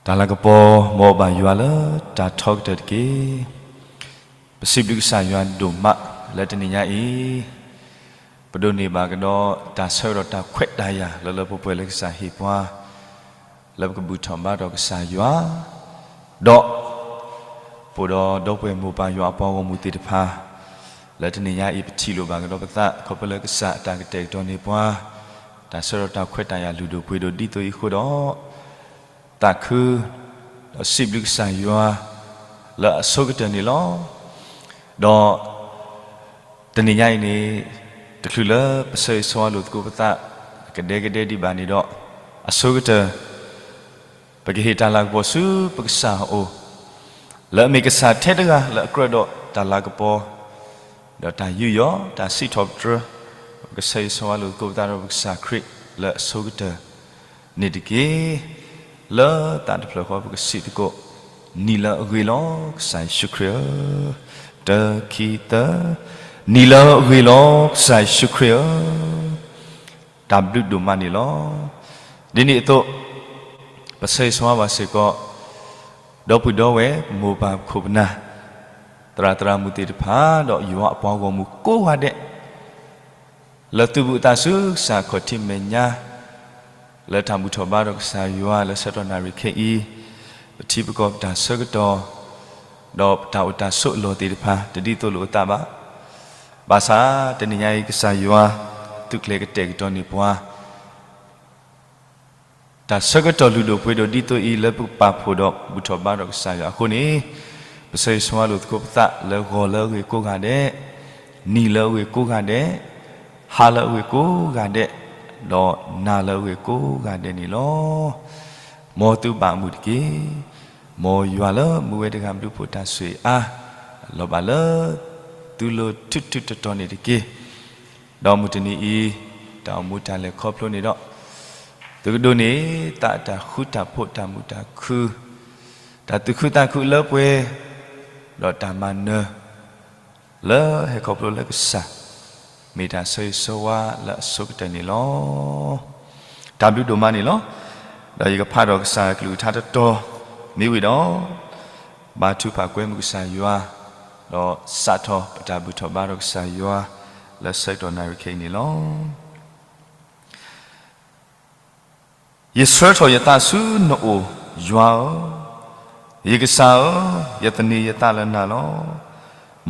တၢ်လၤကပီၤ မ်အဘၣ်ယွၤလၢတၢ်ထီကတၢၢ်တက့ၢ်. ပစံးဘျုးကစၢ်ယွၤဒိၣ်မးလၢတနံၤညါအံၤ, ပဒိးန့ၢ်ဘၣ်ကဒီးတၢ်ဆၢကတီၢ်တၢ်ခွဲးတၢ်ယာ်လၢလၢပှဲၤပှဲၤလၢကစၢ်ဟ့ၣ်ပှၤ, လၢပကဘူၣ်ထီၣ်ဘါထီၣ်ကစၢ်ယွၤ, ဒီး ပအိၣ်ဒီးဒီပုၢ်ဝဲၢ်မိၢ်ပၢ်ယွၤအပှၤဂီၢ်မုၢ်သ့ၣ်တဖၣ်, လၢတနံၤညါအံၤပထံၣ်လိာ်ဘၣ်ကဒီးပသး ခီဖျိလၢကစၢ်အတၢ်ကတဲာ်ကတီၤန့ၢ်ပှၤ တၢ်ဆၢကတီၢ်တၢ်ခွဲးတၢ်ယာ်လုၢ်ဒိၣ်ပှ့ၤဒိၣ်ဒ်သိးအံၤအဃိဒီး သးခု ဒီးစံးဘျုးကစၢ်ယွၤ လၢအဆိကတၢၢ်န့ၣ်လီၤ. ဒီး တနံၤညါအံၤန့ၣ် တချုးလၢပဆၢဂ့ၤဆၢဝါလိာ်သကိးပသး ကဒဲကဒဲဒံးဘၣ်န့ၣ်ဒီး အဆိကတၢၢ် ပကဟ့ၣ်တၢ်လၤကပီၤဆူပကစၢ်အအိၣ်, လၢအမ့ၢ်ကစၢ်ထဲတဂၤလၢအကြၢးဒီးတၢ်လၤကပီၤ ဒီးတၢ်ယူးယီၣ် တၢ်စံးထီၣ်ပတြၢၤ, ပကဆၢဂ့ၤဆၢဝါလိာ်သကိးပသးဒီးပကစၢ်ခရံာ်လၢအဆိကတၢၢ်န့ၣ်တက့ၢ်. လၢသးတဖျၢၣ်ဃီပကစံးသကိး, နံၤလၢအဂ့ၤလီၤ ကစၢ်ယ့ၣ်ၡူးခရံာ်ဧၢ, တၢ ခံ သၢ, နံၤလၢအဂ့ၤလီၤ ကစၢ်ယ့ၣ်ၡူးခရံာ်ဧၢ. တၢ်ဘျုးဒိၣ်မးန့ၣ်လီၤ. ဒ်န့ၣ်အသိး ပဆၢဂ့ၤဆၢဝါဘၣ်စ့ၢ်ကီး ဒီပုၢ်ဒီဝဲၢ် ပမိၢ်ပၢ်ပခိၣ်ပနၢ် သရၣ်သရၣ်မုၣ်သ့ၣ်တဖၣ် ဒီးယွၤအပှၤဂီၢ်မုၢ်ကိးဂၤဒဲး လၢသုဘူးအသးဆူကစၢ်ခီၣ်ထံးမဲာ်ညါ လၢတၢ်ဘူၣ်ထီၣ်ဘါထီၣ်ကစၢ်ယွၤလၢဆၢကတီၢ်နၣ်ရံၣ်ခဲအံၤ, ပထံပကီၢ်ပတၢ်ဆၢကတီၢ် ဒီးပတၢ်အိၣ်တၢ်ဆိးအလီၢ်သ့ၣ်တဖၣ် တဒ်သိးလိာ်အသးဘၣ်. ဘၣ်ဆၣ်တနံၤညါအံၤကစၢ်ယွၤ သုးကျဲၤကတဲာ်ကတီၤန့ၢ်ပှၤ တၢ်ဆၢကတီၢ်လုၢ်ဒိၣ်ပှ့ၤဒိၣ်ဒ်သိးအံၤ လၢပကပာ်ဖှိၣ်ဒီးဘူၣ်ထီၣ်ဘါထီၣ်ကစၢ်ယွၤအဃိန့ၣ်, ပဆၢဂ့ၤဆၢဝါလိာ်သကိးပသးလၢဂီၤလၢအဂ့ၤကိးဂၤဒဲး, နံၤလၢအဂ့ၤကိးဂၤဒဲး, ဟါလၢအဂ့ၤကိးဂၤဒဲး, ဒီးနၤလၢအဂ့ၤကိးဂၤဒဲးန့ၣ်လီၤ. မ်သုဘၣ်မုာ်တက့ၢ်. မ်ယွၤလၢမူဝဲတဂၤဘျုးဖှိၣ်တၢ်ဆိၣ်ဂ့ၤအါ လီၤဘၣ်လၢသုလိၤထူးထူးတီၤတီၤန့ၣ်တက့ၢ်. ဒီးမုၢ်တနံၤအံၤ တၢ်အိၣ်မူတၢ်လဲၤခီဖျိန့ၣ်ဒီး သုကဒိးန့ၢ်သးတၢ်ဃူတၢ်ဖိးတၢ်မုာ်တၢ်ခု တၢ်သူၣ်ခုသးခုလၢပှဲၤ ဒီးတၢ်မၤနၢၤ လၢဟဲခီဖျိလၢကစၢ် မ့ၢ်တၢ်ဆၢဂ့ၤဆၢဝါလၢအဆိကတၢၢ်န့ၣ်လီၤ. တၢ်ဘျုးဒိၣ်မးန့ၣ်လီၤ. ဒီးယကဖးဒီးကစၢ်ကလုၢ်ကထါတတီၤ မ့ၢ်ဝံၤဒီး ဘါထုကဖၣ်ကွဲမုာ်ကစၢ်ယွၤ, ဒီးစးထီၣ်ပတၢ်ဘူၣ်ထီၣ်ဘါထီၣ်ကစၢ်ယွၤ လၢဆၢကတီၢ်နၣ်ရံၣ်ခဲအံၤန့ၣ်လီၤ. ယဆှၢထီၣ်ယသးဆူနအိၣ်, ယွၤဧၢ, ယကစၢ်ဧၢ, ယသန့ၤယသးလၢနၤလီၤ.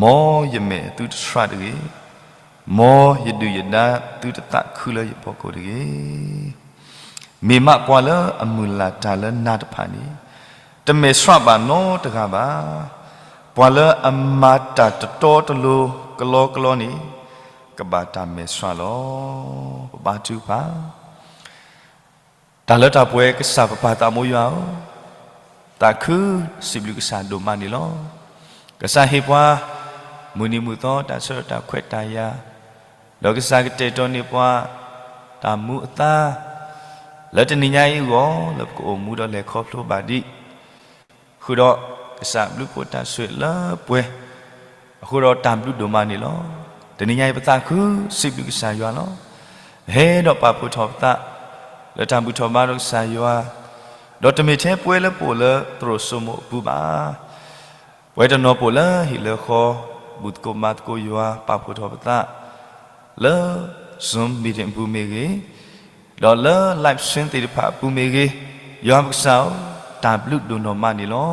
မ်ယမဲာ်သုတဆှးတဂ့ၤ, မ်ယဒုၣ်ယဒါသုတသးခုလၢယဖီခိၣ်တဂ့ၤ. မ့ၢ်မးပှၤလၢအမုၢ်လၢ်တၢ်လၢနၤတဖၣ်န့ၣ် တမဲာ်ဆှးဘၣ်နီတဂၤဘၣ်. ပှၤလၢအမၤတၢ်တတီတလိၤကလီကလီန့ၣ် ကဘၣ်တၢ်မဲာ်ဆှးလီၤ. ပဘါထုကဖၣ် တၢ်လၢတၢ်ပှဲၤကစၢ်ပပၢ်သးမိယွၤဧၢ, သးခုစံးဘျုးကစၢ်ဒိၣ်မးန့ၣ်လီၤ. ကစၢ်ဟ့ၣ်ပှၤ မုၢ်နံၤမုၢ်သီတၢ်ဆၢကတီၢ်တၢ်ခွဲးတၢ်ယာ်, ဒီးကစၢ်ကတဲာ်ကတီၤန့ၢ်ပှၤ တၢ်မူအသါ လၢတနံၤညါအံၤအဂီၢ် လၢပကအိၣ်မူဒီးလဲၤခီဖျိဘၣ်ဒံး ဃုာ်ဒီးကစၢ်ဘျုးဖှိၣ်တၢ်ဆိၣ်ဂ့ၤလၢပှဲၤ, အဃိဒီးတၢ်ဘျုးဒိၣ်မးန့ၣ်လီၤ. တနံၤညါအံၤပသးခုစံးဘျုးကစၢ်ယွၤလီၤ. ဟဲဒီးပာ်ဖှိၣ်ထီၣ်ပသး လၢတၢ်ဘူၣ်ထီၣ်ဘါထီၣ်ကစၢ်ယွၤ, ဒီးတမ့ၢ်ထဲပဝဲလၢပအိၣ်လၢသရိာ်စိမိၤအပူၤဘၣ် ပဝဲတနီၤပအိၣ်လၢဟံၣ်လၢဃီ, ဘူၣ်သကိးမၤသကိးယွၤ ပာ်ဖှိၣ်ထီၣ်ပသး လၢ Zoom meeting အပူၤမ့ၢ်ဂ့ၤ, ဒီးလၢ live stream သ့ၣ်တဖၣ်အပူၤမ့ၢ်ဂ့ၤ, ယွၤပကစၢ်ဧၢ, တၢ်ဘျုးဒိၣ်နီၢ်မးန့ၣ်လီၤ.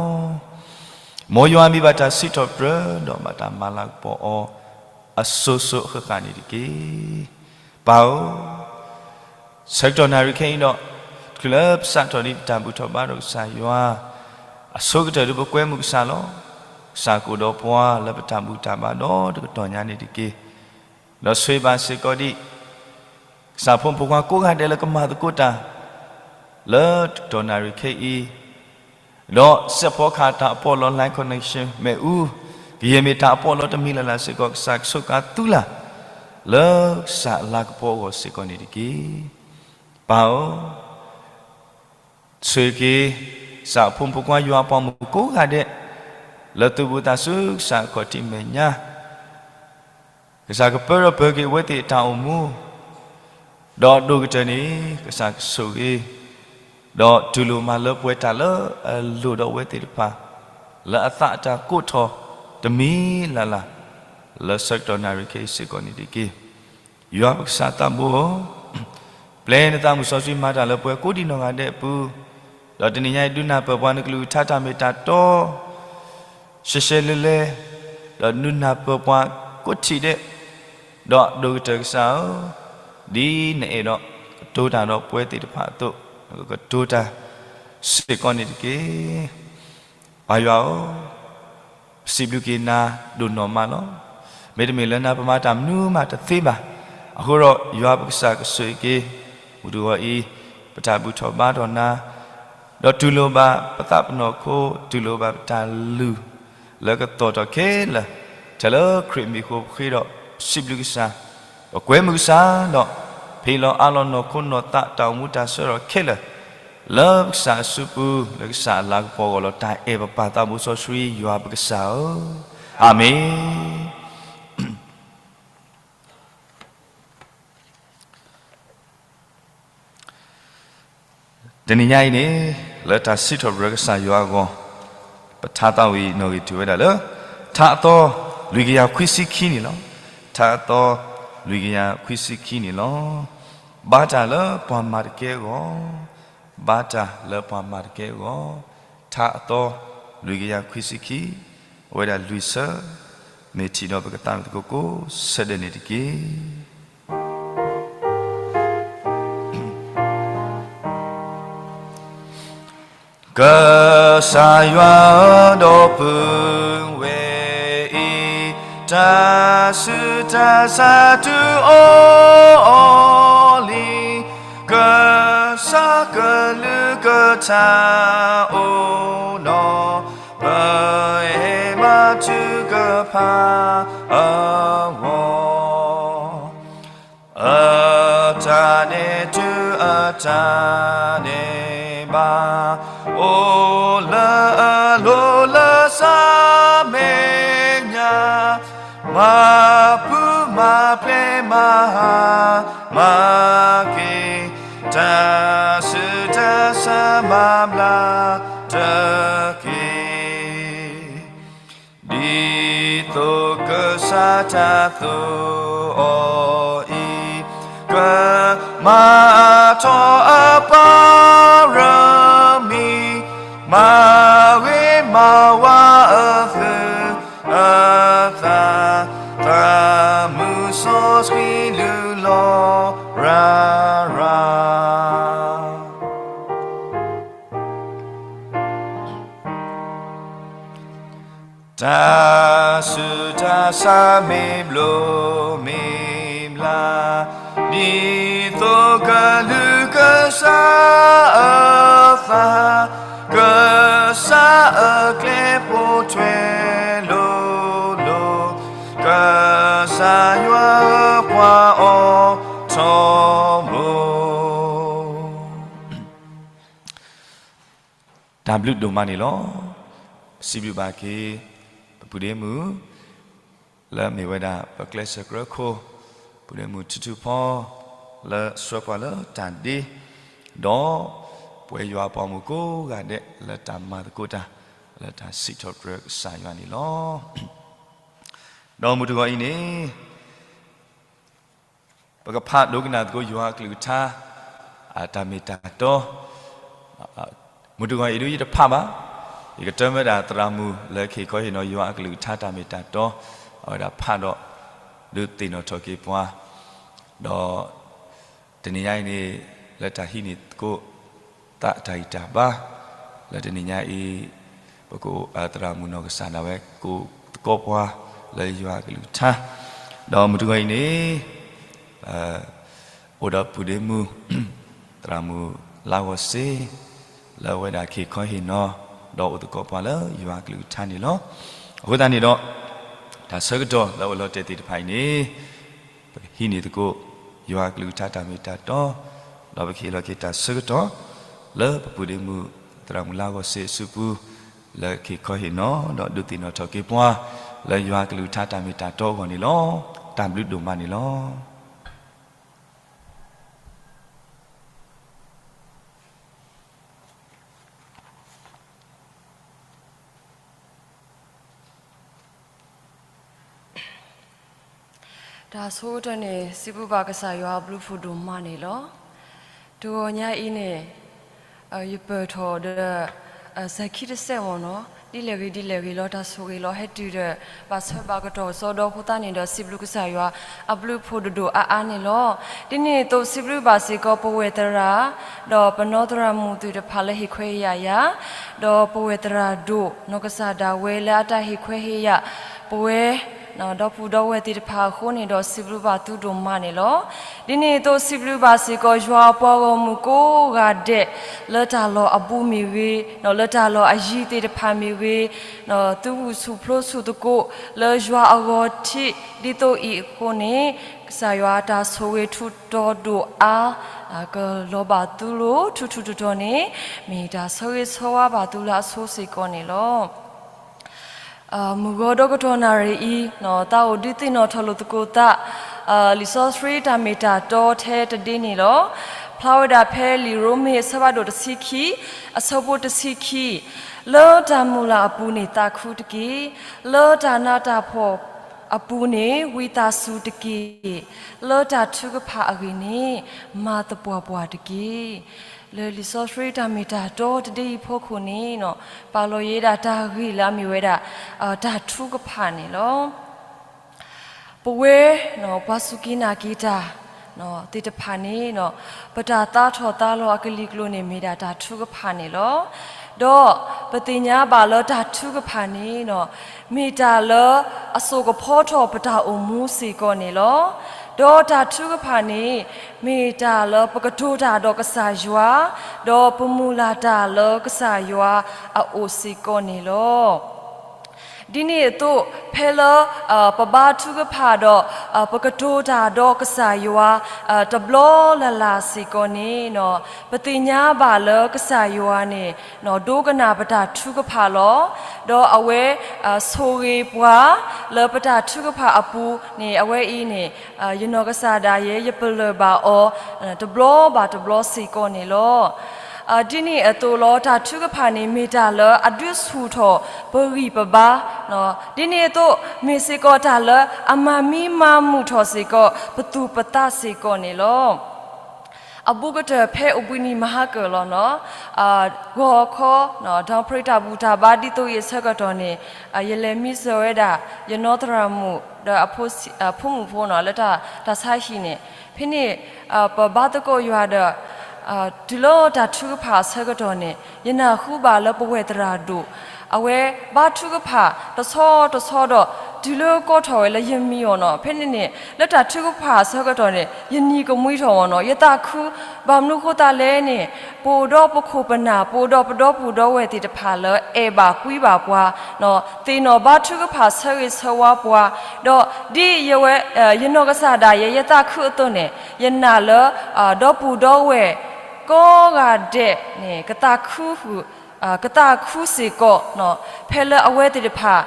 မ်ယွၤမ့ၢ်ဘၣ်တၢ်စံးထီၣ်ပတြၢၤ ဒီးဘၣ်တၢ်မၤလၤကပီၤအီၤ အစိၤစိၤအဃၣ်ဃၣ်န့ၣ်တက့ၢ်. ပၢ်ဧၢ, ဆၢကတီၢ်နၣ်ရံၣ်ခဲအံၤဒီး တချုးလၢပစးထီၣ်ဒံးပတၢ်ဘူၣ်ထီၣ်ဘါထီၣ်ကစၢ်ယွၤ အဆိကတၢၢ်ဒုးပကွဲမုာ်ကစၢ်လီၤ. ကစၢ်ကအိၣ်ဒီးပှၤလၢပတၢ်ဘူၣ်တၢ်ဘါဒီတကတီၢ်ညါန့ၣ်တက့ၢ်. ဒီးဆိၣ်ဂ့ၤဘၣ်စ့ၢ်ကီးဒံး ကစၢ်ဖိမုၣ်ဖိခွါကိးဂၤဒဲးလၢကမၤသကိးတၢ် လၢတကတီၢ်နၣ်ရံၣ်ခဲအံၤ, ဒီးစဲးဖီကဟၣ်တၢ်အပီးလီ line connection မ့ၣ်အူ, ကယဲၢ်မ့ၢ်တၢ်အပီးလီတမံၤလၢ်လၢ်စ့ၢ်ကီး ကစၢ်ကဆိးကါသုလၢ် လၢကစၢ်အလၤကပီၤအဂီၢ်စ့ၢ်ကီးန့ၣ်တက့ၢ်. ပၢ်ဧၢ, ဆိၣ်ဂ့ၤက့ၤ ကစၢ်အဖိမုၣ်ဖိခွါယွၤအပှၤမုၣ်ကိးဂၤဒဲး လၢသုဘူးသးဆူကစၢ်အခီၣ်ထံးမဲာ်ညါ ကစၢ်ကပၢထီၣ်ပၢၤက့ၤအဝဲသ့ၣ်အတၢ်အိၣ်မူ, ဒီးအဒိၣ်ကတၢၢ်န့ၣ် ကစၢ်ကဆိၣ်ဂ့ၤ ဒီးတူၢ်လိာ်မၤလၢပှဲၤတၢ်လၢအလိၣ်ဒီးအဝဲသ့ၣ်တဖၣ် လၢအသးအတၢ်ကိးထီၣ်တမံၤလၢ်လၢ် လၢဆၢကတီၢ်နၣ်ရံၣ်ခဲအံၤစ့ၢ်ကီးန့ၣ်တက့ၢ်. ယွၤပကစၢ်သးဘိဧၢ, ပျဲနသးမုၢ်စီဆှံမၤတၢ်လၢပှဲၤကိးဒံးနီၢ်ဂၤဒဲးအပူၤ, ဒီးတနံၤညါအံၤဒုးနၢ်ပၢၢ်ပှၤနကလုၢ်ကထါတၢ်မ့ၢ်တၢ်တီ ရှဲရှဲလဲၤလဲၤ, ဒီးဒုးနၢ်ပၢၢ်ပှၤကိးထံၣ်ဒဲး, ဒီးဒိၣ်ကတၢၢ်ကစၢ်ဧၢ, ဒ်နအဲၣ်ဒိးကတိၤတၢ်ဒီးပဝဲသ့ၣ်တဖၣ်အသိး, နကကတိၤတၢ်စ့ၢ်ကီးန့ၣ်တက့ၢ်. ပၢ်ယွၤဧၢ, ပစံးဘျုးက့ၤနၤဒိၣ်နီၢ်မးလီၤ. မ့တမ့ၢ်လၢနၤပမၤတၢ်မနုၤမးတသ့ဘၣ်. အဃိဒီးယွၤပကစၢ်ကဆိၣ်ဂ့ၤက့ၤ မုၢ်တဂီၤအံၤ ပတၢ်ဘူၣ်ထီၣ်ဘါထီၣ်နၤ, ဒီးတူၢ်လိာ်ဘၣ်ပသးပနီၢ်ခိ, တူၢ်လိာ်ဘၣ်ပတၢ်လုၢ် လၢကသီၣ်ထီၣ်ခဲလၢာ်, ထဲလၢခရံာ်မံၤအဃိပဃ့ဒီးစံးဘျုးကစၢ်, ပကွဲမုာ်ကစၢ်ဒီး ဖံးလီၤအါလီၤနီၢ်ခိနီၢ်သးတၢ်အိၣ်မူတၢ်ဆၢထၢၣ်ခဲလၢာ်, လၢပကစၢ်အစုပူၤ လၢကစၢ်အလၤကပီၤအဂီၢ်လီၤ. တၢ်အဲၣ်ပပၢ်သးဘိစီဆှံယွၤပကစၢ်ဧၢ, အၤမ့ၣ်. တနံၤညါအံၤန့ၣ် လၢတၢ်စံးထီၣ်ပတြၢၤကစၢ်ယွၤအဂီၢ်, ပထါသးဝံၣ်နီၣ်ဂံၢ်တုၤဝဲဒၣ်လၢ ထါအသီလွံၢ်ကယၤခွံဆံခံန့ၣ်လီၤ. ထါအသီလွံၢ်ကယၤခွံဆံခံန့ၣ်လီၤ. ဘါတၢ်လၢပှၤမၤတကဲအဂီၢ်, ဘါတၢ်လၢပှၤမၤတကဲအဂီၢ်, ထါအသီလွံၢ်ကယၤခွံဆံခံ, အဝဲဒၣ်လွံၢ်ဆၢ, မ့ၢ်ထံၣ်ဒီးပကသးမုာ်သကိးကိးဆၢဒဲးန့ၣ်တက့ၢ်. ကစၢ်ယွၤဧၢ, ဒီပုၢ်ဝဲၢ်အံၤ တၢ်ဆူးတၢ်ဆါတုၤအိၣ်အီၤလံ, ကစၢ်ကလုၢ်ကထါအိၣ်ဒီး ပအဲၣ်ဘၣ်ထုကဖၣ်အဂီၢ် အတၢ်န့ၣ်တုၤအတၢ်န့ၣ်ဘၣ်, အိၣ်လၢအလိၤလၢဆၢမဲာ်ညါ, မၤပူၤမၤပျဲၤမၤဟါမၤက့ၤ, တၢ်ဆူးတၢ်ဆါမၤဘျါတက့ၢ်. ဒ်သိးကစၢ်တၢ်သိၣ်အီၤအံၤ, ကမၤထီၣ်အပၢ်ရမံၤ, မၤဂ့ၤမၤဝါအသုးအသး, သးမုၢ်စီဆှံလုၢ်လီၤရၤရၤ တၢ်ဆူးတၢ်ဆါမ့ၢ်ဘျိးမ့ၢ်ဘျါ, ဒ်သိးကလုၢ်ကစၢ်အသး, ကစၢ်အကျဲပိာ်ထွဲလိၤလိၤ, ကစၢ်ယွၤဧၢ ကွၢ်အီၤထီဘိ တၢ်ဘျုးဒိၣ်မးန့ၣ်လီၤ. ပစံးဘျုးဘၣ်က့ၤ ပပုၢ်ဒ့မုၣ် လၢမ့ၢ်ဝဲဒၣ်ပကျဲးစၢးကြၢးခိၣ်, ပုၢ်ဒ့မုၣ်ထူထူဖီ လၢဆှၢပှၤလၢတၢ်ဒ့, ဒီးပဝဲယွၤအပှၤဂီၢ်မုၢ်ကိးဂၤဒဲး လၢတၢ်မၤသကိးတၢ် လၢတၢ်စံးထီၣ်ပတြၢၤကစၢ်ယွၤန့ၣ်လီၤ. ဒီးမုၢ်တဂီၤအံၤန့ၣ် ပကဖးဒိကနၣ်သကိးယွၤအကလုၢ်ကထါ အတၢ်မ့ၢ်တၢ်တီ, မုၢ်တဂီၤအံၤဒုးယတဖးဘၣ်, ယကတၢၢ်ဝဲဒၣ်သရၣ်မုၣ်လၢကဟ့ၣ်ခီဟ့ၣ်နီၤယွၤအကလုၢ်ကထါတၢ်မ့ၢ်တၢ်တီ, အဝဲဒၣ်ဖးဒီး ဒုးသ့ၣ်နီၣ်ထီၣ်က့ၤပှၤ, ဒီး တနံၤညါအံၤန့ၣ် လၢတၢ်ဟံးန့ၢ်သကိး သးတၢ်ဂံၢ်တၢ်ဘါ, လၢတနံၤညါအံၤ ပကအိၣ်သရၣ်မုၣ်နီၢ်ကစၢ်ဒၣ်ဝဲ ကအိၣ်သကိးပှၤလၢယွၤအကလုၢ်ကထါ, ဒီးမုၢ်တဂီၤအံၤန့ၣ် အိၣ်ဒီးပုၢ်ဒ့မုၣ် သရၣ်မုၣ်လါဂီၤစ့ လၢအဝဲဒၣ်ကဟ့ၣ်ခီဟ့ၣ်နီၤ ဒီးအိၣ်သကိးပှၤလၢယွၤအကလုၢ်ကထါန့ၣ်လီၤ. အဃိသတးန့ၣ်ဒီး တၢ်ဆၢကတီၢ်လၢအအိၣ်လီၤတဲာ်သ့ၣ်တဖၣ်အံၤန့ၣ် ပကဟံးန့ၢ်သကိး ယွၤအကလုၢ်ကထါတၢ်မ့ၢ်တၢ်တီ, ဒီးပကဟ့ၣ်လီၤက့ၤတၢ်ဆၢကတီၢ် လၢပပုၢ်ဒ့မုၣ် သရၣ်မုၣ်လါဂီၤစ့အစုပူၤ လၢကဟ့ၣ်ခီဟ့ၣ်နီၤ ဒီးဒုးသ့ၣ်နီၣ်ထီၣ်က့ၤပှၤ လၢယွၤအကလုၢ်ကထါတၢ်မ့ၢ်တၢ်တီအဂီၢ်န့ၣ်လီၤ. တၢ်ဘျုးဒိၣ်မးန့ၣ်လီၤ. တၢ်ဆိကတၢၢ်န့ၣ် စံးဘျုးဘၣ်ကစၢ်ယွၤအဘျုးဖးဒိၣ်မးန့ၣ်လီၤ. တဂီၤညါအံၤန့ၣ် ယပၢၢ်ထီၣ်ဒီး စဲၤခံတစဲးမ့ၢ်နီၤ, ဒ်လဲၣ်ဂ့ၤဒ်လဲၣ်ဂ့ၤလီၤ တၢ်ဆိၣ်ဂ့ၤလီၤ ဟဲတုၤဒီး ဘၣ်ဆၢဘၣ်ကတီၢ်ကစီဒီးအဃိသတးန့ၣ်ဒီး စံးဘျုးကစၢ်ယွၤအဘျုးဖးဒိၣ်ဒိၣ်အါအါန့ၣ်လီၤ. ဒ်န့ၣ်အသိးစံးဘျုးဘၣ်စ့ၢ်ကီးပဝဲၢ်သရၣ် ဒီးပနီၢ်သရၣ်မုၣ်သ့ၣ်တဖၣ်လၢဟ့ၣ်ခွဲးဟ့ၣ်ယာ်ယၤ, ဒီးပဝဲၢ်သရၣ်ဒိၣ် နီၢ်ကစၢ်ဒၣ်ဝဲလၢအတၢ်ဟ့ၣ်ခွဲးဟ့ၣ်ယာ် ပဝဲ ဒီပုၢ်ဒီဝဲၢ်သ့ၣ်တဖၣ်အဃိန့ၣ်ဒီး စံးဘျုးဘၣ်သုဒိၣ်မးန့ၣ်လီၤ. ဒ်န့ၣ်အသိးစံးဘျုးဘၣ်စ့ၢ်ကီး ယွၤအပှၤဂီၢ်မုၢ်ကိးဂၤဒဲး လၢတၢ်လီၢ်အဘူးမ့ၢ်ဂ့ၤ, လၢတၢ်လီၢ်အယံၤသ့ၣ်တဖၣ်မ့ၢ်ဂ့ၤ, သုးဂူာ်ဆူၣ်ဖျိဆူၣ်သကိး လၢယွၤအဂီၤထံး ဒ်သိးအံၤအဃိန့ၣ် ကစၢ်ယွၤအတၢ်ဆိၣ်ဂ့ၤထူးတီၤဒိၣ်အါ ကလီၤဘၣ်သုလိၤ ထူးထူးတီၤတီၤန့ၣ် မ့ၢ်တၢ်ဆၢဂ့ၤဆၢဝါဘၣ်သုလၢအဆိစ့ၢ်ကီးန့ၣ်လီၤ. မုၢ်ဂီၤဒီကတီၢ်နၣ်ရံၣ်အံၤ သးအိၣ်ဒုးသ့ၣ်နီၣ်ထီၣ်လိာ်သကိးသး လံာ်စီဆှံတၢ်မ့ၢ်တၢ်တီထဲတဒ့န့ၣ်လီၤ. ဖျါဝဲဒၣ်ဖဲလံာ်ရိမ့ၤအဆၢဖးဒိၣ်တဆံခံ အဆၢဖိတဆံခံ, လၢတၢ်မုၢ်လၢ်အပူၤန့ၣ်သးခုတက့ၢ်. လၢတၢ်နးတၢ်ဖှီၣ်အပူၤန့ၣ် ဝံသးစူၤတက့ၢ်. လၢတၢ်ထုကဖၣ်အဂ့ၢ်န့ၣ် မၤသပှၢ်ပှၢ်တက့ၢ်. လၢလံာ်စီဆှံတၢ်မ့ၢ်တၢ်တီတဒ့အံၤဖီခိၣ်န့ၣ် ပာ်လီၤယဲဒၣ်တၢ်ဂ့ၢ်လၢအမ့ၢ်ဝဲဒၣ် တၢ်ထုကဖၣ်န့ၣ်လီၤ. ပဝဲ ပှၤစူၢ်က့ၤနာ်က့ၤတၢ် သ့ၣ်တဖၣ်န့ၣ် ပတၢ်သါထီၣ်သါလီၤအကလံၤကျိၤန့ၣ် မ့ၢ်ဒၣ်တၢ်ထုကဖၣ်န့ၣ်လီၤ. ဒီးပသ့ၣ်ညါဘၣ်လၢတၢ်ထုကဖၣ်န့ၣ် မ့ၢ်တၢ်လၢအစိာ်ကဖီထီၣ်ပတၢ်အိၣ်မူစ့ၢ်ကီးန့ၣ်လီၤ. ဒီးတၢ်ထုကဖၣ်န့ၣ် မ့ၢ်တၢ်လၢပကတိၤတၢ်ဒီးကစၢ်ယွၤ, ဒီးပမုၢ်လၢ်တၢ်လၢကစၢ်ယွၤအအိၣ်စ့ၢ်ကီးန့ၣ်လီၤ. ဒ်န့ၣ်အသိး ဖဲလၢ ပဘါထုကဖၣ်ဒီး ပကတိၤတၢ်ဒီးကစၢ်ယွၤ တဘျီလၢ်လၢ်စ့ၢ်ကီးန့ၣ် ပသ့ၣ်ညါဘၣ်လၢကစၢ်ယွၤန့ၣ် ဒိကနၣ်ပတၢ်ထုကဖၣ်လီၤ. ဒီးအဝဲ ဆိၣ်ဂ့ၤပှၤ လၢပတၢ်ထုကဖၣ်အပူၤန့ၣ် အဝဲအံၤန့ၣ် ယနီၢ်ကစၢ်ဒၣ်ယဲ ယပလၢၢ်ဘၣ်အီၤ တဘျီဘၣ်တဘျီစ့ၢ်ကီးန့ၣ်လီၤ. ဒ်န့ၣ်အသိးလီၤ တၢ်ထုကဖၣ်န့ၣ် မ့ၢ်တၢ်လၢအဒုးဆူၣ်ထီၣ်ပဂံၢ်ပဘါ, ဒ်န့ၣ်အသိး မ့ၢ်စ့ၢ်ကီးတၢ်လၢအမၤမံမၤမုာ်ထီၣ်စ့ၢ်ကီး ပသူၣ်ပသးစ့ၢ်ကီးန့ၣ်လီၤ. အဘူးကတၢၢ်ဖဲအိၣ်ဘှံးနံၤမဟါကၢၢ်လီၤနီၤ, ဂီၤခီ ဒီပြံတၢ်ဘူၣ်တၢ်ဘါဒ်သိးအံၤအဆၢကတီၢ်န့ၣ် ယလဲၤမံစၢၤဝဲဒၣ် ယနီၢ်သရၣ်မုၣ် ဒီးအဖိမုၣ်ဖိနီၤ လၢတၢ်ဆါဟံၣ်န့ၣ်, ဖဲန့ၣ် ပဘါသကိးယွၤဒီး တုၤလၢတၢ်ထုကဖၣ်အဆၢကတီၢ်န့ၣ် ယနၢ်ဟူဘၣ်လၢပဝဲၢ်သရၣ်ဒိၣ် အဝဲဘါထုကဖၣ်တဆီတဆီဒီး တုၤလၢကီထီၣ်ဝဲလၢယမံအီၤနီၤ, ဖဲန့ၣ်န့ၣ် လၢတၢ်ထုကဖၣ်အဆၢကတီၢ်န့ၣ် ယနံၤကမှံထီၣ်မ့ၢ်နီၤ, ယသးခု ဘၣ်မနုၤဃိသတးလဲၣ်န့ၣ် ပအိၣ်ဒီးပခိၣ်ပနၢ် ပအိၣ်ဒီးပဒီပုၢ်ဒီဝဲၢ်သ့ၣ်တဖၣ်လၢအဲၣ်ဘၣ်ကွံဘၣ်ပှၤ သ့ၣ်နီၣ်ဘါထုကဖၣ်ဆၢဂ့ၤဆၢဝါပှၤ, ဒီးဒ်ယဝဲ ယနီၢ်ကစၢ်ဒၣ်ယဲ ယသးခုအသိးန့ၣ် ယနာ်လၢ ဒီပုၢ်ဒီဝဲၢ် ကိးဂၤဒဲးန့ၣ် ကသးခုဃုာ် ကသးခုစ့ၢ်ကီး ဖဲလၢအဝဲသ့ၣ်တဖၣ်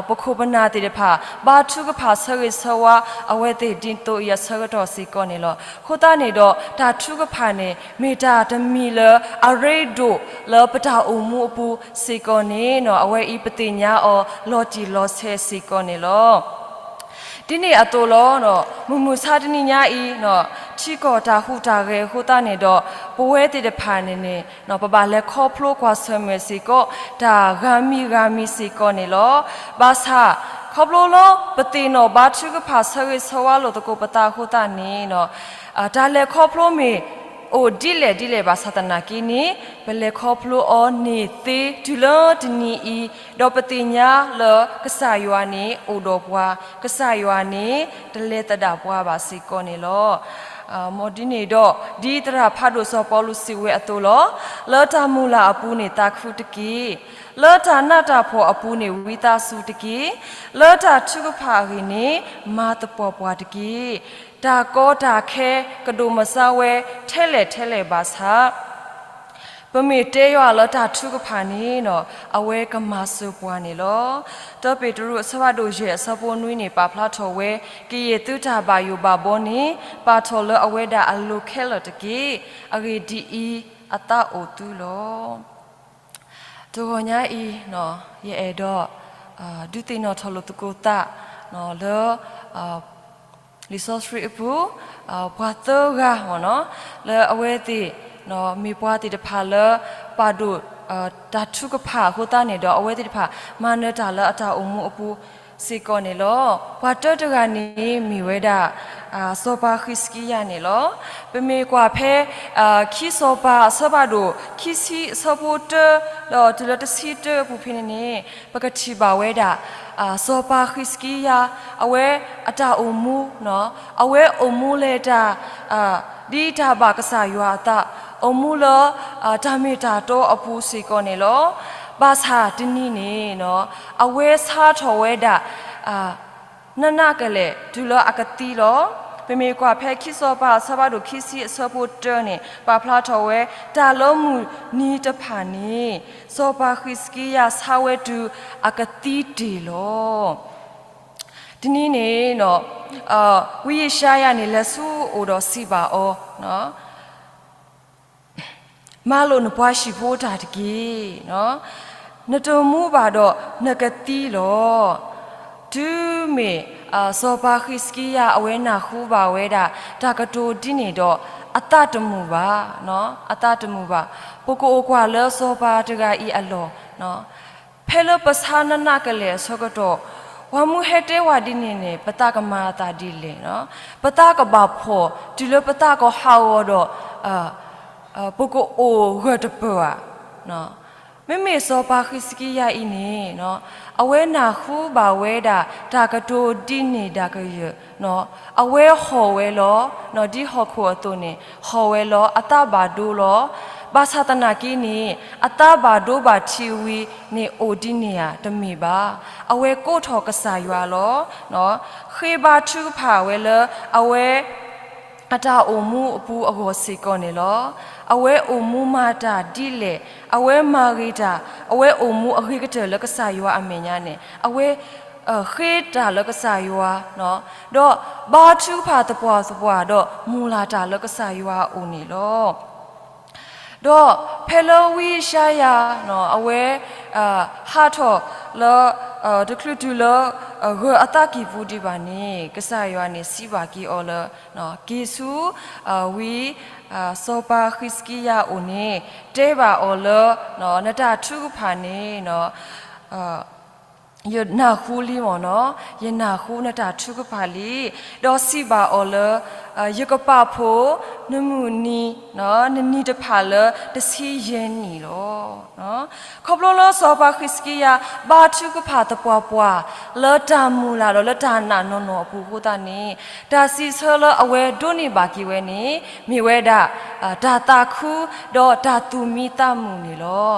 ပခိၣ်ပနၢ်သ့ၣ်တဖၣ် ဘါထုကဖၣ်ဆၢဂ့ၤဆၢဝါအဝဲသ့ၣ်ဒ်သိးအံၤအဆၢကတီၢ်စ့ၢ်ကီးန့ၣ်လီၤ. အဃိသတးန့ၣ်ဒီး တၢ်ထုကဖၣ်န့ၣ် မ့ၢ်တၢ်တမံၤလၢအရ့ဒိၣ်လၢပတၢ်အိၣ်မူအပူၤစ့ၢ်ကီးန့ၣ် အဝဲအံၤပသ့ၣ်ညါအီၤလီၤတံၢ်လီၤဆဲးစ့ၢ်ကီးန့ၣ်လီၤ. ဒ်န့ၣ်အသိးလီၤ, မုၢ်မဆါတနံၤညါအံၤ ထံကီၢ်တၢ်ဟူးတၢ်ဂဲၤအဃိသတးန့ၣ်ဒီး ပဝဲသ့ၣ်တဖၣ်န့ၣ်န့ၣ် ပဘၣ်လဲၤခီဖျိကွၢ်ဆၢၣ်မဲာ်စ့ၢ်ကီး တၢ်ဂၤမံၤဂၤမံၤစ့ၢ်ကီးန့ၣ်လီၤ. ဘၣ်ဆၣ် ခီဖျိလၢပသ့ၣ်နီၣ်ဘါထုကဖၣ်ဆၢဂ့ၤဆၢဝါလိာ်သကိးပသးအဃိသတးန့ၣ် တၢ်လဲၤခီဖျိမ့ၢ် အိၣ်ဒ်လဲၣ်ဒ်လဲၣ်ဘၣ်ဆၣ်သနာ်က့န့ၣ် ပလဲၤခီဖျိအီၤန့ၣ်သ့တုၤလၢတနံၤအံၤ, ဒီးပသ့ၣ်ညါလၢကစၢ်ယွၤန့ၣ်အိၣ်ဒီးပှၤ, ကစၢ်ယွၤန့ၣ်တလဲၤသဒၣ်ပှၤဘၣ်စ့ၢ်ကီးန့ၣ်လီၤ. မ်ဒ်န့ၣ်ဒီး ဒ်သရၣ်ဖးဒိၣ်စီၤပီလူးစံးဝဲအသိးလီၤ. လၢတၢ်မုၢ်လၢ်အပူၤန့ၣ်သးခုတက့ၢ်. လၢတၢ်နးတၢ်ဖှီၣ်အပူၤန့ၣ်ဝံသးစူၤတက့ၢ်. လၢတၢ်ထုကဖၣ်အဂ့ၢ်န့ၣ် မၤသပှၢ်ပှၢ်တက့ၢ်. တၢ်ကီတၢ်ခဲကဒိၣ်မးစၢ်ဝဲထဲလဲၣ်ထဲလဲၣ်ဘၣ်ဆၣ် ပမ့ၢ်တဲယွၤလၢတၢ်ထုကဖၣ်န့ၣ် အဝဲကမၤစၢၤပှၤန့ၣ်လီၤ. တၢပ့းတရူးအဆၢဖးဒိၣ်ယဲၢ်အဆၢဖိနွံန့ၣ် ပာ်ဖျါထီၣ်ဝဲ, ကယဲၢ်သုတၢ်ဘၣ်ယိၣ်ဘၣ်ဘီန့ၣ် ပာ်ထီၣ်လၢအဝဲဒၣ်အလိၤခဲလၢာ်တက့ၢ်. အဂ့ၢ်ဒ်အံၤ, အသးအိၣ်သုလီၤ. တဂီၤညါအံၤ ယအဲၣ်ဒိး ဒုးသ့ၣ်နီၣ်ထီၣ်လိာ်သကိးသး လၢ ပ လံာ်စီဆှံအပူၤ ပှၤသၢဂၤမ့ၢ်နီၤ လၢအဝဲသ့ၣ် မ့ၢ်ပှၤသ့ၣ်တဖၣ်လၢ ပာ်ဒိၣ် တၢ်ထုကဖၣ်အဃိသတးန့ၣ်ဒီး အဝဲသ့ၣ်တဖၣ် မၤနၢၤတၢ်လၢအတၢ်အိၣ်မူအပူၤစ့ၢ်ကီးန့ၣ်လီၤ. ပှၤတၢတဂၤန့ၣ် မ့ၢ်ဝဲဒၣ် စီၤပၤဃံးစကံယၤန့ၣ်လီၤ. ပမ့ၢ်ကွၢ်ဖဲ ခံစီၤပၤအဆၢဖးဒိၣ် ခံဆံအဆၢဖိတၢ ဒီးတုၤလၢတဆံတၢအပူၤဖဲန့ၣ်န့ၣ် ပကထံၣ်ဘၣ်ဝဲဒၣ် စီၤပၤဃံးစကံယၤ အဝဲအတၢ်အိၣ်မူ အဝဲအိၣ်မူလၢတၢ် ဒ်တၢ်ဘၣ်ကစၢ်ယွၤအသး အိၣ်မူလၢ တၢ်မ့ၢ်တၢ်တီအပူၤစ့ၢ်ကီးန့ၣ်လီၤ. ဘၣ်ဆၣ်တနံၤန့ၣ် အဝဲဆါထီၣ်ဝဲဒၣ် နးနးကလဲာ် တုၤလၢအကသံလီၤ. ပမ့ၢ်ကွၢ်ဖဲခံစီၤပၤအဆၢဖးဒိၣ်ခံဆံအဆၢဖိတၢန့ၣ် ပာ်ဖျါထီၣ်ဝဲ တၢ်လၢမုၢ်နံၤတဖၣ်န့ၣ် စီၤပၤဃံးစကံယၤဆါဝဲတုၤအကသံတ့ၢ်လီၤ. တနံၤန့ၣ် ဝံယၡါယၤန့ၣ် လဲၤဆူအအိၣ်ဒီးစံးဘၣ်အီၤ မၤလိာ်နပှၤဟံၣ်ဖိတၢ်တက့ၢ်. နတမူဘၣ်ဒီးနကသံလီၤ. တုၤမ့ၢ် စီၤပၤဃံးစကံယၤ အဝဲနၢ်ဟူဘၣ်ဝဲဒၣ် တၢ်ကတိၤဒ်န့ၣ်ဒီး အသးတမုာ်ဘၣ်, အသးတမုာ်ဘၣ်. ပကအိၣ်ကွၢ်လၢစီၤပၤတဂၤအံၤအလီၢ် ဖဲလၢပဆါနးနးကလဲာ်အဆၢကတီၢ် ပှၤမုၢ်ဟဲတဲဝဲဒ်န့ၣ်န့ၣ် ပသးကမၤအသးဒ်လဲၣ်. ပသးကဘၣ်ဖှီၣ် တုၤလၢပသးကဟးဂီၤဒီး ပကအိၣ်ဂၢၢ်တပၢၢ်ဧါ. မ့မ့ၢ်စီၤပၤဃံးစကံယၤအံၤန့ၣ် အဝဲနၢ်ဟူဘၣ်ဝဲဒၣ် တၢ်ကတိၤဒ်န့ၣ်ဒၣ်ကယၢၢ် အဝဲဟီၣ်ဝဲလီၤ. ဒ်ဟီၣ်ခိၣ်အသိးန့ၣ် ဟီၣ်ဝဲလီၤ. အသးဘၣ်ဒိလီၤ. ဘၣ်ဆၣ်သနာ်က့န့ၣ် အသးဘၣ်ဒိဘၣ်ထံးဝံၤန့ၣ် အိၣ်ဒ်န့ၣ်ဧါ တမ့ၢ်ဘၣ်. အဝဲကိးထီၣ်ကစၢ်ယွၤလီၤ. ဃ့ဘါထုကဖၣ်ဝဲလၢ အဝဲ အတၢ်အိၣ်မူအပူၤအဂီၢ်စ့ၢ်ကီးန့ၣ်လီၤ. အဝဲအိၣ်မူမၤတၢ်ဒ်လဲၣ်, အဝဲမၤဂ့ၤတၢ်, အဝဲအိၣ်မူအဂ့ၤကတၢၢ်လၢကစၢ်ယွၤအမဲာ်ညါန့ၣ် အဝဲ ဃ့တၢ်လၢကစၢ်ယွၤ, ဒီးဘါထုကဖၣ်သပှၢ်သပှၢ်ဒီးမုၢ်လၢ်တၢ်လၢကစၢ်ယွၤအအိၣ်န့ၣ်လီၤ. ဒီးဖဲလၢဝံယၡါယၤ အဝဲ ဟးထီၣ်လၢ တချုးတုၤလၢ ဂၢၢ်အသးကံၢ်ပူၤဒံးဘၣ်န့ၣ် ကစၢ်ယွၤန့ၣ်စံးဘၣ်က့ၤအီၤလၢ က့ၤဆူ ဝံ စီၤပၤဃံးစကံယၤအအိၣ်န့ၣ် တဲဘၣ်အီၤလၢ နတၢ်ထုကဖၣ်န့ၣ် ယနၢ်ဟူလံမ့ၢ်နီၤ, ယနၢ်ဟူနတၢ်ထုကဖၣ်လံ, ဒီးစံးဘၣ်အီၤလၢ ယကပာ်ဖှိၣ်နမုၢ်နံၤ နနံၤတဖၣ်လၢတဆံယဲၢ်နံၣ်လီၤ. ခီဖျိလၢစီၤပၤဃံးစကံယၤ ဘါထုကဖၣ်သပှၢ်ပှၢ် လၢတၢ်မုၢ်လၢ်ဒီးလၢတၢ်နာ်နီၢ်နီၢ်အပူၤအဃိသတးန့ၣ် တၢ်စံးဆၢလၢအဝဲဒိးန့ၢ်ဘၣ်က့ၤဝဲန့ၣ် မ့ၢ်ဝဲဒၣ် တၢ်သးခု ဒီးတၢ်သူၣ်မံသးမုာ်န့ၣ်လီၤ.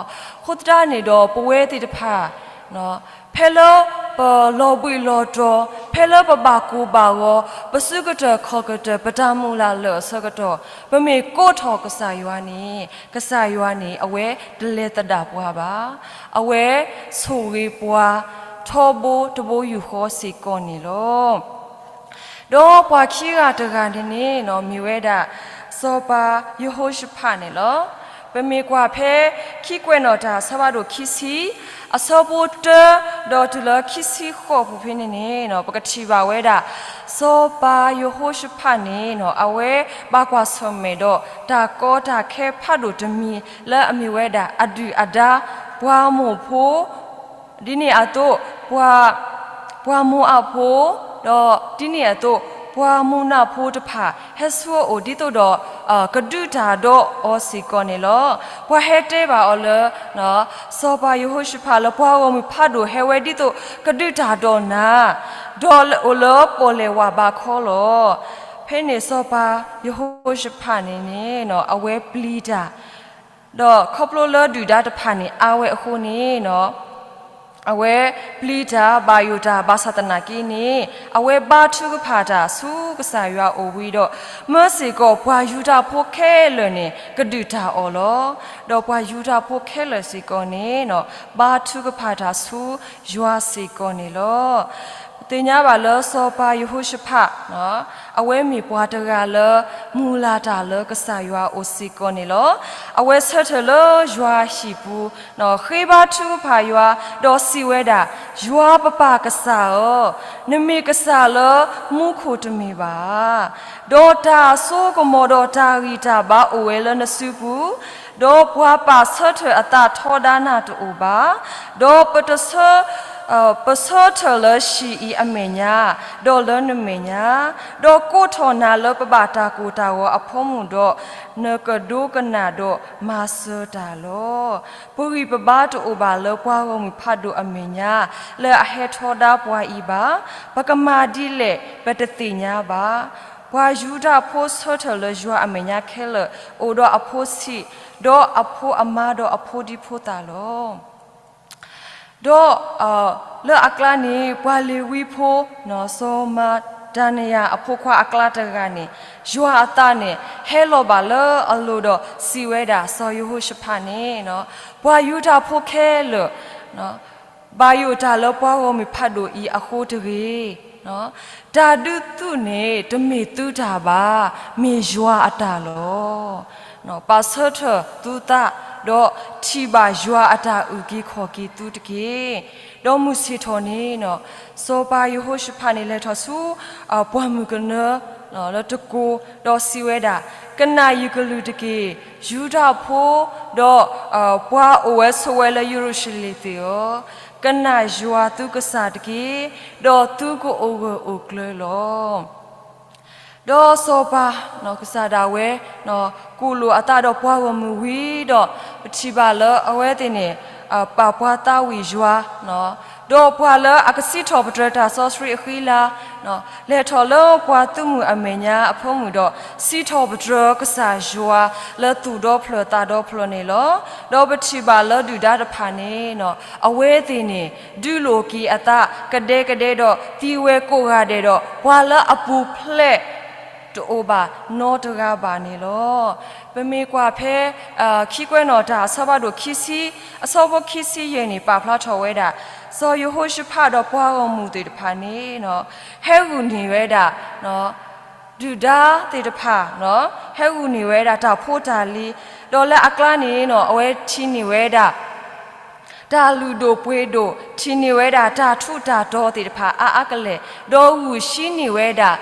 အဃိသတးန့ၣ်ဒီးပဝဲသ့ၣ်တဖၣ် ဖဲလၢပလီၤဘှံးလီၤတီၤ, ဖဲလၢပဘၣ်ကိၢ်ဘၣ်ဂီၤ, ပစုကတၢၢ်ခီၣ်ကတၢၢ် ပတၢ်မုၢ်လၢ်လၢာ်အဆၢကတီၢ်, ပမ့ၢ်ကိးထီၣ်ကစၢ်ယွၤန့ၣ် ကစၢ်ယွၤန့ၣ် အဝဲတလဲၤသဒၣ်ပှၤဘၣ်. အဝဲဆိၣ်ဂ့ၤပှၤ ထီဘိတဘိယူၢ်ဃီစ့ၢ်ကီးန့ၣ်လီၤ. ဒီးပှၤခံဂၤတဂၤန့ၣ်န့ၣ် မ့ၢ်ဝဲဒၣ် စီၤပၤယဟိၤၡဖးန့ၣ်လီၤ. ပမ့ၢ်ကွၢ်ဖဲ ခံကွဲးနီၣ်တၢ် အဆၢဖးဒိၣ်ခံဆံ အဆၢဖိတၢ ဒီးတုၤလၢခံဆံဃိးပူၤဖဲန့ၣ်န့ၣ် ပကထံၣ်ဘၣ်ဝဲဒၣ် စီၤပၤယဟိၤၡဖးန့ၣ် အဝဲဘၣ်ကွၢ်ဆၢၣ်မဲာ်ဒီး တၢ်ကီတၢ်ခဲဖးဒိၣ်တမံၤ လၢအမ့ၢ်ဝဲဒၣ် အဒုၣ်အဒါ ပှၤမိၣ်ဖိ ဒ်န့ၣ်အသိး ပှၤ ပှၤမိၣ်အၣ်ဖိ ဒီးဒ်န့ၣ်အသိး ပှၤမိၣ်နၢ်ဖိတဖၣ် ဟဲဆူအအိၣ်ဒ်သိးဒီး ကဒုးတၢ်ဒီးအီၤစ့ၢ်ကီးန့ၣ်လီၤ. ပှၤဟဲတဲဘၣ်အီၤလၢ စီၤပၤယဟိၤၡဖးလၢပှၤဂီၢ်မုၢ်ဖးဒိၣ်ဟဲဝဲဒ်သိးကဒုးတၢ်ဒီးနၤ, ဒီးအိၣ်လၢပီၣ်လဲၣ်ဝးဘးခီလီၤ. ဖဲန့ၣ်စီၤပၤယဟိၤၡဖးန့ၣ်န့ၣ် အဝဲပျံၤတၢ် ဒီးခီဖျိလၢဒုၣ်ဒါတဖၣ်န့ၣ်အါဝဲအဃိန့ၣ် အဝဲပျံၤတၢ်ဘၣ်ယိၣ်တၢ်ဘၣ်ဆၣ်သနာ်က့န့ၣ် အဝဲဘါထုကဖၣ်တၢ်ဆူကစၢ်ယွၤအအိၣ်ဝံၤဒီး မၢစ့ၢ်ကီးပှၤယူဒၤဖိခဲလၢာ်န့ၣ် ကဒုးတၢ်အီၤလီၤ. ဒီးပှၤယူဒၤဖိခဲလၢာ်စ့ၢ်ကီးန့ၣ် ဘါထုကဖၣ်တၢ်ဆူယွၤစ့ၢ်ကီးန့ၣ်လီၤ. သ့ၣ်ညါဘၣ်လၢစီၤပၤယဟိၤၡဖး အဝဲမ့ၢ်ပှၤတဂၤလၢ မုၢ်လၢ်တၢ်လၢကစၢ်ယွၤအအိၣ်စ့ၢ်ကီးန့ၣ်လီၤ. အဝဲဆၢထၢၣ်လၢယွၤဟံၣ်ပူၤ ဃ့ဘါထုကဖၣ်ယွၤ ဒီးစံးဝဲဒၣ်, ယွၤပပၢ်ကစၢ်ဧၢ, နမ့ၢ်ကစၢ်လၢမူခိၣ်တမ့ၢ်ဘၣ်ဧါ. ဒီးတၢ်အစိကမီၤဒီးတၢ်ဂံၢ်တၢ်ဘါအိၣ်ဝဲလၢနစုပူၤ, ဒီးပှၤပာ်ဆၢထၢၣ်အသးထီဒါနၤတအိၣ်ဘၣ်. ဒီးပတဆၢ ပဆၢထၢၣ်လၢဟံၣ်အံၤအမဲာ်ညါ, ဒီးလၢနမဲာ်ညါ, ဒီးကိးထီၣ်နၤလၢပဘၣ်တၢ်ကိၢ်တၢ်ဂီၤအဖိမုၣ်ဒီး, နကဒိကနၣ်ဒီးမၤစၢၤတၢ်လီၤ. ပဂံၢ်ပဘါတအိၣ်ဘၣ်လၢပှၤဂီၢ်မုၢ်ဖးဒိၣ်အမဲာ်ညါ, လၢအဟဲထီဒါပှၤအံၤဘၣ်. ပကမၤဒ်လဲၣ်ပတသ့ၣ်ညါဘၣ်. ပှၤယူဒၤဖိဆၢထၢၣ်လၢယွၤအမဲာ်ညါခဲလၢာ် အိၣ်ဒီးအဖိဆံး, ဒီးအဖိအမါဒီးအဖိဒံဖိသၣ်လီၤ. ဒီးလၢအကျါန့ၣ် ပှၤလ့ၤဝံဖိ စီၤမၤတနယၤအဖိခွါအကျါတဂၤန့ၣ်, ယွၤအသးန့ၣ် ဟဲလီၤဘၣ်လၢအလိၤဒီးစံးဝဲဒၣ် စီၤယဟိၤၡဖးန့ၣ်, ပှၤယူဒၤဖိခဲလၢာ် ဘၣ်ယိၣ်တၢ်လၢပှၤဂီၢ်မုၢ်ဖးဒိၣ်အံၤအဃိတဂ့ၤ. တၢ်ဒုးသုးန့ၣ် တမ့ၢ်သုတၢ်ဘၣ်, မ့ၢ်ယွၤအတၢ်လီၤ. ပာ်ဆၢထၢၣ်သုသး, ဒီးထံၣ်ဘၣ်ယွၤအတၢ်အုၣ်က့ၤခီၣ်က့ၤသုတက့ၢ်. ဒီးမုၢ်ဆ့ၣ်ထီၣ်န့ၣ်, စီၤပၤယဟိၤၡဖးန့ၣ် လဲၤထီၣ်ဆူပှၢ်မုၢ်ကနၢလၢတကိး, ဒီးစံးဝဲဒၣ်, ကနၣ်ယကလုၢ်တက့ၢ်. ယူဒၤဖိ, ဒီးပှၤအိၣ်ဝဲဆိးဝဲလၢယရူၤၡလ့ၣ်သ့ၣ်ဧၢ, ကနၣ်ယွၤသုကစၢ်တက့ၢ်, ဒီးသုကအိၣ်ဂၢၢ်အိၣ်ကျၢၤလီၤ. ဒီးစီၤပၤ ကစၢ်ဒၣ်ဝဲ ကိၢ်လိာ်အသးဒီးပှၤဂီၢ်မုၢ်ဝံၤဒီး, ပထံၣ်ဘၣ်လၢအဝဲသ့ၣ်န့ၣ် ပာ်ပှၤသးဝံၣ်ယွၤ, ဒီးပှၤလၢအကစံးထီၣ်ပတြၢၤတၢ်စီဆှံအဃံလၤ, လဲၤထီၣ်လၢပှၤသုးမုၢ်အမဲာ်ညါအဖိမုၣ်ဒီး စံးထီၣ်ပတြၢၤကစၢ်ယွၤလၢသူၣ်ဒီဖျၢၣ်သးဒီဖျၢၣ်န့ၣ်လီၤ. ဒီးပထံၣ်ဘၣ်လၢဒုၣ်ဒါတဖၣ်န့ၣ် အဝဲသ့ၣ်န့ၣ် ဒုးလိာ်က့ၤအသးကဒဲကဒဲဒီး သံဝဲကိးဂၤဒဲးဒီး ပှၤလၢအပူၤဖျဲးတအိၣ်ဘၣ်နီတဂၤဘၣ်န့ၣ်လီၤ. ပမ့ၢ်ကွၢ်ဖဲ ခံကွဲးနီၣ်တၢ်အဆၢဖးဒိၣ်ခံဆံ, အဆၢဖိခံဆံယဲၢ်န့ၣ် ပာ်ဖျါထီၣ်ဝဲဒၣ်, စီၤယဟိၤၡဖးဒီးပှၤဂီၢ်မုၢ်သ့ၣ်တဖၣ်န့ၣ် ဟဲဂုာ်န့ၢ်ဝဲဒၣ် ဒုၣ်ဒါသ့ၣ်တဖၣ်, ဟဲဂုာ်န့ၢ်ဝဲဒၣ်တၢ်ဖိတၢ်လံၤ, ဒီးလၢအကျါန့ၣ် အဝဲထံၣ်န့ၢ်ဝဲဒၣ် တၢ်လုၢ်ဒိၣ်ပှ့ၤဒိၣ်, ထံၣ်န့ၢ်ဝဲဒၣ်တၢ်ထူးတၢ်တီၤသ့ၣ်တဖၣ်အါအါကလဲာ်, ဒီးဂုာ်ဆံးန့ၢ်ဝဲဒၣ်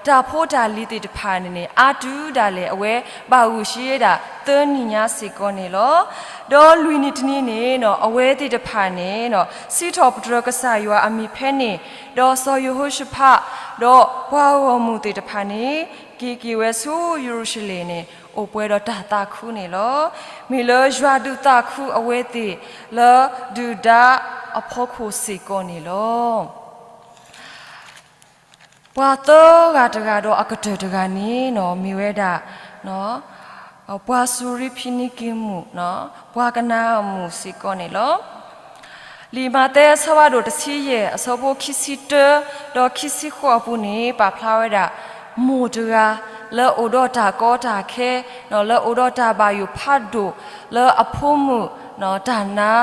တၢ်ဖိတၢ်လံၤသ့ၣ်တဖၣ်န့ၣ် အါတုၤဒၣ်လဲာ် အဝဲဘၣ်ဂုာ်ဆံးဝဲဒၣ်သၢနံၣ်ညါစ့ၢ်ကီးန့ၣ်လီၤ. ဒီးလွံၢ်နံၣ်တနံၤန့ၣ် အဝဲသ့ၣ်တဖၣ်န့ၣ် စံးထီၣ်ပတြၢၤကစၢ်ယွၤအမံၤဖဲန့ၣ်, ဒီးစီၤယဟိၤၡဖး ဒီးပှၤဂီၢ်မုၢ်သ့ၣ်တဖၣ်န့ၣ် က့ၤက့ၤဝဲဆူယရူၤၡလ့ၣ်န့ၣ် အိၣ်ပှဲၤဒီးတၢ်သးခုန့ၣ်လီၤ. မ့ၢ်လၢယွၤဒုးသးခုအဝဲသ့ၣ်လၢဒုၣ်ဒါအဖီခိၣ်စ့ၢ်ကီးန့ၣ်လီၤ. ပှၤသၢဂၤတဂၤဒီးအကတၢၢ်တဂၤန့ၣ် မ့ၢ်ဝဲဒၣ် ပှၤစူၤရံဖံနံက့ၤမုၣ်, ပှၤကနၤအၣ်မုၣ်စ့ၢ်ကီးန့ၣ်လီၤ. လံာ်မးသဲအဆၢဖးဒိၣ်တဆံယဲၢ် အဆၢဖိခံဆံတၢ ဒီးခံဆံဃိးအပူၤန့ၣ် ပာ်ဖျါဝဲဒၣ် မိၢ်တဂၤ လၢအိၣ်ဒီးတၢ်ကီတၢ်ခဲ, လၢအိၣ်ဒီးတၢ်ဘၣ်ယိၣ်ဖးဒိၣ်, လၢအဖိမုၣ် တၢ်နါ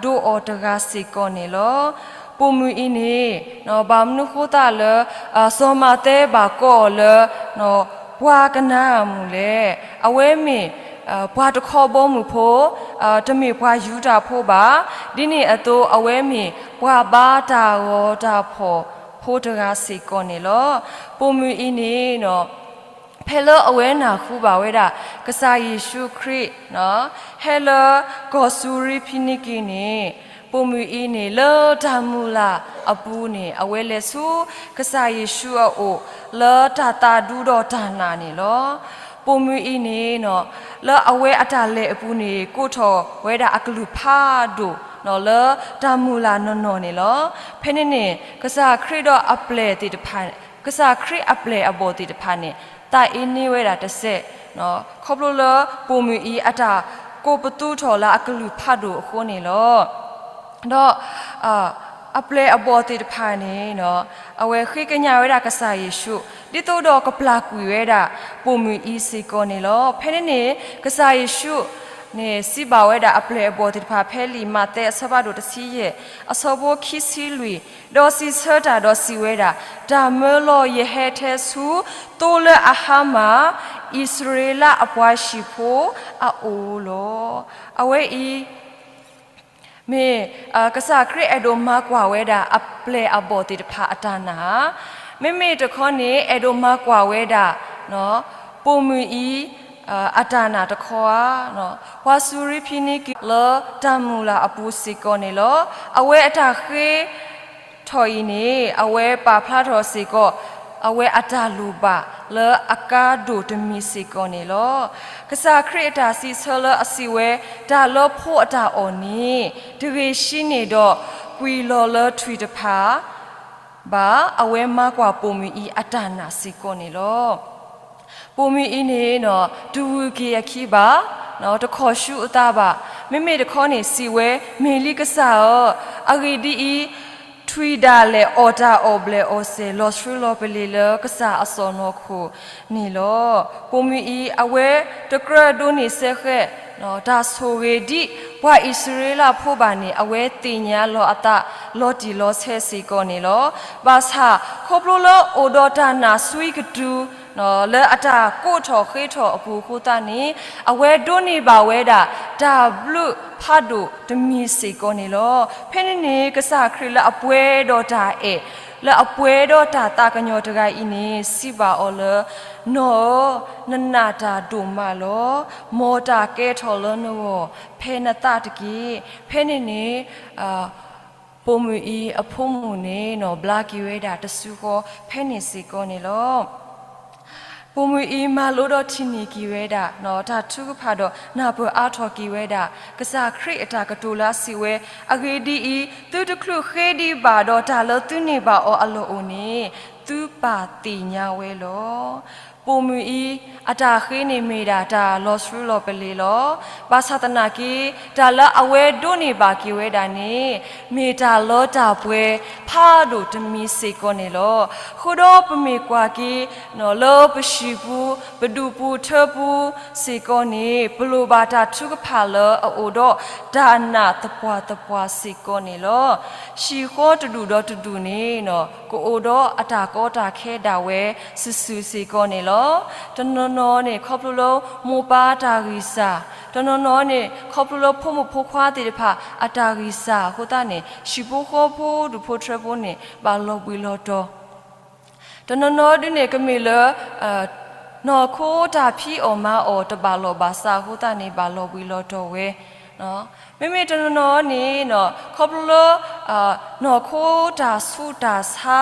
ဒိအီၤတဂၤစ့ၢ်ကီးန့ၣ်လီၤ. ပိာ်မုၣ်အံၤန့ၣ် ဘၣ်မနုၤဃိသတးလၢ စီၤမးသဲဘၣ်ကိးအီၤလၢ ပှၤကနၤအၣ်မုၣ်လဲၣ်. အဝဲမ့ၢ် ပှၤတခီဘီမုၢ်ဖိ, တမ့ၢ်ပှၤယူဒၤဖိဘၣ်. ဒ်န့ၣ်အသိး အဝဲမ့ၢ်ပှၤဘါတၢ်ဂီၤတၢ်ဖီၣ်ဖိတဂၤစ့ၢ်ကီးန့ၣ်လီၤ. ပိာ်မုၣ်အံၤန့ၣ် ဖဲလၢအဝဲနၢ်ဟူဘၣ်ဝဲဒၣ် ကစၢ်ယ့ၣ်ၡူးခရံာ် ဟဲလၢကီၢ်စူၤရံဖံနံက့ၤန့ၣ်, ပိာ်မုၣ်အံၤန့ၣ် လၢတၢ်မုၢ်လၢ်အပူၤန့ၣ် အဝဲလဲၤဆူကစၢ်ယ့ၣ်ၡူးအအိၣ် လၢတၢ်သးဒူဒီးတၢ်နာ်န့ၣ်လီၤ. ပိာ်မုၣ်အံၤန့ၣ် လၢအဝဲအတၢ်လဲၤအပူၤန့ၣ် ကိးထီၣ်ဝဲဒၣ်အကလုၢ်ဖးဒိၣ် လၢတၢ်မုၢ်လၢ်နီၢ်နီၢ်န့ၣ်လီၤ. ဖဲန့ၣ်န့ၣ် ကစၢ်ခရံာ်ဒီးအပျဲၢ်သ့ၣ်တဖၣ်, ကစၢ်ခရံာ်အပျဲၢ်အဘီၣ်သ့ၣ်တဖၣ်န့ၣ် သးအ့န့ၢ်ဝဲဒၣ်တစဲး, ခီဖျိလၢပိာ်မုၣ်အံၤအတၢ်ကိးပသူထီၣ် လၢအကလုၢ်ဖးဒိၣ်အဃိန့ၣ်လီၤ. ဒီး အပျဲၢ်အဘီၣ်သ့ၣ်တဖၣ်န့ၣ် အဝဲဃ့ကညးဝဲဒၣ်ကစၢ်ယ့ၣ်ၡူး ဒ်သိးဒီးကပျၢ်ကွံာ်ဝဲဒၣ် ပိာ်မုၣ်အံၤစ့ၢ်ကီးန့ၣ်လီၤ. ဖဲန့ၣ်န့ၣ် ကစၢ်ယ့ၣ်ၡူး န့ၣ်စံးဘၣ်ဝဲဒၣ်အပျဲၢ်အဘီၣ်သ့ၣ်တဖၣ် ဖဲလံာ်မးသဲအဆၢဖးဒိၣ်တဆံယဲၢ် အဆၢဖိခံဆံလွံၢ်, ဒီးစံးဆၢတၢ်ဒီးစံးဝဲဒၣ်, တၢ်မၢလီၤယဟဲထဲဆူ သိလၢအဟါမၢ် အံၣ်စရ့လးအပှၤဟံၣ်ဖိအအိၣ်လီၤ. အဝဲအံၤ မ့ၢ်ကစၢ်ခရံာ်အဲၣ်ဒိးမၤကွၢ်ဝဲဒၣ် အပျဲၢ်အဘီၣ်သ့ၣ်တဖၣ်အတၢ်နာ်ဧါ, မ့မ့ၢ်တခီန့ၣ် အဲၣ်ဒိးမၤကွၢ်ဝဲဒၣ် ပိာ်မုၣ်အံၤ အတၢ်နာ်တခီဧါ. ပှၤစူၤရံဖံနံကံၤလၢတၢ်မုၢ်လၢ်အပူၤစ့ၢ်ကီးန့ၣ်လီၤ. အဝဲအတၢ်ဃ့ထီၣ်အံၤန့ၣ် အဝဲပာ်ဖျါထီၣ်စ့ၢ်ကီး အဝဲအတၢ်လိၣ်ဘၣ်လၢအကါဒိၣ်တမံၤစ့ၢ်ကီးန့ၣ်လီၤ. ကစၢ်ခရံာ်အတၢ်စံးဆၢလၢအစံးဝဲ တၢ်လၢဖိအတၢ်အီၣ်န့ၣ် တဂ့ၤဆှံန့ၣ်ဒီး ကွံာ်လီၤလၢထွံၣ်တဖၣ် ဘၣ်, အဝဲမၤကွၢ်ပိာ်မုၣ်အံၤအတၢ်နာ်စ့ၢ်ကီးန့ၣ်လီၤ. ပိာ်မုၣ်အံၤန့ၣ် တဝုၢ်က့ၤအခံဘၣ်, တခီၣ်ဆူအသးဘၣ်, မ့မ့ၢ်တခီန့ၣ်စံးဝဲ, မ့ၢ်လံကစၢ်ဧၢ, အဂ့ၢ်ဒ်အံၤ, ထွံၣ်ဒၣ်လဲာ်အီၣ်တၢ်အီၣ်ဘျဲၣ်အီၣ်စဲၤ လီၤဆှၢလီၤပလ့ၤလၢကစၢ်အစီၣ်နီၤခိၣ်န့ၣ်လီၤ. ပိာ်မုၣ်အံၤ အဝဲတကြၢးဒိးန့ၢ်စဲဃဲး တၢ်ဆိၣ်ဂ့ၤဒ်ပှၤအံၣ်စရ့လးဖိဘၣ်န့ၣ် အဝဲသ့ၣ်ညါလီၤအသးလီၤတံၢ်လီၤဆဲးစ့ၢ်ကီးန့ၣ်လီၤ. ဘၣ်ဆၣ် ခီဖျိလၢအိၣ်ဒီးတၢ်နာ်စွံကတုၤ လၢအတၢ်ကိးထီၣ်ဃ့ထီၣ်အပူၤအဃိသတးန့ၣ် အဝဲဒိးန့ၢ်ဘၣ်ဝဲဒၣ် တၢ်ဘျုးဖးဒိၣ်တမံၤစ့ၢ်ကီးန့ၣ်လီၤ. ဖဲန့ၣ်န့ၣ် ကစၢ်ခရံာ်လၢအပှဲၤဒီးတၢ်အဲၣ် လၢအပှဲၤဒီးတၢ်သးကညီၤတဂၤအံၤန့ၣ် စံးဘၣ်အီၤလၢ နီၢ်ဧၢ, နနာ်တၢ်ဒိၣ်မးလီၤ. မ်တၢ်ကဲထီၣ်လၢနဂီၢ် ဖဲနသးတက့ၢ်. ဖဲန့ၣ်န့ၣ် ပိာ်မုၣ်အံၤအဖိမုၣ်န့ၣ် ဘျါက့ၤဝဲဒၣ်တစုဃီ ဖဲန့ၣ်စ့ၢ်ကီးန့ၣ်လီၤ. ပိာ်မုၣ်အံၤမၤလိဒီးထံၣ်န့ၢ်က့ၤဝဲဒၣ် တၢ်ထုကဖၣ်ဒီး နၢ်ပၢၢ်အါထီၣ်က့ၤဝဲဒၣ် ကစၢ်ခရံာ်အတၢ်ကတိၤလၢအစံးဝဲ, အဂ့ၢ်ဒ်အံၤ, သုတချုးဃ့ဒံးဘၣ်ဒီးတၢ်လၢသုန့ၢ်ဘၣ်အီၤအလီၢ်အိၣ်န့ၣ် သုပၢ်သ့ၣ်ညါဝဲလီၤ. ပိာ်မုၣ်အံၤ အတၢ်ဃ့န့ၣ်မ့ၢ်ဒၣ်တၢ်လီၤဆှၢလီၤပလ့ၤလီၤ. ဘၣ်ဆၣ်သနာ်က့ တၢ်လၢအဝဲဒိးန့ၢ်ဘၣ်က့ၤဝဲဒၣ်န့ၣ် မ့ၢ်တၢ်လၢတၢ်ပှဲၤဖးဒိၣ်တမံၤစ့ၢ်ကီးန့ၣ်လီၤ. ဃုာ်ဒီးပမ့ၢ်ကွၢ်က့ၤ လၢပဟံၣ်ပူၤ ပဒူၣ်ပူၤထၢပူၤစ့ၢ်ကီးန့ၣ် ပလိၣ်ဘၣ်တၢ်ထုကဖၣ်လၢအအိၣ်ဒီးတၢ်နာ်သပှၢ်သပှၢ်စ့ၢ်ကီးန့ၣ်လီၤ. ဟံၣ်ဃီတဒူၣ်ဒီးတဒူၣ်န့ၣ် ကအိၣ်ဒီးအတၢ်ကီတၢ်ခဲဒၣ်ဝဲစုာ်စုာ်စ့ၢ်ကီးန့ၣ်လီၤ. တနီၤနီၤန့ၣ် ခီဖျိလၢမိၢ်ပၢ်တၢ်ဂံၢ်စၢ်, တနီၤနီၤန့ၣ် ခီဖျိလၢဖိမုၣ်ဖိခွါသ့ၣ်တဖၣ်အတၢ်ဂံၢ်စၢ်အဃိသတးန့ၣ် ဟံၣ်ဖိဃီဖိဒူၣ်ဖိထၢဖိန့ၣ် ဘၣ်လီၤဘှံးလီၤတီၤ တနီၤနီၤဒုန့ၣ် ကမ့ၢ်လၢ နီၢ်ခိတၢ်ဖံးအီၣ်မၤအီၣ်တဘၣ်လီၢ်ဘၣ်စးအဃိသတးန့ၣ် ဘၣ်လီၤဘှံးလီၤတီၤဝဲ. မ့မ့ၢ်တနီၤနီၤန့ၣ် ခီဖျိလၢ နီၢ်ခိတၢ်ဆူးတၢ်ဆါ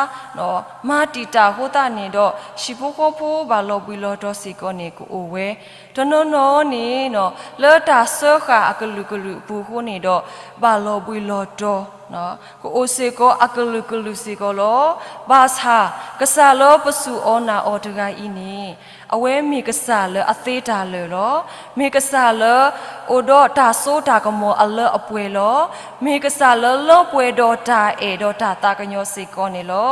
မၤတံာ်တာ်အဃိသတးန့ၣ်ဒီး ဟံၣ်ဖိဃီဖိဘၣ်လီၤဘှံးလီၤတီၤစ့ၢ်ကီးန့ၣ် ကအိၣ်ဝဲ. တနီၤနီၤန့ၣ် လၢတၢ်စၢဃာ်အကလုာ်ကလုာ်အပူၤအဃိန့ၣ်ဒီး ဘၣ်လီၤဘှံးလီၤတီၤ ကအိၣ်စ့ၢ်ကီးအကလုာ်ကလုာ်စ့ၢ်ကီးလီၤ. ဘၣ်ဆၣ် ကစၢ်လၢပစူၢ်အီၤနာ်အီၤတဂၤအံၤန့ၣ် အဝဲမ့ၢ်ကစၢ်လၢအသ့တၢ်လၢာ်လီၤ. မ့ၢ်ကစၢ်လၢအိၣ်ဒီးတၢ်စိတၢ်ကမီၤအလၢအပှဲၤလီၤ. မ့ၢ်ကစၢ်လၢလၢပှဲၤဒီးတၢ်အဲၣ်ဒီးတၢ်သးကညီၤစ့ၢ်ကီးန့ၣ်လီၤ.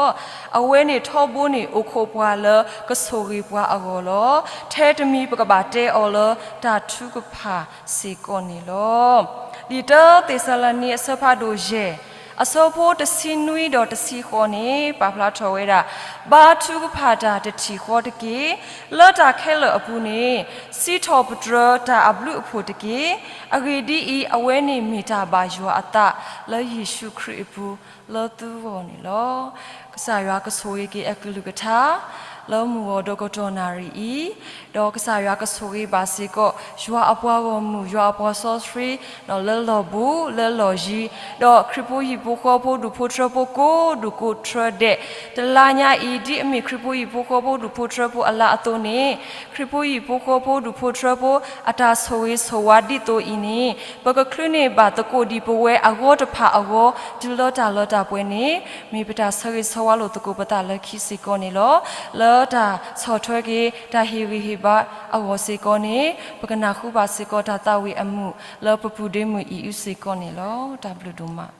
အဝဲန့ၣ်ထီဘိန့ၣ်အိၣ်ခိးပှၤလၢကဆိၣ်ဂ့ၤပှၤအဂီၢ်လီၤ. ထဲတမံၤပကဘၣ်တဲအီၤလၢတၢ်ထုကဖၣ်စ့ၢ်ကီးန့ၣ်လီၤ. လံာ်တၢသ့းစၤလနံအဆၢဖးဒိၣ်ယဲၢ် အဆၢဖိတဆံနွံဒီးတဆံဃိးန့ၣ် ပာ်ဖျါထီၣ်ဝဲဒၣ်, ဘါထုကဖၣ်တၢ်တထံၣ်ဃီတက့ၢ်. လၢတၢ်ခဲလၢာ်အပူၤန့ၣ် စံးထီၣ်ပတြၢၤတၢ်အဘျုးအဖှိၣ်တက့ၢ်. အဂ့ၢ်ဒ်အံၤ, အဝဲန့ၣ်မ့ၢ်တၢ်ဘၣ်ယွၤအသးလၢယ့ၣ်ၡူးခရံာ်အပူၤလၢသုဂီၢ်န့ၣ်လီၤ. ကစၢ်ယွၤကဆိၣ်ဂ့ၤက့ၤအကလုၢ်ကထါ လၢမုၢ်ဂီၤဒီးကတီၢ်နၣ်ရံၣ်အံၤ, ဒီးကစၢ်ယွၤကဆိၣ်ဂ့ၤဘၣ်စ့ၢ်ကီး ယွၤအပှၤဂီၢ်မုၢ် ယွၤအပှၤစီဆှံ လၢလီၢ်ဘူးလၢလီၢ်ယံၤ, ဒီးခရံာ်ဖိဟံၣ်ဖိဃီဖိဒူၣ်ဖိထၢဖိကိးဒူၣ်ကိးထၢဒဲး, တလါညါအံၤ ဒ်အမ့ၢ်ခရံာ်ဖိဟံၣ်ဖိဃီဖိဒူၣ်ဖိထၢဖိအလါအသိးန့ၣ်, ခရံာ်ဖိဟံၣ်ဖိဃီဖိဒူၣ်ဖိထၢဖိ အတၢ်ဆိၣ်ဂ့ၤဆိၣ်ဝါဒ်သိးအံၤန့ၣ်, ပကချုးန့ၢ်ဘၣ်သကိးဒံးပဝဲအဂီၢ်တဖၣ်အဂီၢ် တုၤလၢတၢ်လီတၢ်ပှဲၤန့ၣ်, မ့ၢ်ပတၢ်ဆၢဂ့ၤဆၢဝါလိာ်သကိးပသးလၢခံစ့ၢ်ကီးန့ၣ်လီၤ. လၢတၢ်ဆီၣ်ထွဲက့ၤ တၢ်ဟ့ၣ်ဂံၢ်ဟ့ၣ်ဘါအဂီၢ်စ့ၢ်ကီးန့ၣ်, ပကနၢ်ဟူဘၣ်စ့ၢ်ကီးတၢ်သးဝံၣ်အမုာ် လၢပပုၢ်ဒ့မုၣ်အံၤအုစ့ၢ်ကီးန့ၣ်လီၤ. တၢ်ဘျုးဒိၣ်မး.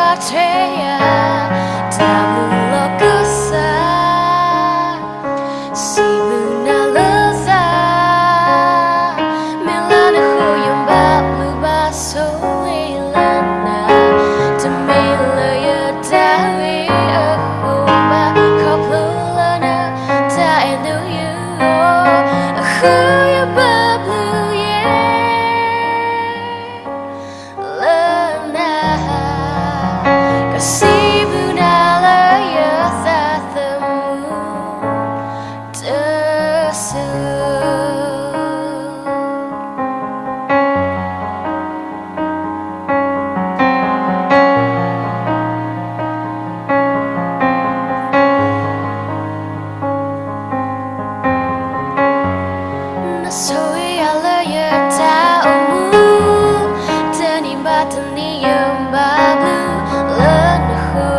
တၢ်မုာ်လီၤကစၢ်, စံးဘျုးနၤလၢသး, မ့ၢ်လၢနဃုယဘၣ်ဘျုးဘၣ်ဆိၣ်ဂ့ၤလၢနၤ, တမ့ၢ်လၢယတၢ်ဂ့ၤအဃိဘၣ် ခီဖျိလၢနတၢ်အဲၣ်ဒိၣ်ယဂီၢ်, အဃိယဘၣ်ဘျုးယဲ လၢနၤ, ကစံးဘျုးနၤလၢယသးသမူတစိၤ နဆိၣ်ဂ့ၤယၤလၢယတၢ်အိၣ်မူ, တနံၤဘၣ်တနံၤ ယဘၣ်ဘျုးလၢနဃိ,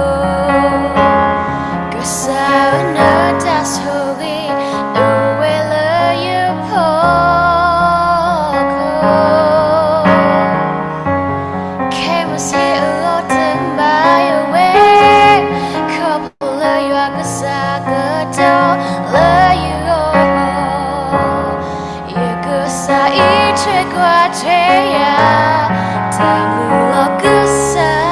ကစၢ်ဧၢ နတၢ်ဆိၣ်ဂ့ၤ အိၣ်ဝဲလၢယဖီခိၣ် ခဲမုၢ်ဆ့ၣ်အလီၢ်တဘၣ်ယဝဲ, ခီဖျိလၢယွၤကစၢ်ကတီၤလၢယဂီၢ်, ယကစၢ်အံးထွဲကွၢ်ထွဲယၤ, တၢ်မုာ်လီၤကစၢ်,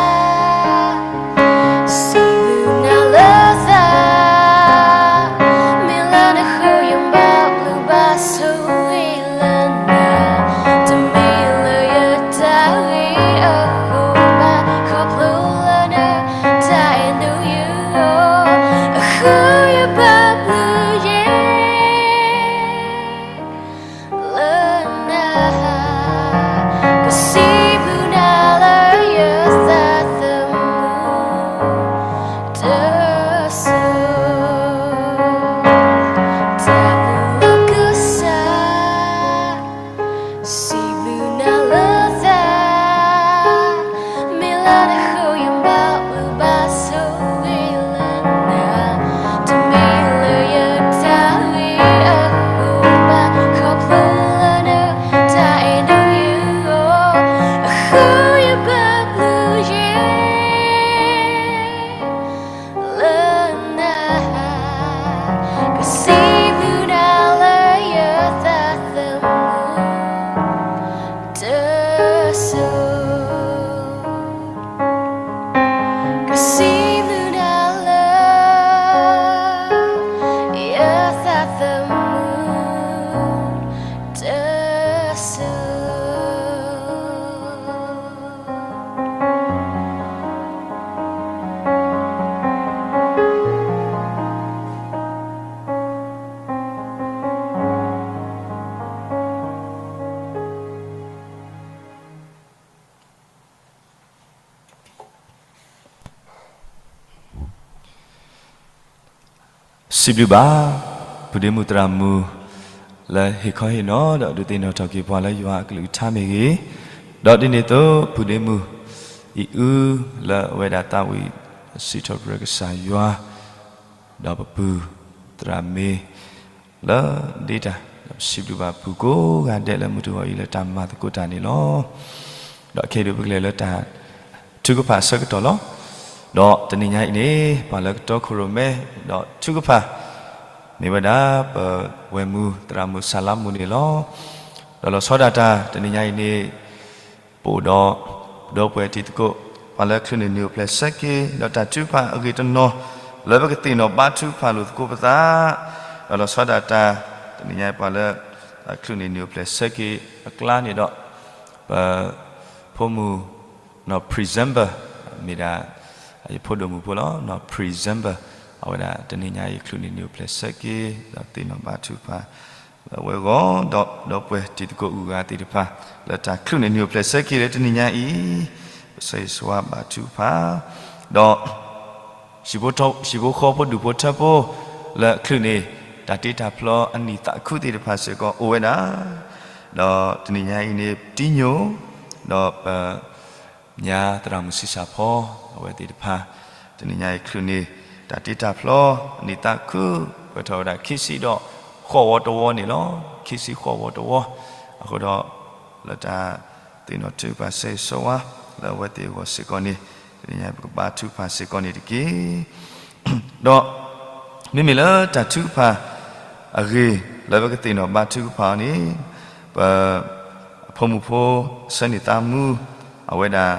စံးဘျုးနၤလၢသး, မ့ၢ်လၢနဃုယဘၣ်ဘျုးဘၣ်ဆိၣ်ဂ့ၤလၢနၤ, တမ့ၢ်လၢယတၢ်ဂ့ၤအဃိဘၣ် ခီဖျိလၢနတၢ်အဲၣ်ဒိၣ်ယဂီၢ်, အဃိယဘၣ်ဘျုးယဲ လၢနၤ, ကစံးဘျုးနၤလၢယသးသမူတစိၤ, တၢ်မုာ်လီၤကစၢ်, စံးဘျုးနၤလၢသး, မ့ၢ်လၢနဃုယဘၣ်ဘျုးဘၣ်ဆိၣ်ဂ့ၤလၢနၤ, တမ့ၢ်လၢယတၢ်ဂ့ၤအဃိဘၣ် ခီဖျိလၢနတၢ်အဲၣ်ဒိၣ်ယဂီၢ်, အဃိယဘၣ်ဘျုးယဲ လၢနၤ, ကစံးဘျုးနၤလၢယသးသမူတစိၤ, ကစံးဘျုးနၤလၢ ယသးသမူတစိၤ. စံးဘျုးဘၣ် ဖုဒ့မုၣ်သရၣ်မုၣ် လၢဟ့ၣ်ခီဟ့ၣ်နီၤ ဒီးဒုးသ့ၣ်နီၣ်ထီၣ်က့ၤပှၤလၢယွၤအကလုၢ်ကထါမ့ၢ်ဂ့ၤ, ဒီးဒ်န့ၣ်အသိး ဖုဒ့မုၣ်အံၤအု လၢအဝဲဒၣ်သးဝံၣ်စံးထီၣ်ပတြၢၤကစၢ်ယွၤ, ဒီးပပုၢ်သရၣ်မ့ၢ် လၢဒ့တၢ်, ဒီးပစံးဘျုးဘၣ်ပှၤကိးဂၤဒဲးလၢမုၢ်တဂီၤအံၤလၢတၢ်မၤသကိးတၢ်န့ၣ်လီၤ. ဒီးခဲအံၤဒုးပကလဲၤလၢတၢ်ထုကဖၣ်အဆၢကတီၢ်လီၤ. ဒီးတနံၤညါအံၤန့ၣ် ပှၤလၢကတီခိၣ်ရိၣ်မဲ ဒီးထုကဖၣ် မ့ၢ်ဝဲဒၣ် ပဝဲၢ်မုၢ်သရၣ်မုၣ်စၤလါမူန့ၣ်လီၤ. ဒီးလီၤဆီဒၣ်တၢ်တနံၤညါအံၤန့ၣ် ပအိၣ်ဒီး ဒီပုၢ်ဝဲၢ်တံၤသကိး ပှၤလၢချုးန့ၢ်နံၣ်အိၣ်ဖျဲၣ်ဆၢက့ၤ ဒီးတၢ်ထုကဖၣ်အဂ့ၢ်တနီၤ လၢပကသ့ၣ်နီၣ်ဘါထုကဖၣ်လိာ်သကိးပသး, ဒီးလီၤဆီဒၣ်တၢ် တနံၤညါအံၤ ပှၤလၢ ချုးန့ၢ်နံၣ်အိၣ်ဖျဲၣ်ဆၢက့ၤအကျါန့ၣ်ဒီး ပဖိမုၣ် နီၢ် Presenter မ့ၢ်ဒၣ် ယဖိဒိၣ်မုၣ်ဖိလီၤ. နီၢ် Presenter အဝဲဒၣ်တနံၤညါအံၤ ချုးန့ၢ်နံၣ်အိၣ်ဖျဲၣ်ဆၢက့ၤ ဒီးသ့ၣ်နီၣ်ဘါထုကဖၣ် လၢအဝဲအဂီၢ် ဒီးဒီပုၢ်ဝဲၢ်တံၤသကိးအဂုၤအဂၤသ့ၣ်တဖၣ် လၢတၢ်ချုးန့ၢ်နံၣ်အိၣ်ဖျဲၣ်ဆၢက့ၤလၢတနံၤညါအံၤ ပဆၢဂ့ၤဆၢဝါဘါထုကဖၣ်, ဒီး ဟံၣ်ဖိဃီဖိဒူၣ်ဖိထၢဖိ လၢအချုးန့ၢ် တၢ်တ့တၢ်ဖျီအနံၣ်သးခုသ့ၣ်တဖၣ်စ့ၢ်ကီးအိၣ်ဝဲဒၣ်, ဒီးတနံၤညါအံၤန့ၣ် ပတံၤညိၣ် ဒီးပ ညါသရၣ်မုၣ်ဆံးစၢ်ဖီ အဝဲသ့ၣ်တဖၣ် တနံၤညါအံၤချုးန့ၢ် တၢ်တ့တၢ်ဖျီ အနံၣ်သးခု ပှဲၤထီၣ်ဝဲဒၣ်ခံဆံဒီးဃိးဝီတဝီန့ၣ်လီၤ. ခံဆံဃိးဝီတဝီ, အဃိဒီး လၢတၢ်သ့ၣ်နီၣ်ထုကဖၣ်ဆၢဂ့ၤဆၢဝါ လၢအဝဲသ့ၣ်အဂီၢ်စ့ၢ်ကီးန့ၣ် သ့ၣ်ညါပကဘါထုကဖၣ်စ့ၢ်ကီးန့ၣ်တက့ၢ်. ဒီးမ့မ့ၢ်လၢတၢ်ထုကဖၣ်အဂ့ၢ်လၢပကသ့ၣ်နီၣ်ဘါထုကဖၣ်အီၤန့ၣ်, ပ အဖိမုၣ်ဖိဆၢန့ၢ်သးမူ, အဝဲဒၣ်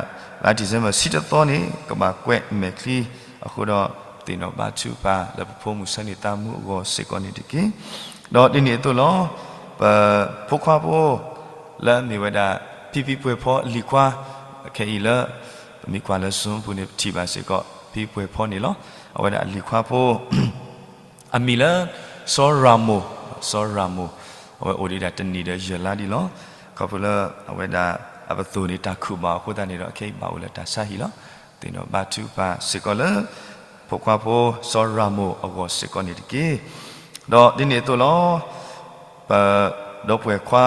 လါ December ဆံတသီန့ၣ် ကဘၣ်ကွဲးမဲာ်ချံအဃိဒီး သ့ၣ်နီၣ်ဘါထုကဖၣ်လၢပဖိမုၣ်ဆၢန့ၢ်သးမူအဂီၢ်စ့ၢ်ကီးန့ၣ်တက့ၢ်. ဒီးဒ်န့ၣ်အသိးလီၤ, ပဖိခွါဖိ လၢအမ့ၢ်ဝဲဒၣ် ဖံဖံပှဲၤဖီလံၤခွါ, ခဲအံၤလၢ ပမ့ၢ်ကွၢ်လၢ Zoom ပူၤန့ၣ် ပထံၣ်ဘၣ်စ့ၢ်ကီး ဖံပှဲၤဖီန့ၣ်လီၤ. အဝဲဒၣ်အလံၤခွါဖိ အမံၤလၢ စီၤရၤမိၣ်, စီၤရၤမိၣ်, အဝဲအိၣ်ဒံးဒၣ်တနံၣ်ဒီးယဲၢ်လါဒံးလီၤ. ခီဖျိလၢအဝဲဒၣ်အပသိၣ်န့ၣ် တၢ်ခုၣ်ဘၣ်အဃိသတးန့ၣ်ဒီး ခဲအံၤဘၣ်အိၣ်လၢတၢ်ဆါဟံၣ်လီၤ. သ့ၣ်နီၣ်ဘါထုကဖၣ်စ့ၢ်ကီးလၢ ဖိခွါဖိစီၤရၤမိၣ်အဂီၢ်စ့ၢ်ကီးန့ၣ်တက့ၢ်. ဒီးဒ်န့ၣ်အသိးလီၤ, ပဒီပုၢ်ဝဲၢ်ခွါ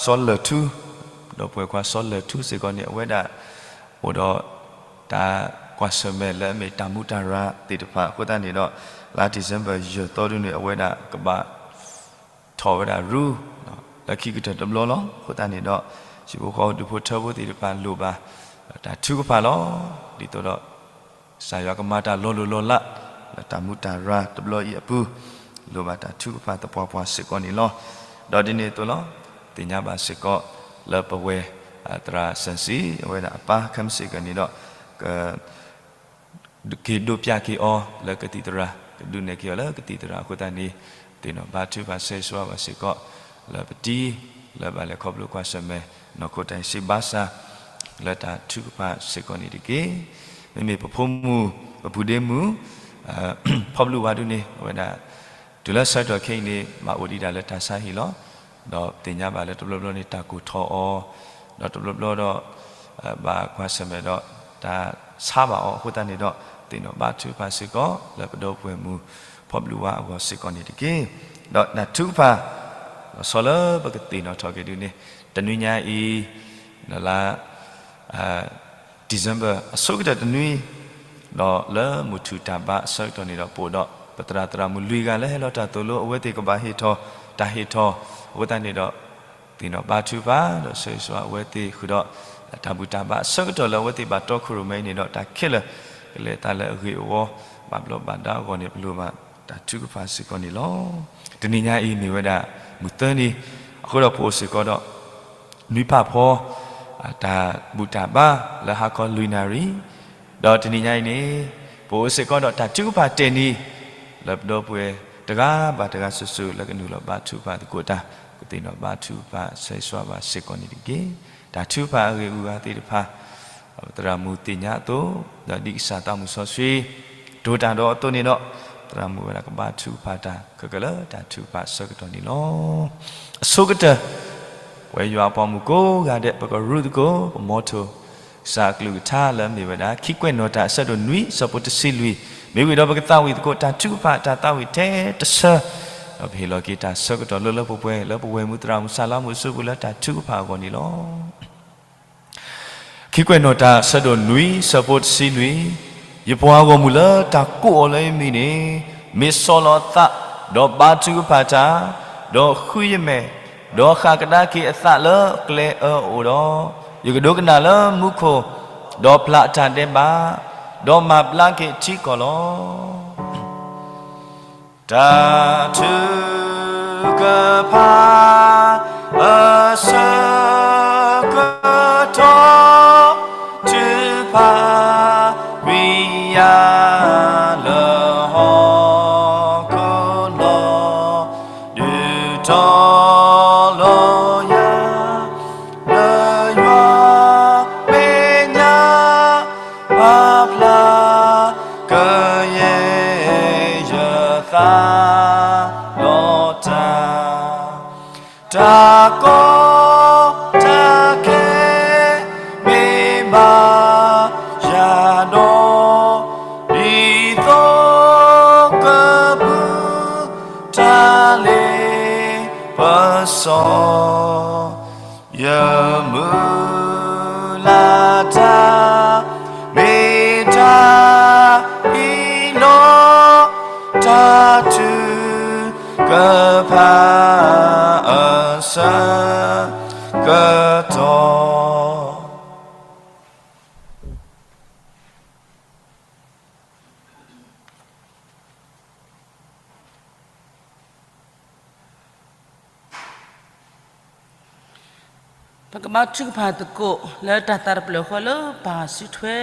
စီၤလၢၢ်ထူ, ဒီပုၢ်ဝဲၢ်ခွါစီၤလၢၢ်ထူစ့ၢ်ကီးန့ၣ် အဝဲဒၣ် အိၣ်ဒီးတၢ်ကွၢ်ဆၢၣ်မဲာ်လၢအမ့ၢ်တၢ်မူးတၢ်ရၤသ့ၣ်တဖၣ်အဃိသတးန့ၣ်ဒီး လါ December ယဲၢ်သီဒ်န့ၣ် အဝဲဒၣ်ကဘၣ်ထီၣ်ဝဲဒၣ်ရူ လၢခံကတၢၢ်တဘျီလီၤ. အဃိသတးန့ၣ်ဒီး ဟံၣ်ဖိဃီဖိဒူၣ်ဖိထၢဖိသ့ၣ်တဖၣ်လိၣ်ဘၣ် တၢ်ထုကဖၣ်လီၤ. ဒ်သိးဒီး ကစၢ်ယွၤကမၤတၢ်လီၤလိၢ်လီၤလး လၢတၢ်မူးတၢ်ရၤတဘျီအံၤအပူၤ လိၣ်ဘၣ်တၢ်ထုကဖၣ်သပှၢ်ပှၢ်စ့ၢ်ကီးန့ၣ်လီၤ. ဒီးဒ်န့ၣ်အသိးလီၤ, သ့ၣ်ညါဘၣ်စ့ၢ်ကီး လၢပဝဲ သရၣ်စၢၣ်စံ အဝဲဒၣ်အပၢ်ခဲမုၢ်ဆ့ၣ်ကီးန့ၣ်ဒီး က က့ၤဒိးပျးက့ၤအီၤလၢကသံၣ်သရၣ်, ကဒုးနဲၣ်က့ၤအီၤလၢကသံၣ်သရၣ်အဃိသတးန့ၣ်, သ့ၣ်နီၣ်ဘါထုကဖၣ်ဆၢဂ့ၤဆၢဝါဘၣ်စ့ၢ်ကီး လၢပတံၤ လၢဘၣ်လဲၤခီဖျိကွၢ်ဆၢၣ်မဲာ် နီၢ်ခိတၢ်အံၤစံးဘၣ်ဆၣ် လၢတၢ်ထုကဖၣ်စ့ၢ်ကီးန့ၣ်တက့ၢ်. မ့မ့ၢ်ပဖိမုၣ် ပပုၢ်ဒ့မုၣ် ဖီဘျုးဝါဒုန့ၣ် အဝဲဒၣ် တုၤလၢဆၢကတီၢ်ခဲအံၤန့ၣ် ဘၣ်အိၣ်ဒံးဒၣ်လၢတၢ်ဆါဟံၣ်လီၤ. ဒီးသ့ၣ်ညါဘၣ်လၢတဘျီဘျီန့ၣ် တၢ်ကိၢ်ထီၣ်အီၤ, ဒီးတဘျီဘျီဒီး ဘၣ်ကွၢ်ဆၢၣ်မဲာ်ဒီး တၢ်ဆါဘၣ်အီၤအဃိသတးန့ၣ်ဒီး သ့ၣ်နီၣ်ဘါထုကဖၣ်စ့ၢ်ကီး လၢပဒီပုၢ်ဝဲၢ်မုၣ် ဖီဘျုးဝါအဂီၢ်စ့ၢ်ကီးန့ၣ်တက့ၢ်. ဒီးတၢ်ထုကဖၣ် လီၤဆီလၢပကသ့ၣ်နီၣ်ထီၣ်က့ၤဒုန့ၣ် တနွံညါအံၤ လါ December အဆိကတၢၢ်တနွံ ဒီးလၢမုၢ်ထူၣ်တၢ်ဘါအဆၢကတီၢ်န့ၣ်ဒီး ပအိၣ်ဒီးပသရၣ်သရၣ်မုၣ်လွံၢ်ဂၤလၢဟဲလီၤတၢ်သိၣ်လိ အဝဲသ့ၣ်ကဘၣ်ဟ့ၣ်ထီၣ်တၢ်ဟ့ၣ်ထီၣ်အဃိသတးန့ၣ်ဒီး သ့ၣ်နီၣ်ဘါထုကဖၣ် ဒီးဆၢဂ့ၤဆၢဝါအဝဲသ့ၣ်ဃုာ်ဒီး တၢ်ဘူၣ်တၢ်ဘါအဆၢကတီၢ်လၢအဝဲသ့ၣ်ဘၣ်တီခိၣ်ရိၣ်မဲအံၤန့ၣ်ဒီး တၢ်ခဲလၢာ် ကလဲၤသးလၢအဂ့ၤအဝါ ဘၣ်ဘျီးဘၣ်ဒါအဂီၢ်န့ၣ် ပလိၣ်ဘၣ်တၢ်ထုကဖၣ်စ့ၢ်ကီးန့ၣ်လီၤ. တနံၤညါအံၤမ့ၢ်ဝဲဒၣ် မုၢ်သၢနံၤ အဃိဒီးပအိၣ်စ့ၢ်ကီးဒီး နွံဖးဖီ တၢ်ဘူၣ်တၢ်ဘါလၢဟါခီလွံၢ်နၣ်ရံၣ်, ဒီးတနံၤညါအံၤန့ၣ် ပအိၣ်စ့ၢ်ကီးဒီးတၢ်ထုကဖၣ်တဲာ်နံၤ လၢပဒီပုၢ်ဝဲၢ်တဂၤဘၣ်တဂၤစုာ်စုာ်လၢကနုာ်လီၤဘါထုကဖၣ်သကိးတၢ် ကသ့ၣ်နီၣ်ဘါထုကဖၣ်ဆၢဂ့ၤဆၢဝါဘၣ်စ့ၢ်ကီးန့ၣ်တက့ၢ်. တၢ်ထုကဖၣ်အဂ့ၢ်အုၣ်အဂၤသ့ၣ်တဖၣ် သရၣ်မုၣ်သ့ၣ်ညါအသိး ဒီးဒ်ကစၢ်သးမုၢ်စီဆှံ တိၢ်တၢ်ဒီးအသိးန့ၣ်ဒီး သရၣ်မုၣ်ဝဲဒၣ်ကဘါထုကဖၣ်တၢ် ခဲကလၢတၢ်ထုကဖၣ်အဆၢကတီၢ်န့ၣ်လီၤ. အဆိကတၢၢ် ပဝဲယွၤအပှၤမုၣ်ကိးဂၤဒဲး ပကရူၢ်သကိး ပမီထိၣ် ကစၢ်အကလုၢ်ကထါလၢအမ့ၢ်ဝဲဒၣ် ခံကွဲးနီၣ်တၢ်အဆၢဒိၣ်နွံ ဆၢဖိတဆံလွံၢ်, မ့ၢ်ဝံၤဒီးပကသးဝံၣ်သကိး တၢ်ထုကဖၣ်တၢ်သးဝံၣ်ထဲတဆၢ, ဒီးပဟ့ၣ်လီၤက့ၤတၢ်ဆၢကတီၢ်လၢလၢပှဲၤပှဲၤ လၢပဝဲၢ်မုၣ်သရၣ်မုၣ်စၢ်လါမုၣ်အစုပူၤလၢတၢ်ထုကဖၣ်အဂီၢ်န့ၣ်လီၤ. ခံကွဲးနီၣ်တၢ်အဆၢဒိၣ်နွံ ဆၢဖိတဆံနွံ, ယပှၤဂီၢ်မုၢ်လၢတၢ်ကိးအီၤလၢယမံၤန့ၣ် မ့ၢ်ဆီၣ်လီၤအသး, ဒီးဘါထုကဖၣ်တၢ်, ဒီးဃုယမဲာ်, ဒီးဃၣ်ကဒါက့ၤအသးလၢအကျဲအၢအအိၣ်ဒီး, ယကဒိကနၣ်လၢမူခိၣ်, ဒီးပျၢ်အတၢ်ဒဲးဘး, ဒီးမၤဘျါက့ၤထံကီၢ်လီၤ. တၢ်ထုကဖၣ်အဆၢကတီၢ် ထုကဖၣ်ဝံၤယၤလၢဟီၣ်ခိၣ်လီၤ, ဒုးတီၤလီၤယၤ လၢယွၤမဲာ်ညါ ပာ်ဖျါကယဲၢ်ယသး ဒီးတၢ် တၢ်ကီတၢ်ခဲ မ့ၢ်ဘၣ်ယၤဒီး ဒ်သိးကပူၤ တၢ်လ့ပစီ ယမုၢ်လၢ်တၢ် မ့ၢ်တၢ်အံၤလီၤ. တၢ်ထုကဖၣ်အဆၢကတီၢ် ပကဘါထုကဖၣ်သကိးလၢတၢ်သးတဖျၢၣ်ဃီလၢပၢ်စုထွဲ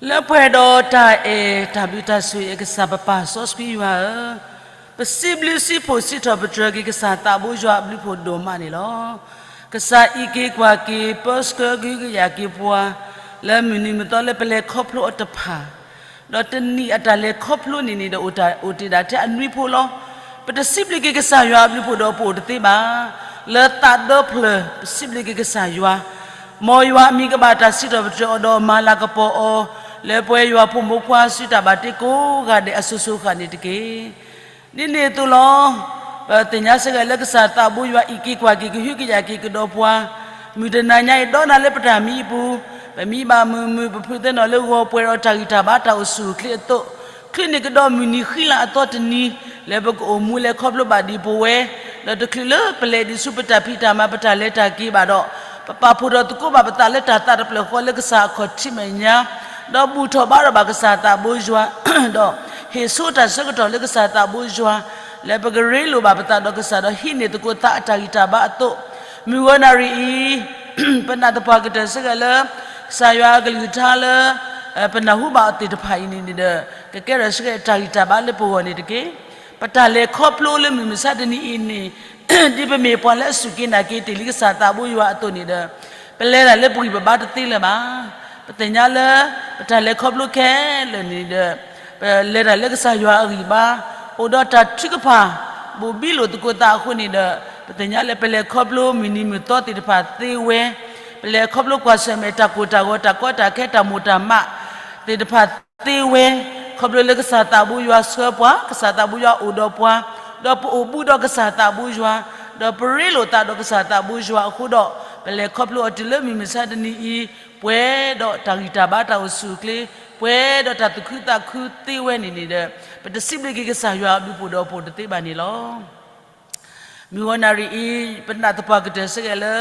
လၢပှဲၤဒီးတၢ်အဲၣ်တၢ်ဘျုးတၢ်ဆိၣ်ဂ့ၤအကစၢ် ပပၢ်စီဆှံယွၤဧၢ, ပစံးဘျုးစံးဖှိၣ်စံးထီၣ်ပတြၢၤက့ၤကစၢ်သးဘိယွၤအဘျုးဖှိၣ်ဒိၣ်မးန့ၣ်လီၤ. ကစၢ်အံးက့ၤကွၢ်က့ၤ ပၢဆှၢကဟုကယာ်က့ၤပှၤ လၢမုၢ်နံၤမုၢ်သီလၢပလဲၤခီဖျိအီၤတဖၣ် ဒီးတနံၤအတၢ်လဲၤခီဖျိန့ၣ်န့ၣ်ဒီး အိၣ်တ့ၢ်ဒၣ်ထဲအနွံဖိလီၤ. ပတစံးဘျုးက့ၤကစၢ်ယွၤအဘျုးဖှိၣ်ဒီးပအိၣ်တသ့ဘၣ်. လၢသးဒီဖျၢၣ် ပစံးဘျုးက့ၤကစၢ်ယွၤ, မ်ယွၤအမံၤကဘၣ်တၢ်စံးထီၣ်ပတြၢၤအီၤဒီးမၤလၤကပီၤအီၤ လၢပဝဲယွၤဖိမုၣ်ဖိခွါစုတၢ်ဘၣ်တ့ကိးဂၤဒဲးအစိၤစိၤဃၣ်န့ၣ်တက့ၢ်. ဒ်န့ၣ်အသိးလီၤ. ပသ့ၣ်ညါစ့ၢ်ကီးလၢကစၢ်သးဘိယွၤအံးက့ၤကွၢ်က့ၤကဟုကယာ်က့ၤကဒီးပှၤ, မုၢ်တနၤညါအံၤဒီးနၤလၢပတၢ်မံအပူၤ, ပမံဘၣ်မုာ်မုာ် ပဖုးသ့ၣ်နီၣ်လၢဂီၤပှဲၤဒီးတၢ်ဂံၢ်တၢ်ဘါတၢ်အိၣ်ဆူၣ်အိၣ်ချ့အသိး, ချုးန့ၢ်ကဒီးမုၢ်နံၤဃံလၤအသီတနံၤ လၢပကအိၣ်မူလဲၤခီဖျိဘၣ်ဒံးပဝဲ, ဒီးတချုးလၢပလဲၤဒံးဆူပတၢ်ဖံးတၢ်မၤ ပတၢ်လဲၤတၢ်က့ၤဘၣ်ဒီး, ပပာ်ဖှိၣ်ထီၣ်သကိးဘၣ်ပသးလၢတၢ်သးတဖျၢၣ်ဃီလၢကစၢ်အခီၣ်ထံးမဲာ်ညါ, ဒီးဘူၣ်ထီၣ်ဘါထီၣ်ဘၣ်ကစၢ်သးဘိယွၤ, ဒီးဟ့ၣ်ဆိတၢ်ဆၢကတီၢ်လၢကစၢ်သးဘိယွၤ, လၢပကရ့လိာ်ဘၣ်ပသးဒီးကစၢ်ဒီးဟံးန့ၢ်သကိးသးအတၢ်ဂံၢ်တၢ်ဘါအသိး, မုၢ်ဂီၤနၣ်ရံၣ်အံၤ ပနာ်သပှၢ်ကတၢၢ်စ့ၢ်ကီးလၢ ကစၢ်ယွၤအကလုၢ်ကထါလၢ ပနၢ်ဟူဘၣ်အီၤသ့ၣ်တဖၣ်အံၤန့ၣ်န့ၣ်ဒီး ကကဲထီၣ်စ့ၢ်ကီးတၢ်ဂံၢ်တၢ်ဘါလၢပဂီၢ်န့ၣ်တက့ၢ်. ပတၢ်လဲၤခီဖျိလၢမုၢ်မဆါတနံၤအံၤန့ၣ် ဒ်ပမ့ၢ်ပှၤလၢအစူၢ်က့ၤနာ်က့ၤတ့ၢ်လံကစၢ်သးဘိယွၤအသိးန့ၣ်ဒီး ပလဲၤတၢ်လၢပဂံၢ်ပဘါတသ့လၢၤဘၣ်. ပသ့ၣ်ညါလၢ ပတၢ်လဲၤခီဖျိခဲလၢာ်န့ၣ်ဒီး ပလဲၤတၢ်လၢကစၢ်ယွၤအဂံၢ်ဘါ, အိၣ်ဒီးတၢ်ထုကဖၣ် ဘိၣ်ဘံလိာ်သကိးသးအဃိန့ၣ်ဒီး ပသ့ၣ်ညါလၢပလဲၤခီဖျိမုၢ်နံၤမုၢ်သီသ့ၣ်တဖၣ်သ့ဝဲ, ပလဲၤခီဖျိကွၢ်ဆၢၣ်မဲာ်တၢ်ကိၢ်တၢ်ဂီၤ တၢ်ကီတၢ်ခဲတၢ်မိၢ်တၢ်မးသ့ၣ်တဖၣ်သ့ဝဲ, ခီဖျိလၢကစၢ်သးဘိယွၤဆှၢပှၤ, ကစၢ်သးဘိယွၤအိၣ်ဒီးပှၤ, ဒီးပအိၣ်ဘူးဒီးကစၢ်သးဘိယွၤ, ဒီးပရ့လိာ်သးဒီးကစၢ်သးဘိယွၤအဃိဒီး ပလဲၤခီဖျိအီၤတုၤလၢမုၢ်မဆါတနံၤအံၤ, ပှဲၤဒီးတၢ်ဂံၢ်တၢ်ဘါတၢ်အိၣ်ဆူၣ်အိၣ်ချ့, ပှဲၤဒီးတၢ်သူၣ်ခုသးခုသ့ဝဲန့ၣ်န့ၣ်ဒီး ပတစံးဘျုးက့ၤကစၢ်ယွၤအဘျုးဖှိၣ်ဒီးပအိၣ်တသ့ဘၣ်န့ၣ်လီၤ. မုၢ်ဂီၤနၣ်ရံၣ်အံၤ ပနာ်သပှၢ်ကတၢၢ်စ့ၢ်ကီးလၢ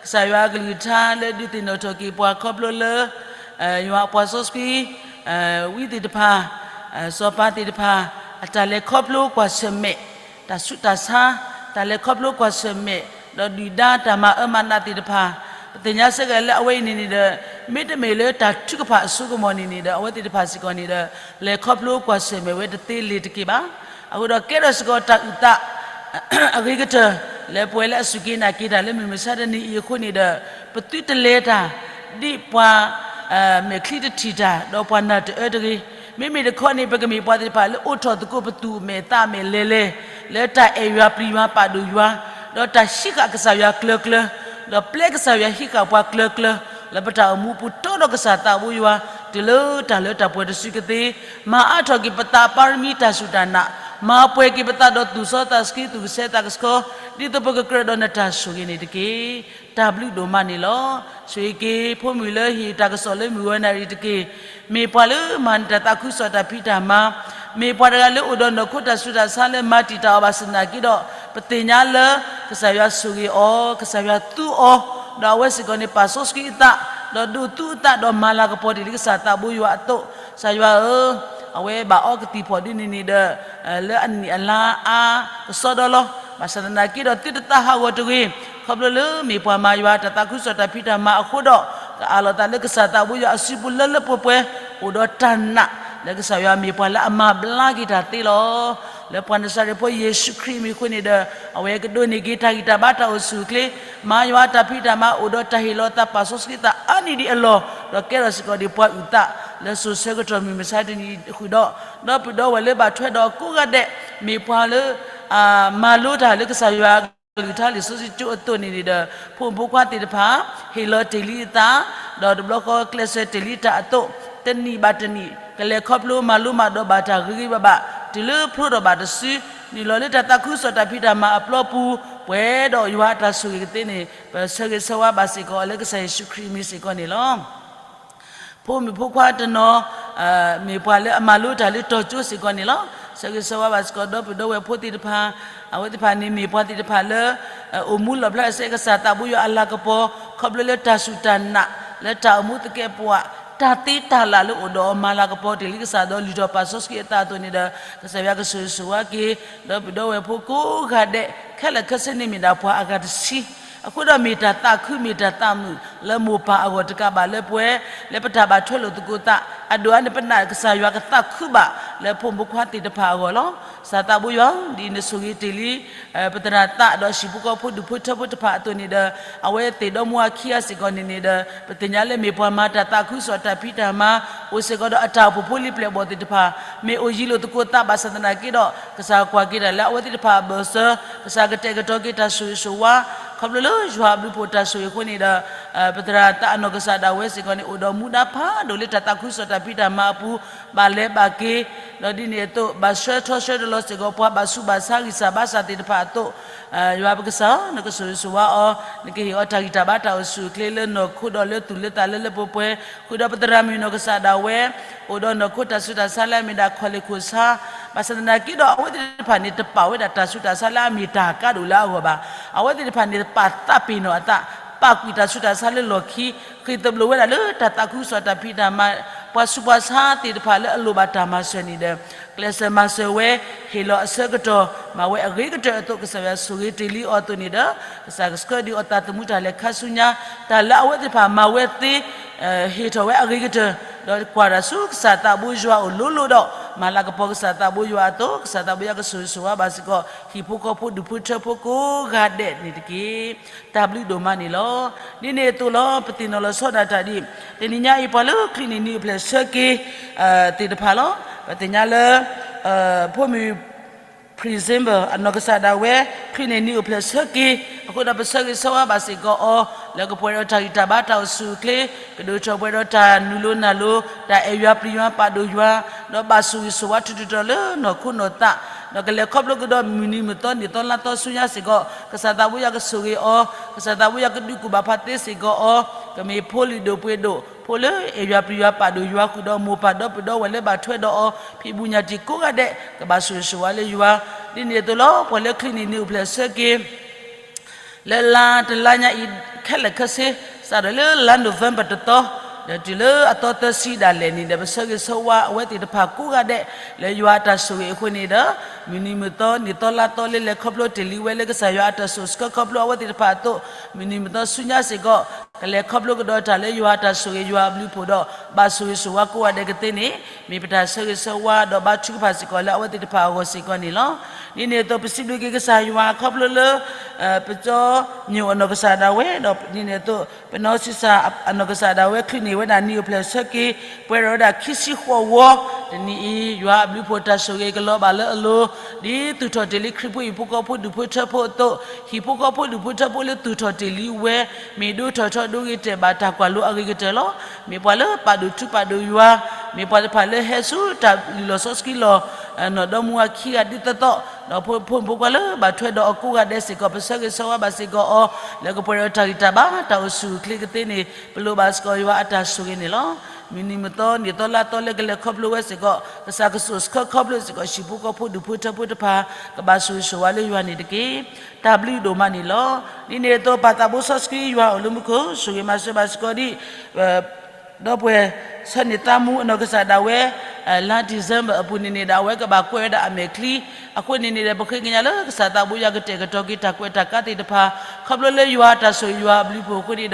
ကစၢ်ယွၤအကလုၢ်ကထါလၢဒုးသ့ၣ်နီၣ်ထီၣ်က့ၤပှၤခီဖျိလၢ ယွၤအပှၤစီဆှံ ဝံသ့ၣ်တဖၣ်, စီၤပၤသ့ၣ်တဖၣ် အတၢ်လဲၤခီဖျိကွၢ်ဆၢၣ်မဲာ်, တၢ်ဆူးတၢ်ဆါ, တၢ်လဲၤခီဖျိကွၢ်ဆၢၣ်မဲာ်, ဒီးဒုၣ်ဒါတၢ်မၤအၢမၤနးသ့ၣ်တဖၣ်, ပသ့ၣ်ညါစ့ၢ်ကီးလၢအဝဲအံၤန့ၣ်န့ၣ်ဒီး မ့တမ့ၢ်လၢတၢ်ထုကဖၣ်အစိကမီၤန့ၣ်န့ၣ်ဒီး အဝဲသ့ၣ်တဖၣ်စ့ၢ်ကီးန့ၣ်ဒီး လဲၤခီဖျိကွၢ်ဆၢၣ်မဲာ်ဝဲတသ့လၢၤတက့ၢ်ဘၣ်. အဃိဒီးကဲထီၣ်စ့ၢ်ကီးတၢ်အုၣ်သး အဂ့ၤကတၢၢ် လၢပဝဲလၢအစူၢ်က့ၤနာ်က့ၤတၢ်လၢမုၢ်မဆါတနံၤအံၤအဃိန့ၣ်ဒီး ပသုတလဲၤတၢ် ဒ်ပှၤ မဲာ်ချံတထံၣ်တၢ် ဒီးပှၤနၢ်တအၢတဂ့ၤ, မ့မ့ၢ်တခီန့ၣ် ပကမ့ၢ်ပှၤသ့ၣ်တဖၣ်လၢအိးထီၣ်သကိးပသူၣ်မဲာ်သးမဲာ်လဲၤလဲၤ လၢတၢ်အဲၣ်ယွၤပျံၤယွၤပာ်ဒိၣ်ယွၤ, ဒီးတၢ်ဟံးဃာ်ကစၢ်ယွၤကျၢၤကျၢၤ, ဒီးပျဲကစၢ်ယွၤဟံးဃာ်ပှၤကျၢၤကျၢၤ လၢပတၢ်အိၣ်မူအပူၤတီဒီးကစၢ်သးဘိယွၤ တုၤလၢတၢ်လၢတၢ်ပှဲၤတစုကသ့, မၤအါထီၣ်က့ၤပသးပၢ်ရမံတၢ်စူၢ်တၢ်နာ်, မၤပှဲၤက့ၤပသးဒီးသူၣ်စီသးဆှံ သူၣ်ကဆှီသးကဆှီ, ဒ်သိးပကကြၢးဒီးနတၢ်ဆိၣ်ဂ့ၤန့ၣ်တက့ၢ်. တၢ်ဘျုးဒိၣ်မးန့ၣ်လီၤ. ဆိၣ်ဂ့ၤက့ၤ ဖိမုၣ်လၢဟ့ၣ်တၢ်ကစီၣ်လၢမုၢ်ဂီၤနၣ်ရံၣ်တက့ၢ်. မ့ၢ်ပှၤလၢမၤနၢၤတၢ်သးခုကစီၣ်တၢ်ဖံးတၢ်မၤ, မ့ၢ်ပှၤတဂၤလၢအိၣ်ဒီးနီၢ်ခိတၢ်ဆူးတၢ်ဆါလၢမၤတံာ်တာ်အီၤဘၣ်ဆၣ်သနာ်က့ဒီး ပသ့ၣ်ညါလၢ ကစၢ်ယွၤဆိၣ်ဂ့ၤအီၤ, ကစၢ်ယွၤသူအီၤ, ဒီးအဝဲစ့ၢ်ကီးန့ၣ် ပာ်စီဆှံအသး, ဒီးဒိးသူအသး ဒီးမၤလၤကပီၤတ့ၢ်လံကစၢ်သးဘိယွၤအသိး, ကစၢ်ယွၤဧၢ, အဝဲဘၣ်အီကသံၣ်ဖီၣ်ဒ်န့ၣ်န့ၣ်ဒီး လၢအနံၣ်အလါအါကစီဒီလီၤ. ဘၣ်ဆၣ်သနာ်က့ဒီး သုတသးဟးဂီၤတဂ့ၤ, ခီဖျိလၢမ့ၢ်ပှၤမၤယွၤတၢ်သးခုကစီၣ်တၢ်ဖံးတၢ်မၤအဃိဒီး ကအၢၣ်လီၤသးလၢကစၢ်သးဘိယွၤအစုပူၤလၢလၢပှဲၤပှဲၤ, အိၣ်ဒီးတၢ်နာ်လၢကစၢ်ယွၤမ့ၢ်ပှၤလၢအမၤဘျါက့ၤတၢ်သ့လီၤ. လၢပှၤနစၤရ့းဖိယ့ၣ်ၡူးခရံာ်အမံၤအဃိန့ၣ်ဒီး အဝဲကဒိးန့ၢ်က့ၤတၢ်ဂံၢ်တၢ်ဘါတၢ်အိၣ်ဆူၣ်အိၣ်ချ့, မၤယွၤတၢ်ဖံးတၢ်မၤ အိၣ်ဒီးတၢ်ဟ့ၣ်လီၤသးပာ်စီဆှံသးအါနံၣ်ဒံးအလီၢ်, ဒီးကဲထီၣ်စ့ၢ်ကီးဒံးပှၤအုၣ်သး လၢစိၤဆၢကတီၢ်မုၢ်မဆါတနံၤအံၤဃုာ်ဒီး, ဒီပုၢ်ဒီဝဲၢ်လၢဘၣ်ထွဲဒီးကိးဂၤဒဲး, မ့ၢ်ပှၤလၢ မၤလိတၢ်လၢကစၢ်ယွၤအကလုၢ်ကထါလံာ်စီဆှံကၠိအသိးန့ၣ်န့ၣ်ဒီး ဖိမုၣ်ဖိခွါသ့ၣ်တဖၣ် ဟ့ၣ်လီၤတ့ၢ်လံအသး, ဒီးတဘျီဃီကျဲးစၢးတ့ၢ်လံတၢ်အသိး, တနံၣ်ဘၣ်တနံၣ် ကလဲၤခီဖျိမၤလိမၤဒိးဘၣ်တၢ်ဂ့ၤဂ့ၤဘၣ်ဘၣ် တုၤလၢဖျိထီၣ်ဘၣ်တစု, နုာ်လီၤလၢတၢ်သးခုကစီၣ်တၢ်ဖံးတၢ်မၤအပျီပူၤ, ပှဲၤဒီးယွၤအတၢ်ဆိၣ်ဂ့ၤကသ့န့ၣ် ပဆၢဂ့ၤဆၢဝါဘၣ်စ့ၢ်ကီးလၢကစၢ်ယ့ၣ်ၡူးခရံာ်အမံၤစ့ၢ်ကီးန့ၣ်လီၤ. ဖိမုၣ်ဖိခွါတနီၤ မ့ၢ်ပှၤလၢအမၤလိတၢ်လၢတီၤကၠိစ့ၢ်ကီးန့ၣ်လီၤ. ဆၢဂ့ၤဆၢဝါဘၣ်စ့ၢ်ကီး ဒီပုၢ်ဒီဝဲၢ်ဖိသ့ၣ်တဖၣ်, အဝဲသ့ၣ်တဖၣ်န့ၣ်မ့ၢ်ပှၤသ့ၣ်တဖၣ်လၢ အိၣ်မူလီၣ်ဖျါစဲကစၢ်သးဘိယွၤအလၤကပီၤ ခီဖျိလၢတၢ်စူၢ်တၢ်နာ် လၢတၢ်အိၣ်မူသကဲးပဝး တၢ်သ့တၢ်လၢ်လၢအိၣ်ဒီးအီၤမၤလၤကပီၤတ့ၢ်လံကစၢ်ဒီးလုၢ်ထီၣ်ပာ်စီဆှံအသးအသိးန့ၣ်ဒီး ကစၢ်ယွၤကဆိၣ်ဂ့ၤဆိၣ်ဝါက့ၤ ဒီပုၢ်ဒီဝဲၢ်ဖိကိးဂၤဒဲး ခဲလၢာ်ခဲဆ့န့ၣ်မ့ၢ်ဒၣ်ပှၤအဂၤတဆံ အဃိဒီးမ့ၢ်တၢ်သးခု မ့ၢ်တၢ်သးမုာ်လၢမိၢ်ပၢ်အဂီၢ်တကးဘၣ်လၢပဝဲ လၢပတၢ်ဘၣ်ထွဲလိာ်သကိးသး အဒိၣ်အါန့ၣ် ပနာ်ကစၢ်ယွၤကသးခုဘၣ်လၢဖိမုၣ်ဖိခွါသ့ၣ်တဖၣ်အဂီၢ်လီၤ. ကစၢ်သးဘိယွၤဧၢ, ဒ်နဆိၣ်ဂ့ၤတ့ၢ်လံ ပသရၣ်သးဒီးဟံၣ်ဖိဃီဖိဒူၣ်ဖိထၢဖိတဖၣ်အသိးန့ၣ်ဒီး အဝဲသ့ၣ်ဒီမါအခံဂၤစ့ၢ်ကီးန့ၣ်န့ၣ်ဒီး ပသ့ၣ်ညါလၢမ့ၢ်ပှၤမၤတၢ်သးခုစီၤတၢ်ဖံးတၢ်မၤ အိၣ်စ့ၢ်ကီးဒီးအတၢ်အိၣ်ဖှိၣ်ဖိလံၤပျဲၢ်ဘီၣ်သ့ၣ်တဖၣ် မ့ၢ်အိၣ်ယံၤလိာ်သကိးသးဘၣ်ဆၣ်သနာ်က့ဒီး ကစၢ်ကွၢ်က့ၤတၢ်လၢအဝဲသ့ၣ်တဖၣ်အဘၢၣ်စၢၤ ကစၢ်ကတဲာ်ကတီၤက့ၤတၢ်ဆိၣ်ဂ့ၤဆိၣ်ဝါ ခီဖျိလၢယွၤအဘျုးအဖှိၣ်တၢ်ဆိၣ်ဂ့ၤအဃိန့ၣ်ဒီး ပသရၣ်သးအနီၢ်ကစၢ်ဒၣ်ဝဲစ့ၢ်ကီးန့ၣ် အိၣ်ဒီးမူဒါဖးဒိၣ်လၢတၢ်သးခုစီၤတၢ်ဖံးတၢ်မၤအပူၤ ဘၣ်လဲၤဘၣ်က့ၤ ဒီးဒ်န့ၣ်အသိး ဘၣ်ဆှၢထီဆှၢဒီးလီၤစ့ၢ်ကီးပှၤဘၣ်ဆူးဘၣ်ဆါဂံၢ်စၢ်ဘါစၢ်သ့ၣ်တဖၣ်အသိး ယွၤပကစၢ် နကဆိၣ်ဂ့ၤဆိၣ်ဝါအီၤ နကဟ့ၣ်အီၤတၢ်ဂံၢ်တၢ်ဘါတၢ်အိၣ်ဆူၣ်အိၣ်ချ့လၢနီၢ်ခိဒီးလၢသူၣ်လၢသးလၢလၢပှဲၤပှဲၤ ဃုာ်ဒီးပသရၣ်မုၣ်နီၢ်ကစၢ်ဒၣ်ဝဲ အိၣ်ဒီးနီၢ်ခိတၢ်ဆူးတၢ်ဆါလၢအမ့ၢ်ဒၣ်ခီၣ်လ့ၢ်ခိၣ်ဆါ ဘၣ်ဆၣ်သနာ်က့ဒီးအဝဲသ့ၣ်တဖၣ်န့ၣ် တပာ်ဝဲဒၣ်တၢ်ဆူးတၢ်ဆါလၢအမ့ၢ်တၢ်ကါဒိၣ်လၢအဂီၢ်ဘၣ်. အဝဲသ့ၣ်တဖၣ်န့ၣ် ပာ်သးပ့ၤနီၣ်အသး ပာ်ကွံာ်တၢ်ဆူးတၢ်ဆါလၢလီၢ်ခံ ဃ့ၢ်သဘျိးဝဲဒၣ်လၢတၢ်သးခုကစီၣ်တၢ်ဖံးတၢ်မၤ ပှၤဆူးပှၤဆါသ့ၣ်တဖၣ်လၢအလိၣ်ဘၣ်တၢ်မၤစၢၤန့ၣ်ဒီး ကျဲးစၢးမၤစၢၤဝဲ ဟ့ၣ်လီၤအဆၢကတီၢ် မၤဝဲအဂ့ၤကတၢၢ်အသိး ကစၢ်ယွၤဆိၣ်ဂ့ၤတ့ၢ်လံအီၤအသိးန့ၣ်ဒီး ကစၢ်ကဆှၢဒံးအီၤသးသမူတၢ်လဲၤခါဆူညါ တၢ်လၢအဝဲသ့ၣ်တဖၣ်မၤဝဲသ့ ဟ့ၣ်ထီၣ်ဝဲအဂ့ၤကတၢၢ် ဒီးကွၢ်တၢ်ဆူကစၢ်သးဘိယွၤအအိၣ်လိၤလိၤဒီး မၤလၤကပီၤကစၢ်သးဘိယွၤအသိး ကစၢ်သးဘိယွၤကဆိၣ်ဂ့ၤဆိၣ်ဝါဘၣ်စ့ၢ်ကီး ဟံၣ်ဖိဃီဖိဒူၣ်ဖိထၢဖိကိးဂၤဒဲးန့ၣ်တက့ၢ်. တၢ်ဘျုးဒိၣ်မးန့ၣ်လီၤ. ဒ်န့ၣ်အသိးလီၤ ပသ့ၣ်နီၣ်လီၤဆီဒၣ်တၢ်ဒ် တနံၤညါအံၤပှၤလၢချံးန့ၢ်နံၤအိၣ်ဖျဲၣ်ဆၢက့ၤ သ့ၣ်တဖၣ်လီၤ. ပသ့ၣ်ညါလၢ ဖိမုၣ် Presenter အနီၢ်ကစၢ်ဒၣ်ဝဲ ချံးန့ၢ်နံၤအိၣ်ဖျဲၣ်ဆၢက့ၤ အဃိဒီးပဆၢဂ့ၤဆၢဝါဘၣ်စ့ၢ်ကီးအီၤ လၢကပှဲၤဒီးတၢ်ဂံၢ်တၢ်ဘါတၢ်အိၣ်ဆူၣ်အိၣ်ချ့ ကဒိၣ်ထီၣ်ပှဲၤဒီးတၢ်နုာ်လီၤနၢ်လီၤ တၢ်အဲၣ်ယွၤပျံၤယွၤပာ်ဒိၣ်ယွၤ ဒီးဘၣ်ဆိၣ်ဂ့ၤဆိၣ်ဝါထူးထူးတီၤတီၤလၢနီၢ်ခိနီၢ်သး ဒီးကလဲၤခီဖျိကဒီးမုၢ်နံၤမုၢ်သီနံၣ်သီလါသီဆူညါစ့ၢ်ကီး ကစၢ်သးဘိယွၤကဆိၣ်ဂ့ၤအီၤ ကစၢ်သးဘိယွၤကဒုးကူၣ်ဘၣ်ဖးသ့စ့ၢ်ကီးအီၤ ကမ့ၢ်ဖိလုၢ်ဒိၣ်ပှ့ၤဒိၣ် ဖိလၢအဲၣ်ယွၤပျံၤယွၤပာ်ဒိၣ်ယွၤဃုာ်ဒီးမိၢ်ပၢ်ဒီပုၢ်ဒီဝဲၢ်လၢဘၣ်ထွဲဒီးအီၤ ဖံးဘူးညၣ်တံၢ်ကိးဂၤဒဲး ကဘၣ်ဆိၣ်ဂ့ၤဆိၣ်ဝါလၢယွၤ ဒ်န့ၣ်အသိးလီၤ ပှၤလၢချံးန့ၢ်နံၤအိၣ်ဖျဲၣ်ဆၢက့ၤ လၢလါတလါညါအံၤ ခဲလၢာ်ခဲဆ့ စးထီၣ်လၢလါ November တသီ ဒီးတုၤလၢအသီသၢဆံဒၣ်လဲာ်န့ၣ်ဒီး ပဆၢဂ့ၤဆၢဝါအဝဲသ့ၣ်တဖၣ်ကိးဂၤဒဲး လၢယွၤအတၢ်ဆိၣ်ဂ့ၤအဃိန့ၣ်ဒီး မုၢ်နံၤမုၢ်သီနံၣ်သီလါသီလၢလဲၤခီဖျိတ့ၢ်လံဝဲလၢကစၢ်ယွၤအတၢ်ဆိၣ်ဆှၢခီဖျိ အဝဲသ့ၣ်တဖၣ်အသိး မုၢ်နံၤမုၢ်သီဆူညါစ့ၢ်ကီး ကလဲၤခီဖျိကဒီးတၢ်လၢယွၤအတၢ်ဆိၣ်ဂ့ၤယွၤအဘျုးအဖှိၣ်ဒီး ဘၣ်ဆိၣ်ဂ့ၤဆိၣ်ဝါကိးဂၤဒဲးကသ့န့ၣ် မ့ၢ်ပတၢ်ဆၢဂ့ၤဆၢဝါဒီးဘါထုကဖၣ်စ့ၢ်ကီးလၢအဝဲသ့ၣ်တဖၣ်အဂီၢ်စ့ၢ်ကီးန့ၣ်လီၤ. ဒ်န့ၣ်အသိး ပစံးဘျုးက့ၤကစၢ်ယွၤခီဖျိလၢ ပကၠီညိၣ်အနီၢ်ကစၢ်ဒၣ်ဝဲ ဒီးဒ်န့ၣ်အသိး ပနီၢ်ဆံဆၣ်အနီၢ်ကစၢ်ဒၣ်ဝဲ ချံးန့ၢ်ဝဲဒၣ်နံၤအိၣ်ဖျဲၣ်ဆၢက့ၤ ပှဲၤဒီးဝဲဒၣ်ခံဆံဃိးဝီ တနံၤအံၤ ယွၤအဘျုးအဖှိၣ်တၢ်ဆိၣ်ဂ့ၤကလီၤဘၣ်လၢအလိၤ ဒ်သူၣ်ထီၣ်တ့ၢ်လံခရံာ်ဖိဟံၣ်ဖိဃီဖိဒူၣ်ဖိထၢဖိအသိး ဟံၣ်ဖိဃီဖိဒူၣ်ဖိထၢဖိလၢသူၣ်ထီၣ်တ့ၢ်လံဝဲ မ့ၢ်ဒိၣ်ထီၣ်ထီဒိဂ့ၤတဲာ်ဘၣ်တၢ်ကွၢ်လိအဂ့ၤကတၢၢ်လီၤ. မ့ၢ်ပှၤလၢပာ်ဒိၣ်ထူပာ်ဒိၣ်ယွၤ မ့ၢ်ပှၤတဖၣ်လၢဟဲဆူတၢ်လုၢ်လီၢ်စီဆှံလီၢ် နီၢ်ဒီမါဝၤခံဂၤဒ်သိးသိး ဒီးဖိမုၣ်ဖိခွါလၢဘၣ်ထွဲဒီးအီၤကိးဂၤဒဲးစ့ၢ်ကီး ပဆၢဂ့ၤဆၢဝါဘၣ်စ့ၢ်ကီးအီၤ လၢကပှဲၤဒီးတၢ်ဂံၢ်တၢ်ဘါတၢ်အိၣ်ဆူၣ်အိၣ်ချ့ကသ့န့ၣ် ပလိၣ်ဘၣ်စ့ၢ်ကီးယွၤအတၢ်ဆိၣ်ဂ့ၤန့ၣ်လီၤ. မုၢ်နံၤမုၢ်သီနံၣ်သီလါသီလၢကလဲၤခီဖျိဝဲစ့ၢ်ကီး ကစၢ်ကဆိၣ်ဆှၢခီဖျိစ့ၢ်ကီး ဟံၣ်ဖိဃီဖိဒူၣ်ဖိထၢဖိတဖၣ် ကဘၣ်ဆိၣ်ဂ့ၤဆိၣ်ဝါလၢယွၤန့ၣ်တက့ၢ်. တၢ်ဘျုးဒိၣ်မးန့ၣ်လီၤ. ဒ်န့ၣ်အသိး ပၢ်သးဘိစီဆှံယွၤအိၣ်လၢမူခိၣ် ဆိၣ်ဂ့ၤမၤစၢၤဘၣ်စ့ၢ်ကီးဒ် ဒီပုၢ်ဝဲၢ် ဆၢန့ၢ်သးမူအနီၢ်ကစၢ်ဒၣ်ဝဲ လါ December အပူၤန့ၣ်န့ၣ်ဒီး အဝဲကဘၣ်ကွဲးဝဲဒၣ်အမဲာ်ချံ အဃိန့ၣ်န့ၣ်ဒီး ပဃ့ကညးလၢကစၢ်သးဘိယွၤကတဲာ်ကတီၤက့ၤတၢ်ကွဲးတၢ်ကါသ့ၣ်တဖၣ် ခီဖျိလၢယွၤအတၢ်ဆိၣ်ဂ့ၤယွၤအဘျုးအဖှိၣ်အဃိန့ၣ်ဒီး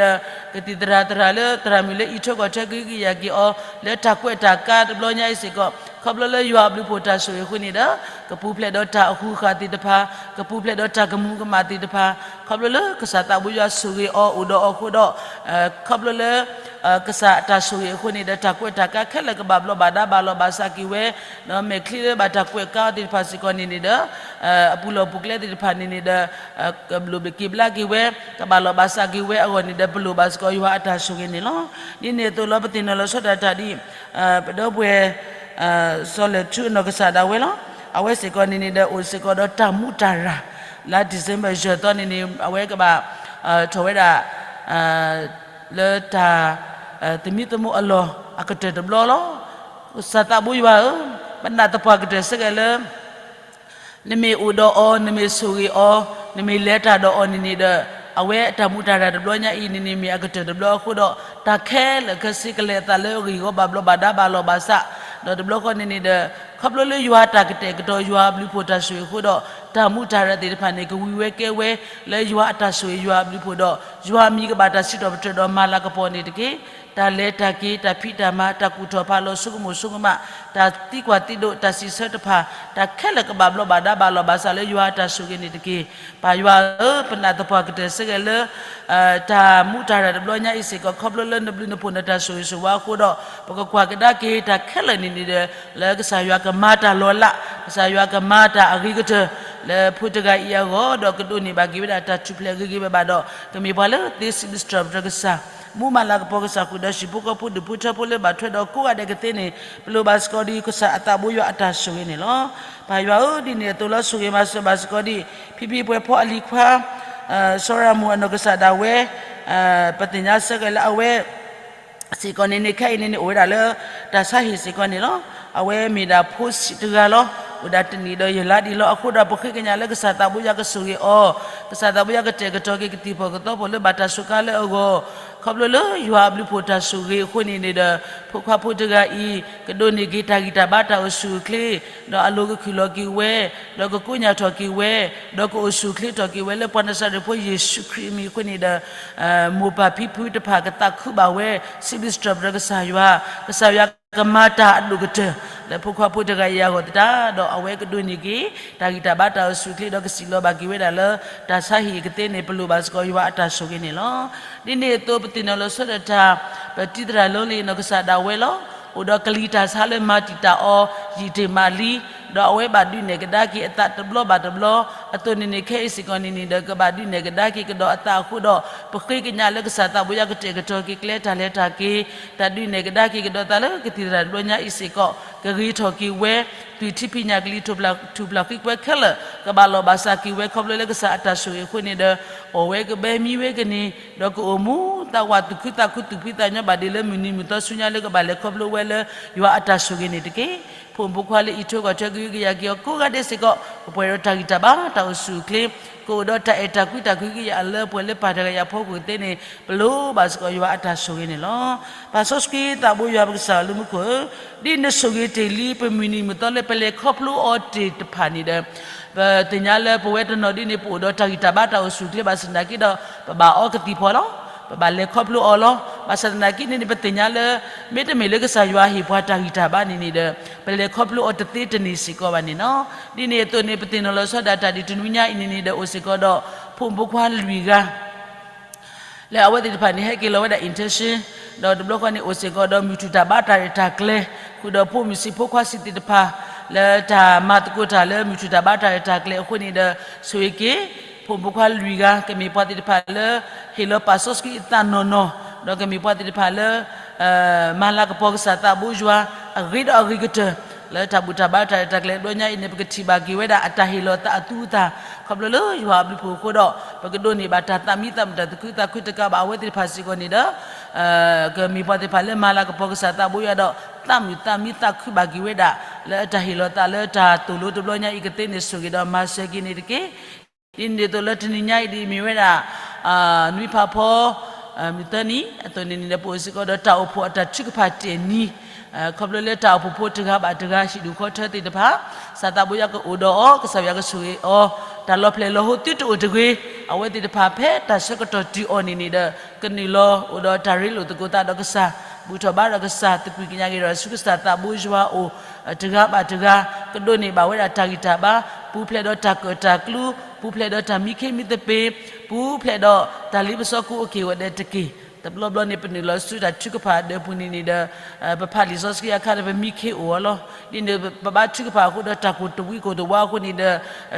ကသံၣ်သရၣ်သရၣ်လၢသရၣ်မုၣ်လၢအံးထွဲကွၢ်ထွဲကဟုကယာ်က့ၤအီၤ လၢတၢ်ကွဲးတၢ်ကါတဘျီညါအံၤစ့ၢ်ကီး ခီဖျိလၢယွၤအဘျုးအဖှိၣ်တၢ်ဆိၣ်ဂ့ၤအဃိန့ၣ်ဒီး ကပူၤဖျဲးဒီးတၢ်အဃုာ်ဃာ်သ့ၣ်တဖၣ် ကပူၤဖျဲးဒီးတၢ်ကမူၤကမၣ်သ့ၣ်တဖၣ် ခီဖျိလၢကစၢ်သးဘိယွၤဆိၣ်ဂ့ၤအီၤအိၣ်ဒီးအီၤအဃိဒီး ခီဖျိလၢ ကစၢ်အတၢ်ဆိၣ်ဂ့ၤအဃိန့ၣ်ဒီး တၢ်ကွဲးတၢ်ကါခဲလၢာ်ကဘၣ်ဘျီးဘၣ်ဒါဘၣ်လီၤဘၣ်စးက့ၤဝဲ, ဒီးမဲာ်ချံလၢဘၣ်တၢ်ကွဲးကါအီၤသ့ၣ်တဖၣ်စ့ၢ်ကီးန့ၣ်န့ၣ်ဒီး အပူၤလီၢ်ပူၤကျဲသ့ၣ်တဖၣ်န့ၣ်န့ၣ်ဒီး ကဘျိးက့ၤဘျါက့ၤဝဲ, ကဘၣ်လီၤဘၣ်စးက့ၤဝဲအဂီၢ်န့ၣ်ဒီး ပလိၣ်ဘၣ်စ့ၢ်ကီးယွၤအတၢ်ဆိၣ်ဂ့ၤန့ၣ်လီၤ. ဒ်န့ၣ်အသိးလီၤ ပသ့ၣ်နီၣ်လီၤဆီဒၣ်တၢ်ဒ်အံၤ, ပဒီပုၢ်ဝဲၢ် စီၤလၢၢ်ထူအနီၢ်ကစၢ်ဒၣ်ဝဲလီၤ. အဝဲစ့ၢ်ကီးန့ၣ်န့ၣ်ဒီး အိၣ်စ့ၢ်ကီးဒီးတၢ်မူတၢ်ရၢ်, လါ December ယဲၢ်သီန့ၣ်န့ၣ် အဝဲကဘၣ် ထီၣ်ဝဲဒၣ် လၢတၢ် သမံသမိးအလီၢ်အကတၢၢ်တဘျီလီၤ. ကစၢ်သးဘိယွၤဧၢ, ပနာ်သပှၢ်ကတၢၢ်စ့ၢ်ကီးလၢ နမ့ၢ်အိၣ်ဒီးအီၤ, နမ့ၢ်ဆိၣ်ဂ့ၤအီၤ, နမ့ၢ်လဲၤတၢ်ဒီးအီၤန့ၣ်န့ၣ်ဒီး အဝဲအတၢ်မူတၢ်ရၢ်တဘျီညါအံၤန့ၣ်န့ၣ် မ့ၢ်အကတၢၢ်တဘျီအဃိဒီး တၢ်ခဲလၢာ်ခဲဆ့ကလဲၤအသးလၢအဂ့ၢ်အဂီၢ် ဘၣ်ဘျီးဘၣ်ဒါဘၣ်လီၤဘၣ်စး ဒီးတဘျီဃီန့ၣ်န့ၣ်ဒီး ခီဖျိလၢယွၤအတၢ်ကတဲာ်ကတီၤ ယွၤအဘျုးအဖှိၣ်တၢ်ဆိၣ်ဂ့ၤအဃိဒီး တၢ်မူတၢ်ရဲၣ်သ့ၣ်တဖၣ်န့ၣ် ကဝံၤဝဲကဲဝဲ လၢယွၤအတၢ်ဆိၣ်ဂ့ၤ ယွၤအဘျုးအဖှိၣ်ဒီး ယွၤအမံၤကဘၣ်တၢ်စံးထီၣ်ပတြၢၤဒီးမၤလၤကပီၤန့ၣ်တက့ၢ်. တၢ်လဲၤတၢ်က့ၤ တၢ်ဖံးတၢ်မၤ တၢ်ကူၣ်ထီၣ်ဖးလီၤ ဆိကမိၣ်ဆိကမး တၢ်သံကွၢ်သံဒိး တၢ်စံးဆၢတဖၣ် တၢ်ခဲလၢာ်ကဘၣ်ဘျီးဘၣ်ဒါဘၣ်လီၤ ဘၣ်ဆၣ်လၢယွၤအတၢ်ဆိၣ်ဂ့ၤန့ၣ်တက့ၢ်. ပၢ်ယွၤဧၢ, ပနာ်သပှၢ်ကတၢၢ်ဆၢက့ၤလၢ တၢ်မူတၢ်ရဲၣ်တဘျီညါအံၤစ့ၢ်ကီး ခီဖျိလၢနဘျုးနဖှိၣ်နတၢ်ဆိၣ်ဂ့ၤဆိၣ်ဝါအဃိဒီး ပကကွၢ်ကဒါက့ၤတၢ်ခဲလၢာ်န့ၣ်န့ၣ်ဒီး လၢကစၢ်ယွၤကမၤတၢ်လီၤလး, ကစၢ်ယွၤကမၤတၢ်အဂ့ၤကတၢၢ် လၢဖိတဂၤအံၤအဂီၢ် ဒီးကဒိးန့ၢ်ဘၣ်က့ၤဝဲဒၣ်တၢ်ထူၣ်ဖျဲးဂ့ၤဂ့ၤဘၣ်ဘၣ်ဒီး ကမ့ၢ်ပှၤလၢသ့စံးဘျုးစံးထီၣ်ပတြၢၤကစၢ်, မူမၤလၤကပီၤကစၢ်ဃုာ်ဒီး ဟံၣ်ဖိဃီဖိဒူၣ်ဖိထၢဖိလၢဘၣ်ထွဲဒီးကိးဂၤဒဲးကသ့န့ၣ် ပလိၣ်ဘၣ်စ့ၢ်ကီးဒ်ကစၢ်အသးဘိယွၤအတၢ်ဆိၣ်ဂ့ၤန့ၣ်လီၤ. ပၢ်ယွၤဧၢ, ဒ်န့ၣ်အသိးလီၤ ဆိၣ်ဂ့ၤမၤစၢၤဘၣ်စ့ၢ်ကီးဒ် ဖံဖံပှဲၤဖီအလံၤခွါ စီၤရၤမူးအနီၢ်ကစၢ်ဒၣ်ဝဲ ပသ့ၣ်ညါဆၢက့ၤလၢအဝဲ စ့ၢ်ကီးန့ၣ်န့ၣ် ခဲအံၤန့ၣ်န့ၣ် အိၣ်ဝဲဒၣ်လၢ တၢ်ဆါဟံၣ်စ့ၢ်ကီးန့ၣ်လီၤ. အဝဲမ့ၢ်ဒၣ်ဖိဆံးတဂၤလီၤ. အိၣ်ဒၣ်တနံၣ်ဒီးယဲၢ်လါဒံးလီၤ. အဃိဒီးပဃ့ကညးလၢကစၢ်သးဘိယွၤကဆိၣ်ဂ့ၤအီၤ, ကစၢ်သးဘိယွၤကတဲာ်ကတီၤက့ၤကသံၣ်ဖီၣ်ကသီဖီၣ်လၢ ဘၣ်တၢ်စူးကါလၢအဂီၢ်, ခီဖျိလၢယွၤအဘျုးဖှိၣ်တၢ်ဆိၣ်ဂ့ၤအဃိန့ၣ်န့ၣ်ဒီး ဖိခွါဖိတဂၤအံၤ ကဒိးန့ၢ်က့ၤတၢ်ဂံၢ်တၢ်ဘါတၢ်အိၣ်ဆူၣ်အိၣ်ချ့ ဒီးအလိၤကခုၣ်လီၤက့ၤဝဲ, ဒီးကကိညၢ်ထီၣ်က့ၤဝဲ, ဒီးကအိၣ်ဆူၣ်အိၣ်ချ့ထီၣ်က့ၤဝဲလၢပှၤနၤစၤရ့းဖိယ့ၣ်ၡူးခရံာ်အမံၤအဃိန့ၣ်ဒီး မိၢ်ပၢ်ဖံဖုတဖၣ်ကသးခုဘၣ်ဝဲ, စံးဘျုးစံးထီၣ်ပတြၢၤကစၢ်ယွၤ, ကစၢ်ယွၤကမၤတၢ်အဒိၣ်ကတၢၢ် လၢဖိခွါဖိတဂၤအံၤအဂီၢ်သတးဒီး အဝဲကဒိးန့ၢ်က့ၤ တၢ်ဂံၢ်တၢ်ဘါတၢ်အိၣ်ဆူၣ်အိၣ်ချ့ဒီးကစံၣ်လီၤဘၣ်က့ၤဝဲဒၣ်လၢ တၢ်ဆါဟံၣ်အကသ့န့ၣ် ပလိၣ်ဘၣ်စ့ၢ်ကီးယွၤအတၢ်ဆိၣ်ဂ့ၤန့ၣ်လီၤ. ဒ်န့ၣ်အသိးပသ့ၣ်နီၣ်လီၤဆီဒီးတၢ် ပတံၤသရၣ်လီလ့ၣ်နီၢ်ကစၢ်ဒၣ်ဝဲလီၤ. အိၣ်ဒီးကလံၤတၢ်ဆါလၢမၤတံာ်တာ်အီၤ ယံာ်တ့ၢ်မးလံ, ဒီးအဝဲဘၣ်ဒုးနဲၣ်ကဒါက့ၤအသးတဘျီဘၣ်တဘျီ, အသိးန့ၣ်န့ၣ် ခဲအံၤစ့ၢ်ကီးန့ၣ်န့ၣ်ဒီး ကဘၣ်ဒုးနဲၣ်ကဒါက့ၤကဒီးအသးအဃိဒီး ပဃ့ကညးလၢကစၢ်သးဘိယွၤကတဲာ်ကတီၤက့ၤကျဲတၢ်လဲၤတၢ်က့ၤ, တၢ်ဒုးနဲၣ်ကဒါက့ၤကဒီးသးလၢကသံၣ်သရၣ်တဘျီညါအံၤစ့ၢ်ကီး ကဂ့ၤထီၣ်က့ၤဝဲ, သွံၣ်ထံဖံးညၣ်ကလံၤထူၣ်ဖျးဃံးကွဲခဲလၢာ် ကဘၣ်လီၤဘၣ်စးက့ၤဝဲ ခီဖျိလၢကစၢ်အတၢ်ဆိၣ်ဂ့ၤအဃိန့ၣ်ဒီး အီၣ်ဝဲကဘဲမံဝဲကန့ၢ် ဒီးကအိၣ်မူသးဝးသူၣ်ခုသးခုသူၣ်ဖှံသးညီဘၣ်ဒ်လၢမုၢ်နံၤမုၢ်သီဆူညါလၢကဘၣ်လဲၤခီဖျိဝဲလၢယွၤအတၢ်ဆိၣ်ဂ့ၤန့ၣ်တက့ၢ်. ဖိမုၣ်ဖိခွါလၢအံးထွဲကွၢ်ထွဲကဟုကယာ်က့ၤအီၤကိးဂၤဒဲးစ့ၢ်ကီး ကပှဲၤဒီးတၢ်ဂံၢ်တၢ်ဘါတၢ်အိၣ်ဆူၣ်အိၣ်ချ့, ကအိၣ်ဒီးတၢ်အဲၣ်တၢ်ကွံတၢ်ကဟုကယာ်လၢပှဲၤလၢပၢ်တဂၤအံၤအဖီခိၣ်ကသ့န့ၣ် ပလိၣ်ဘၣ်စ့ၢ်ကီးယွၤအတၢ်ဆိၣ်ဂ့ၤန့ၣ်လီၤ. ပၢ်စီဆှံသးဘိယွၤပကစၢ်လၢမူခိၣ်ဧၢ, ဒ်နဆိၣ်ဂ့ၤတ့ၢ်လံပမုၢ်နံၤမုၢ်သီလၢပလဲၤခီဖျိအီၤတ့ၢ်တဖၣ်န့ၣ်ဒီး ပသ့ၣ်ညါလၢပဝဲတနီၤဒ်န့ၣ် ပအိၣ်ဒီးတၢ်ဂံၢ်တၢ်ဘါတၢ်အိၣ်ဆူၣ်အိၣ်ချ့ဘၣ်ဆၣ်သနာ်က့ဒီး ပဘၣ်အီကသံၣ်ဖီလီၤ. ပဘၣ်လဲၤခီဖျိအီၤလီၤ. ဘၣ်ဆၣ်သနာ်က့န့ၣ်န့ၣ် ပသ့ၣ်ညါလၢ မ့တမ့ၢ်လၢကစၢ်ယွၤဟ့ၣ်ပှၤတၢ်ဂံၢ်တၢ်ဘါန့ၣ်န့ၣ်ဒီး ပလဲၤခီဖျိအီၤတသ့တန့ၢ်စ့ၢ်ကီးဘၣ်န့ၣ်လီၤ. ဒ်န့ၣ်အသိးန့ၣ် ပသ့ၣ်နီၣ်လီၤဆီဒၣ်တၢ်ဒ်တနွံညါအံၤန့ၣ်န့ၣ်ဒီး အိၣ်စ့ၢ်ကီးဒီး ဖိမုၣ်ဖိခွါလွံၢ်ဂၤ လၢအဝဲသ့ၣ်တဖၣ်န့ၣ် ဟဲက့ၤလီၤဝဲဒၣ် intention ဒီးတဘျီဃီန့ၣ် အိၣ်စ့ၢ်ကီးဒီးမုၢ်ထူၣ်တၢ်ဘါတၢ်ရဲၣ်တၢ်ကျဲၤ ဃုာ်ဒီးဖိမုၣ်ဆံးဖိခွါဆံးသ့ၣ်တဖၣ် လၢတၢ်မၤသကိးတၢ်လၢမုၢ်ထူၣ်တၢ်ဘါတၢ်ရဲၣ်တၢ်ကျဲၤအဃိန့ၣ်ဒီး ဆိၣ်ဂ့ၤက့ၤ ဖိမုၣ်ဖိခွါလွံၢ်ဂၤ ကမ့ၢ်ပှၤသ့ၣ်တဖၣ်လၢ ဟ့ၣ်လီၤပာ်စီဆှံအသးနီၢ်နီၢ်, ဒီးကမ့ၢ်ပှၤသ့ၣ်တဖၣ်လၢ မၤလၤကပီၤကစၢ်သးဘိယွၤ အဂ့ၤဒီးအဂ့ၤကတၢၢ် လၢတၢ်ဘူၣ်တၢ်ဘါတၢ်ရဲၣ်တၢ်ကျဲၤတဘျီညါအံၤန့ၣ် ပကထံၣ်ဘၣ်က့ၤဝဲဒၣ်အတၢ်ဟ့ၣ်လီၤသးအသူအသၣ် ခီဖျိလၢယွၤအဘျုးအဖှိၣ်အဃိဒီး ပကဒိးန့ၢ်ဘၣ်တၢ်သးမံသးမုာ်တၢ်သူၣ်ခုသးခုတကးဘၣ်အဝဲသ့ၣ်တဖၣ်စ့ၢ်ကီးန့ၣ်ဒီး ကမ့ၢ်ပှၤသ့ၣ်တဖၣ်လၢမၤလၤကပီၤကစၢ်သးဘိယွၤဒီး သးမုာ်သးမံသးခုဘၣ်က့ၤဝဲဒၣ် လၢအတၢ်ဟ့ၣ်လီၤသးလၢတၢ်သိၣ်လိတဘျီညါအံၤကသ့န့ၣ် ဆိၣ်ဂ့ၤဒီးမၤစၢၤက့ၤန့ၣ်တက့ၢ်. ဒ်န့ၣ်အသိးလၢတနံၤညါအံၤဒ်အံၤမ့ၢ်ဝဲဒၣ် နွံဖးဖီ မုၢ်သၢနံၤ အသိးန့ၣ်န့ၣ်ဒီး ပအိၣ်စ့ၢ်ကီးဒီးတၢ်အိၣ်ဖှိၣ်အတၢ်ထုကဖၣ်တ့ၢ်နံၤ ခီဖျိလၢတၢ်အိၣ်ဖှိၣ်ဖိတဂၤဘၣ်တဂၤ ဟံၣ်ဒူၣ်ဃီထၢသ့ၣ်တဖၣ် ကစၢ်သးဘိယွၤကအိၣ်ဒီးအီၤ ကစၢ်ယွၤကဆိၣ်ဂ့ၤအီၤ တၢ်လီၤဖျဲၣ်လီၤဟိသုတအိၣ်တဂ့ၤ အဝဲသ့ၣ်တဖၣ်ဖဲတၢ်ဆၢကတီၢ်တုၤအီၤန့ၣ်န့ၣ်ဒီး ကနုာ်လီၤအိၣ်ဒီးတၢ်ရ့လိာ်သကိးသးဒီးကစၢ် ဘူၣ်ထီၣ်ဘါဒီးကစၢ် သကွံာ်ကညးက့ၤဒီးဆူကစၢ်သးဘိယွၤအအိၣ် တဂၤဘၣ်တဂၤ ကဒိးန့ၢ်ဘၣ်ဝဲဒၣ်တၢ်ဂံၢ်တၢ်ဘါ ပူၤဖျဲးဒီးတၢ်ကၢၣ်တၢ်ကျူ ပူၤဖျဲးဒီးတၢ်မံခ့မံသပ့ၤ ပူၤဖျဲးဒီးတၢ်လ့ပစီကိအိၣ်က့ၤဝဲဒၣ်တက့ၢ်. တဘျီဘျီန့ၣ် ပနုာ်လီၤဆူတၢ်ထုကဖၣ်အဒၢးပူၤန့ၣ်န့ၣ်ဒီး ပဖးလံာ်စီဆှံအခါဒီး ပမံခ့အိၣ်အီၤလီၤ. ဒ်န့ၣ် ပဘါထုကဖၣ်အဃိဒီး တၢ်ကိၢ်တဝံကိၢ်တဝါအဃိန့ၣ်ဒီး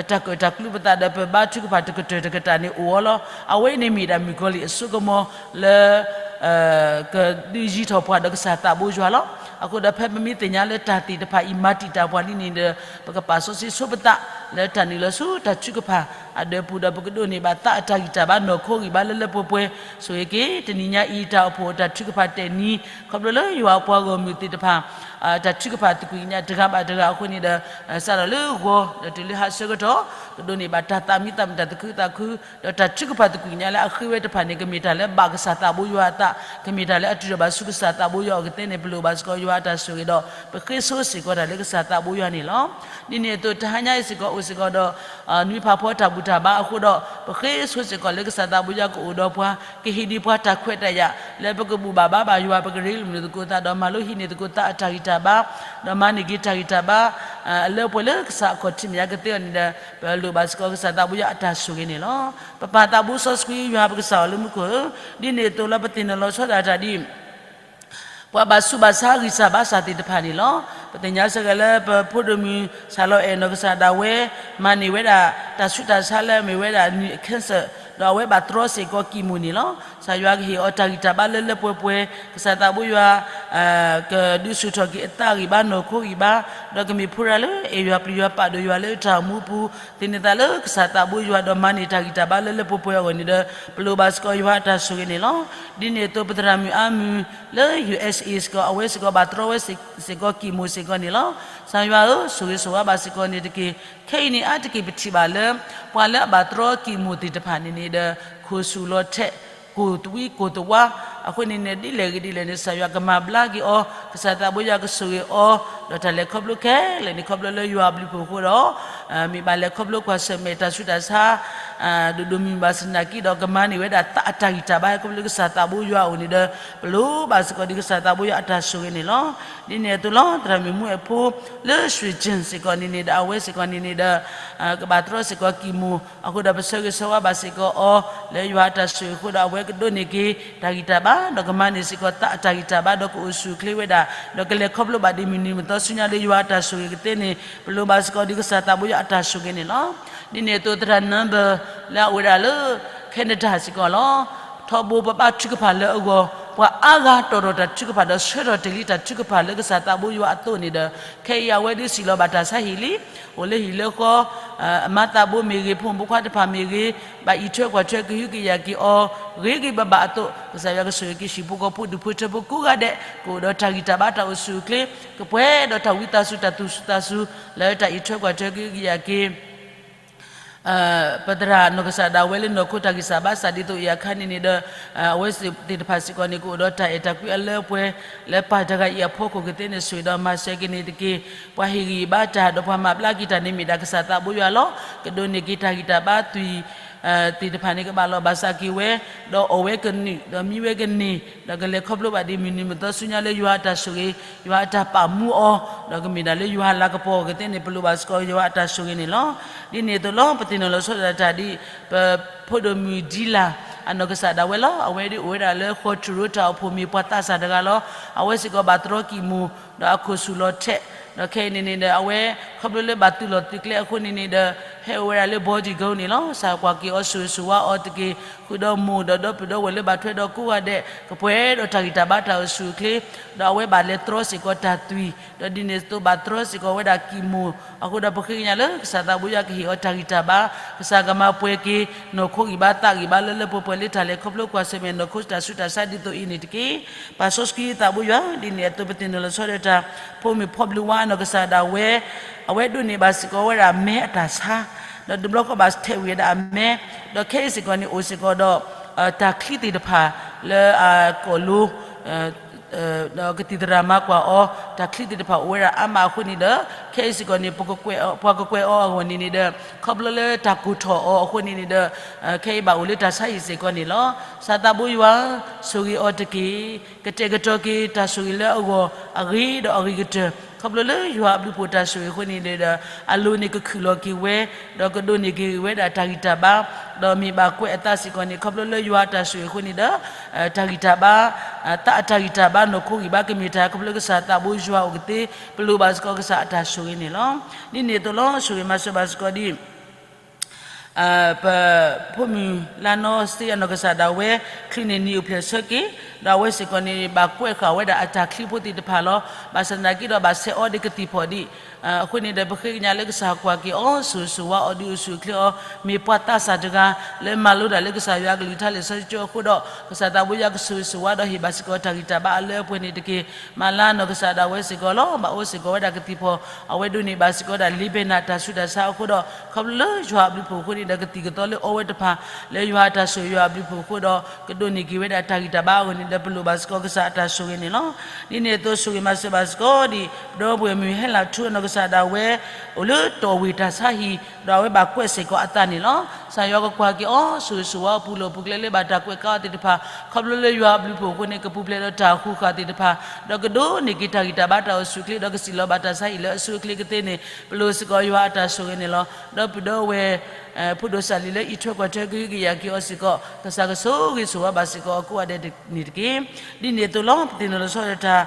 တၢ်ကၢၣ်တၢ်ကျူပသးဒီး ပဘါထုကဖၣ်တကတၢၢ်တကတၢၢ်န့ၣ်အိၣ်အီၤလီၤ. အဝဲအံၤန့ၣ်မ့ၢ်ဒၣ်မုၣ်ကီၤလံၢ်အစိကမီၤလၢ ကဒုးယံၤထီၣ်ပှၤဒီးကစၢ်သးဘိယွၤလီၤ. အဃိဒီးဖဲပမ့ၢ်သ့ၣ်ညါလၢတၢ်သ့ၣ်တဖၣ်အံၤ မၤတံာ်တာ်ပှၤလံန့ၣ်ဒီး ပကပာ်စီဆှံဆိပသး လၢတၢ်နုာ်လီၤဆူတၢ်ထုကဖၣ်အဒၢးပူၤဒီး ပကဒိးန့ၢ်ဘၣ်သးအတၢ်ဂံၢ်တၢ်ဘါနီၢ်ခိဂံၢ်ဘါလၢလၢပှဲၤပှဲၤ ဆိၣ်ဂ့ၤက့ၤ တနံၤညါအံၤ တၢ်အိၣ်ဖှိၣ်တၢ်ထုကဖၣ်တဲာ်နံၤ ခီဖျိလၢယွၤအပှၤဂီၢ်မုၢ်သ့ၣ်တဖၣ် တၢ်ထုကဖၣ်သကွံာ်ကညးတဂၤဘၣ်တဂၤအဃိန့ၣ်ဒီး စးထီၣ်လၢဂီၤဒီးတုၤလၢဟါဆၢကတီၢ် ကဒိးန့ၢ်ဘၣ်တၢ်သးမံသးမုာ်တၢ်သကုၤသးခု ဒီးတၢ်ထုကဖၣ်သကွံာ်ကညးလၢအဃ့ဝဲတဖၣ်န့ၣ် ကမ့ၢ်တၢ်လၢဘၣ်ကစၢ်သးဘိယွၤအသး ကမ့ၢ်တၢ်လၢအတုၤထီၣ်ဘၣ်ဆူကစၢ်သးဘိယွၤအအိၣ်ကသ့န့ၣ် ပလိၣ်ဘၣ်စ့ၢ်ကီးယွၤအတၢ်ဆိၣ်ဂ့ၤဒီး ပဃ့ဆိစ့ၢ်ကီးတၢ်လၢကစၢ်သးဘိယွၤန့ၣ်လီၤ. ဒ်န့ၣ်အသိး တဟါညါအံၤစ့ၢ်ကီး အိၣ်စ့ၢ်ကီးဒီး နွံဖးဖီတၢ်ဘူၣ်တၢ်ဘါအဃိဒီး ပဃ့ဆိစ့ၢ်ကီးလၢကစၢ်သးဘိယွၤကအိၣ်ဒီးပှၤ ကဟ့ၣ်ဒံးပှၤတၢ်ခွဲးတၢ်ယာ် လၢပကဘူၣ်ဘၣ်ဘါဘၣ်ယွၤ ပကရ့လိာ်မုာ်လိာ်သကိးသးဒီး မၤလိဟံးန့ၢ်သကိးသးအတၢ်ဂံၢ်တၢ်ဘါ ဒီးမၤန့ၢ်က့ၤတၢ်ဂံၢ်တၢ်ဘါ အလၢပှဲၤလၢကစၢ်အခီၣ်ထံးမဲာ်ညါကသ့အီၤန့ၣ်ဒီး ပလိၣ်ဘၣ်စ့ၢ်ကီးကစၢ်သးဘိယွၤအတၢ်ဆိၣ်ဂ့ၤန့ၣ်လီၤ. ပပၢ်သးဘိစီဆှံယွၤပကစၢ်အီၤလၢမူခိၣ်ဧၢ, ဒ်န့ၣ်အသိးလၢပသ့ၣ်နီၣ်လီၤဆီဒၣ်တၢ်ဒ် ပှၤဘၣ်ဆူးဘၣ်ဆါဂံၢ်စၢ်ဘါစၢ်သ့ၣ်တဖၣ်န့ၣ်လီၤ. ပသ့ၣ်ညါစ့ၢ်ကီးလၢပဖိဒိၣ်မုၣ်စီၤလီၤအဲၣ်နီၢ်ကစၢ်ဒၣ်ဝဲ မၤန့ၢ်ဝဲဒၣ် တၢ်ဆူးတၢ်ဆါလၢအမ့ၢ်ဝဲဒၣ်နံၣ် cancer ဒီးအဝဲဘၣ်တြီစ့ၢ်ကီးကံၣ်မိၣ်န့ၣ်လီၤ. ကစၢ်ယွၤကဟ့ၣ်အီၤတၢ်ဂံၢ်တၢ်ဘါလၢလၢပှဲၤပှဲၤ, ကစၢ်သးဘိယွၤ ကဒုးဆူၣ်ထီၣ်က့ၤအသးဂံၢ်ဘါနီၢ်ခိဂံၢ်ဘါ, ဒီးကမ့ၢ်ဖိတဂၤလၢအဲၣ်ယွၤပျံၤယွၤပာ်ဒိၣ်ယွၤလၢတၢ်အိၣ်မူပူၤ, သန့ၤသးလၢကစၢ်သးဘိယွၤဒီးမၤန့ၢ်တၢ်ဂံၢ်တၢ်ဘါလၢလၢပှဲၤပှဲၤအဂီၢ်န့ၣ်ဒီး ပလိၣ်ဘၣ်စ့ၢ်ကီးယွၤအတၢ်ဆိၣ်ဂ့ၤန့ၣ်လီၤ. ဒ်န့ၣ်အသိးပသရၣ်မုၣ်အါမုၢ်လၢ ယူၢ်အ့းအ့း စ့ၢ်ကီး အဝဲစ့ၢ်ကီးဘၣ်တြီဝဲစ့ၢ်ကီးကံၣ်မိၣ်စ့ၢ်ကီးန့ၣ်လီၤ. ကစၢ်ယွၤဧၢ, ဆိၣ်ဂ့ၤဆိၣ်ဝါဘၣ်စ့ၢ်ကီးန့ၣ်တက့ၢ်. ခဲအံၤန့ၣ်အါတက့ၢ်ပထံၣ်ဘၣ်လၢ ပှၤလၢအဘၣ်တြီကံၣ်မိၣ်သ့ၣ်တဖၣ်န့ၣ်န့ၣ်ဒီး ခိၣ်ဆူၣ်လီၤထဲး ကိၢ်သဝံကိၢ်သဝါ, အဃိန့ၣ်န့ၣ် ဒ်လဲၣ်ဂ့ၤဒ်လဲၣ်န့ၣ် ကစၢ်ယွၤကမၤဘျါက့ၤအီၤ, ကစၢ်သးဘိယွၤကဆိၣ်ဂ့ၤအီၤ, ဒီးတၢ်လဲၤခီဖျိခဲလၢာ်န့ၣ် ခီဖျိလၢယွၤအဘျုးအဖှိၣ်အဃိဒီး မ့ၢ်ဘၣ်လဲၤခီဖျိကွၢ်ဆၢၣ်မဲာ်တၢ်ဆူးတၢ်ဆါ ဒိၣ်ဒိၣ်မုၢ်မုၢ်ဘၣ်ဆၣ်သနာ်က့ဒီး ကမၤန့ၢ်ဝဲဒၣ်သးအတၢ်ဂံၢ်တၢ်ဘါ ခီဖျိလၢကစၢ်သးဘိယွၤအအိၣ်န့ၣ်ဒီး ပလိၣ်ဘၣ်စ့ၢ်ကီးဒ်ကစၢ်သးဘိယွၤအတၢ်ဆိၣ်ဂ့ၤန့ၣ်လီၤ. ဒ်န့ၣ်အသိးလီၤ သရၣ်မုၣ်မူအဲၣ်ဖိ လၢ Sweden စ့ၢ်ကီးန့ၣ်န့ၣ်ဒီး အဝဲစ့ၢ်ကီးန့ၣ်န့ၣ်ဒီး ကဘၣ်တြီစ့ၢ်ကီးကံၣ်မိၣ် အဃိဒီးပဆၢဂ့ၤဆၢဝါဘၣ်စ့ၢ်ကီးအီၤ လၢယွၤအတၢ်ဆိၣ်ဂ့ၤအဃိဒီး အဝဲကဒိးန့ၢ်က့ၤတၢ်ဂံၢ်တၢ်ဘါ ဒီးကမၤန့ၢ်စ့ၢ်ကီးသးအတၢ်ဂံၢ်တၢ်ဘါဒီးကအိၣ်ဆူၣ်အိၣ်ချ့ဝဲဒၣ် ဒီးကလဲၤခီဖျိဘၣ်ဒ်မုၢ်နံၤမုၢ်သီဆူညါလၢယွၤအတၢ်ဆိၣ်ဂ့ၤကသ့န့ၣ် ပလိၣ်ဘၣ်စ့ၢ်ကီးဒ်ကစၢ်သးဘိယွၤအတၢ်ဆိၣ်ဂ့ၤန့ၣ်လီၤ. ဒ်န့ၣ်အသိးသရၣ် number လၢအအိၣ်ဝဲဒၣ်လၢ Canada စ့ၢ်ကီးလီၤ. ထီဘိပဘါထုကဖၣ်လၢအဂီၢ် ပှၤအါဂၤတီၣ်ထီၣ်တၢ်ထုကဖၣ်ဒီးဆှၢထီၣ်တ့ၢ်လံတၢ်ထုကဖၣ်လၢကစၢ်သးဘိယွၤအသိးန့ၣ်ဒီး ခဲအံၤအဝဲဒၣ်စံၣ်လီၤဘၣ်တၢ်ဆါဟံၣ်လံ, အိၣ်လၢဟံၣ်လၢဃီ အမါသးဘိမ့ၢ်ဂ့ၤ ဖိမုၣ်ဖိခွါတဖၣ်မ့ၢ်ဂ့ၤ ဘၣ်အံးထွဲကွၢ်ထွဲကဟုကယာ်က့ၤအီၤ ဂ့ၤဂ့ၤဘၣ်ဘၣ်အသိး ကစၢ်ယွၤကဆိၣ်ဂ့ၤက့ၤဟံၣ်ဖိဃီဖိဒူၣ်ဖိထၢဖိကိးဂၤဒဲး ကအိၣ်ဒီးတၢ်ဂံၢ်တၢ်ဘါတၢ်အိၣ်ဆူၣ်အိၣ်ချ့ ကပှဲၤဒီးတၢ်ဝံသးစူၤတၢ်သူၣ်ဆူၣ်သးဆူၣ် လၢတၢ်အံးထွဲကွၢ်ထွဲကဟုကယာ်က့ၤ ပသရၣ်နီၢ်ကစၢ်ဒၣ်ဝဲလၢနီၢ်ခိတၢ်ဂံၢ်စၢ်ဘါစၢ်ဒ်သိးအံၤအခါန့ၣ်န့ၣ်ဒီး အဝဲသ့ၣ်တဖၣ်စ့ၢ်ကီးန့ၣ် ကအိၣ်ဒီးတၢ်အဲၣ်တၢ်ကွံအလၢအပှဲၤ လၢပၢ်တဂၤအံၤအဖီခိၣ်ကသ့န့ၣ် ဆိၣ်ဂ့ၤဒီးမၤစၢၤက့ၤန့ၣ်တက့ၢ်. ပှၤဟ့ၣ်ဂံၢ်ဘါတၢ်ဒီးပှၤမၤဘျါက့ၤတၢ်န့ၣ်မ့ၢ်ဒၣ်ကစၢ်သးဘိယွၤလီၤ. ကဒိးန့ၢ်က့ၤတၢ်ဂံၢ်တၢ်ဘါသွံၣ် သ့ၣ်တဖၣ်န့ၣ် ကဘၣ်လီၢ်ဘၣ်စးက့ၤဝဲ, ဒီးအီၣ်ဝဲကနုာ် ဒီးမံဝဲကန့ၢ် ဒီးကလဲၤခီဖျိဘၣ်ဒ်မုၢ်နံၤမုၢ်သီဆူညါလၢယွၤအတၢ်ဆိၣ်ဂ့ၤ, ယွၤအတၢ်ပာ်မူအီၤ, ဒီးကမ့ၢ်ဒၣ်လၢယွၤလၤကပီၤအီၤကသ့န့ၣ် ပလိၣ်ဘၣ်စ့ၢ်ကီးယွၤအတၢ်ဆိၣ်ဂ့ၤန့ၣ်လီၤ. ဒ်န့ၣ်အသိးလီၤ ပသ့ၣ်နီၣ်လီၤဆီဒၣ်တၢ်ဒ် ပဖိဒိၣ်မုၣ်ဒံလၢ် အနီၢ်ကစၢ်ဒၣ်ဝဲလီၤ. အဝဲဒၣ်အိၣ်ဝဲဒၣ်လၢဃီထရူၤတၢ်အိၣ်ဖှိၣ်မ့ၢ်ပှၤသးစၢ်တဂၤလီၤ. အဝဲစ့ၢ်ကီးဘၣ်တြီကံၣ်မိၣ် ဒီးအခိၣ်ဆူၣ်လီၤထဲး, ဒီးခဲအံၤန့ၣ်န့ၣ်ဒီး အဝဲခီဖျိလၢဘၣ်သုးလီၢ်သုးကျဲအဃိန့ၣ်န့ၣ်ဒီး ဟဲအိၣ်ဝဲဒၣ်လၢ Bodyguard န့ၣ်လီၤ. ကစၢ်ကွၢ်က့ၤအီၤဆိၣ်ဂ့ၤဆိၣ်ဝါအီၤတက့ၢ်. ဃုာ်ဒီးမိၢ်ဒီးဒီပုၢ်ဒီဝဲၢ်လၢဘၣ်ထွဲဒီးကိးဂၤဒဲး ကပှဲၤဒီးတၢ်ဂံၢ်တၢ်ဘါတၢ်အိၣ်ဆူၣ်အိၣ်ချ့, ဒီးအဝဲဘၣ်လဲၤတြီစ့ၢ်ကီးတၢ်သွံၣ်, ဒီးဒ်န့ၣ်အသိးဘၣ်တြီစ့ၢ်ကီးဝဲဒၣ်ကံၣ်မိၣ်, အဃိဒီးပဃ့ကညးလၢကစၢ်သးဘိယွၤကဟ့ၣ်အီၤတၢ်ဂံၢ်တၢ်ဘါ, ကစၢ်ကမၤပှဲၤက့ၤ နီၢ်ခိဂံၢ်ဘါသးဂံၢ်ဘါလၢလၢပှဲၤပှဲၤလၢတၢ်လဲၤခီဖျိကွၢ်ဆၢၣ်မဲာ်နီၢ်ခိတၢ်ဆူးတၢ်ဆါဒ်သိးအံၤန့ၣ်တက့ၢ်. ပၢ်စီဆှံသးဘိယွၤ ဒ်န့ၣ်အသိးပသ့ၣ်နီၣ်လီၤဆီဒၣ်တၢ် ဖိမုၣ်ဖီဘျုးဝါအနီၢ်ကစၢ်ဒၣ်ဝဲ အဝဲဒိးန့ၢ်ဘၣ်စ့ၢ်ကီးဝဲဒၣ်မဲအတၢ်ဆါ, ဒီးတဘျီဃီဘၣ်ထဲးဝံၤဝဲဒၣ်အမဲ, ဒီးခဲအံၤစ့ၢ်ကီးန့ၣ် အိၣ်စ့ၢ်ကီးဒီး တၢ်ချံသ့ၣ်တဖၣ်လၢအကိာ်လိၤ ဒီးကသံၣ်သရၣ်မၤကွၢ်အီၤ, တၢ်ချံသ့ၣ်တဖၣ်အိၣ်ဝဲဒၣ်အါမးအဃိန့ၣ်ဒီး ခဲအံၤစ့ၢ်ကီးန့ၣ် ပကကွဲးအီၤ ပှၤကကွဲးအီၤအဂီၢ်န့ၣ်န့ၣ်ဒီး ခီဖျိလၢတၢ်ကိၢ်ထီၣ်အီၤအဃိန့ၣ်န့ၣ်ဒီး ခဲအံၤဘၣ်အိၣ်လၢတၢ်ဆါဟံၣ်စ့ၢ်ကီးန့ၣ်လီၤ. ကစၢ်သးဘိယွၤ ဆိၣ်ဂ့ၤအီၤတက့ၢ်. ကတဲာ်ကတီၤက့ၤတၢ်ဆိၣ်ဂ့ၤလၢအဂီၢ် အဂ့ၤဒီးအဂ့ၤကတၢၢ် ခီဖျိလၢယွၤအဘျုးဖှိၣ်တၢ်ဆိၣ်ဂ့ၤအဃိန့ၣ်ဒီး အလိၤန့ၣ်ကခုၣ်လီၤက့ၤဝဲ, ဒီးကဒိးန့ၢ်က့ၤဝဲဒၣ်တၢ်ဂံၢ်တၢ်ဘါ, ဒီးမ့ၢ်ဘၣ်ကွဲးအသးစ့ၢ်ကီးန့ၣ် ခီဖျိလၢယွၤအတၢ်ဆိၣ်ဂ့ၤအဃိန့ၣ်ဒီး တၢ်ဂံၢ်တၢ်ဘါ သးအတၢ်ဂံၢ်တၢ်ဘါနီၢ်ခိဂံၢ်ဘါကမ့ၢ်တၢ် ခီဖျိလၢကစၢ်သးဘိယွၤအအိၣ်ကသ့, ပလိၣ်ဘၣ်စ့ၢ်ကီးကစၢ်အတၢ်ဆိၣ်ဂ့ၤန့ၣ်လီၤ. ဒ်န့ၣ်အသိးလီၤ ဆိၣ်ဂ့ၤမၤစၢၤဘၣ်စ့ၢ်ကီးဒ် ပဖိမုၣ်လါနီစ့အနီၢ်ကစၢ်ဒၣ်ဝဲ န့ၣ် နံၤအိၣ်ဖျဲၣ်ဆၢက့ၤ, ဒီးအဝဲစ့ၢ်ကီးန့ၣ် ဘၣ်ကွဲးဃာ်ဝဲဒၣ်အတၢ်ချံဖိသ့ၣ်တဖၣ်လီၤ. ဘၣ်ဆၣ်သနာ်က့ဒီး ဘၣ်ဆဲးအီၤဒ်ကသံၣ်ဖီၣ်ဒံး, အဃိန့ၣ်ဒီး ပဃ့ကညးလၢကစၢ်ကွၢ်က့ၤအီၤ ဆိၣ်ဂ့ၤဆိၣ်ဝါအီၤ ဒုးအိၣ်ဆူၣ်အိၣ်ချ့အီၤ, မ့ၢ်ပှၤသးစၢ်တဂၤ လၢမၤလိဒၣ်လၢကစၢ်ယွၤအကလုၢ်ကထါလံာ်စီဆှံကၠိအဃိဒီး ကစၢ်သးဘိယွၤကဆိၣ်ဂ့ၤဆိၣ်ဝါဒီး ဟ့ၣ်ဘၣ်စ့ၢ်ကီးတၢ်ဂံၢ်တၢ်ဘါအလၢအပှဲၤန့ၣ်တက့ၢ်. မၤလၢနီၢ်ကစၢ်ဒၣ်ဝဲစ့ၢ်ကီးလီၤ. ဘၣ်အိၣ်စ့ၢ်ကီးဝဲဒၣ်ကသံၣ်ဖီၣ်, အဝဲဒိးန့ၢ်ဘၣ်စ့ၢ်ကီးဝဲဒၣ် လ့ၤဘဲနၤ တၢ်ဆူးတၢ်ဆါအဃိဒီး ခီဖျိလၢယွၤအဘျုးအဖှိၣ်အဃိန့ၣ်ဒီး ကသံၣ်ကသီလၢအီဝဲတဖၣ် လၢယွၤအတၢ်ဆိၣ်ဂ့ၤယွၤအဘျုးအဖှိၣ်အဃိဒီး ကဒိးန့ၢ်က့ၤဝဲဒၣ်တၢ်ဂံၢ်တၢ်ဘါအဂီၢ်န့ၣ်ဒီး ပလိၣ်ဘၣ်စ့ၢ်ကီးကစၢ်အတၢ်ဆိၣ်ဂ့ၤန့ၣ်လီၤ. ဒ်န့ၣ်အသိးဆိၣ်ဂ့ၤမၤစၢၤဘၣ်စ့ၢ်ကီးဒံး ပဒီပုၢ်ဝဲၢ်မုၢ်ဟဲလၢထူအနီၢ်ကစၢ်ဒၣ်ဝဲ အိၣ်လၢတီၢ်ဝ့ၢ်တၢ်ဆါဟံၣ် ဒီးအဝဲဘၣ်ကွဲးစ့ၢ်ကီးအသးန့ၣ်လီၤ. ကစၢ်ယွၤကကွၢ်က့ၤအီၤ ဆိၣ်ဂ့ၤဆိၣ်ဝါအီၤ ပူၤလီၢ်ပူၤကျဲလၢဘၣ်တၢ်ကွဲးကါအီၤသ့ၣ်တဖၣ် ခီဖျိလၢယွၤအဘျုးအဖှိၣ်အဃိန့ၣ် ကပူၤဖျဲးဒီးတၢ်ဃူဃာ်သ့ၣ်တဖၣ် ဒီးကဒိးန့ၢ်က့ၤတၢ်ဂံၢ်တၢ်ဘါတၢ်အိၣ်ဆူၣ်အိၣ်ချ့ ဒီးကစံၣ်လီၤဘၣ်တၢ်ဆါဟံၣ်လၢအဆူၣ်အိၣ်ချ့ကသ့န့ၣ် ပလိၣ်စ့ၢ်ကီးယွၤအတၢ်ဆိၣ်ဂ့ၤန့ၣ်လီၤ. ဒီးပုၢ်ဒီဝဲၢ် ဖိဒိၣ်စၢ်လံၤလၢအံးထွဲကွၢ်ထွဲကဟုကယာ်က့ၤအီၤစ့ၢ်ကီး ကစၢ်ကဆိၣ်ဂ့ၤဆိၣ်ဝါဘၣ်စ့ၢ်ကီးအကိးဂၤဒဲးန့ၣ်တက့ၢ်. ဒ်န့ၣ်အသိးလီၤ ပသ့ၣ်နီၣ်လီၤဆီဒၣ်တၢ်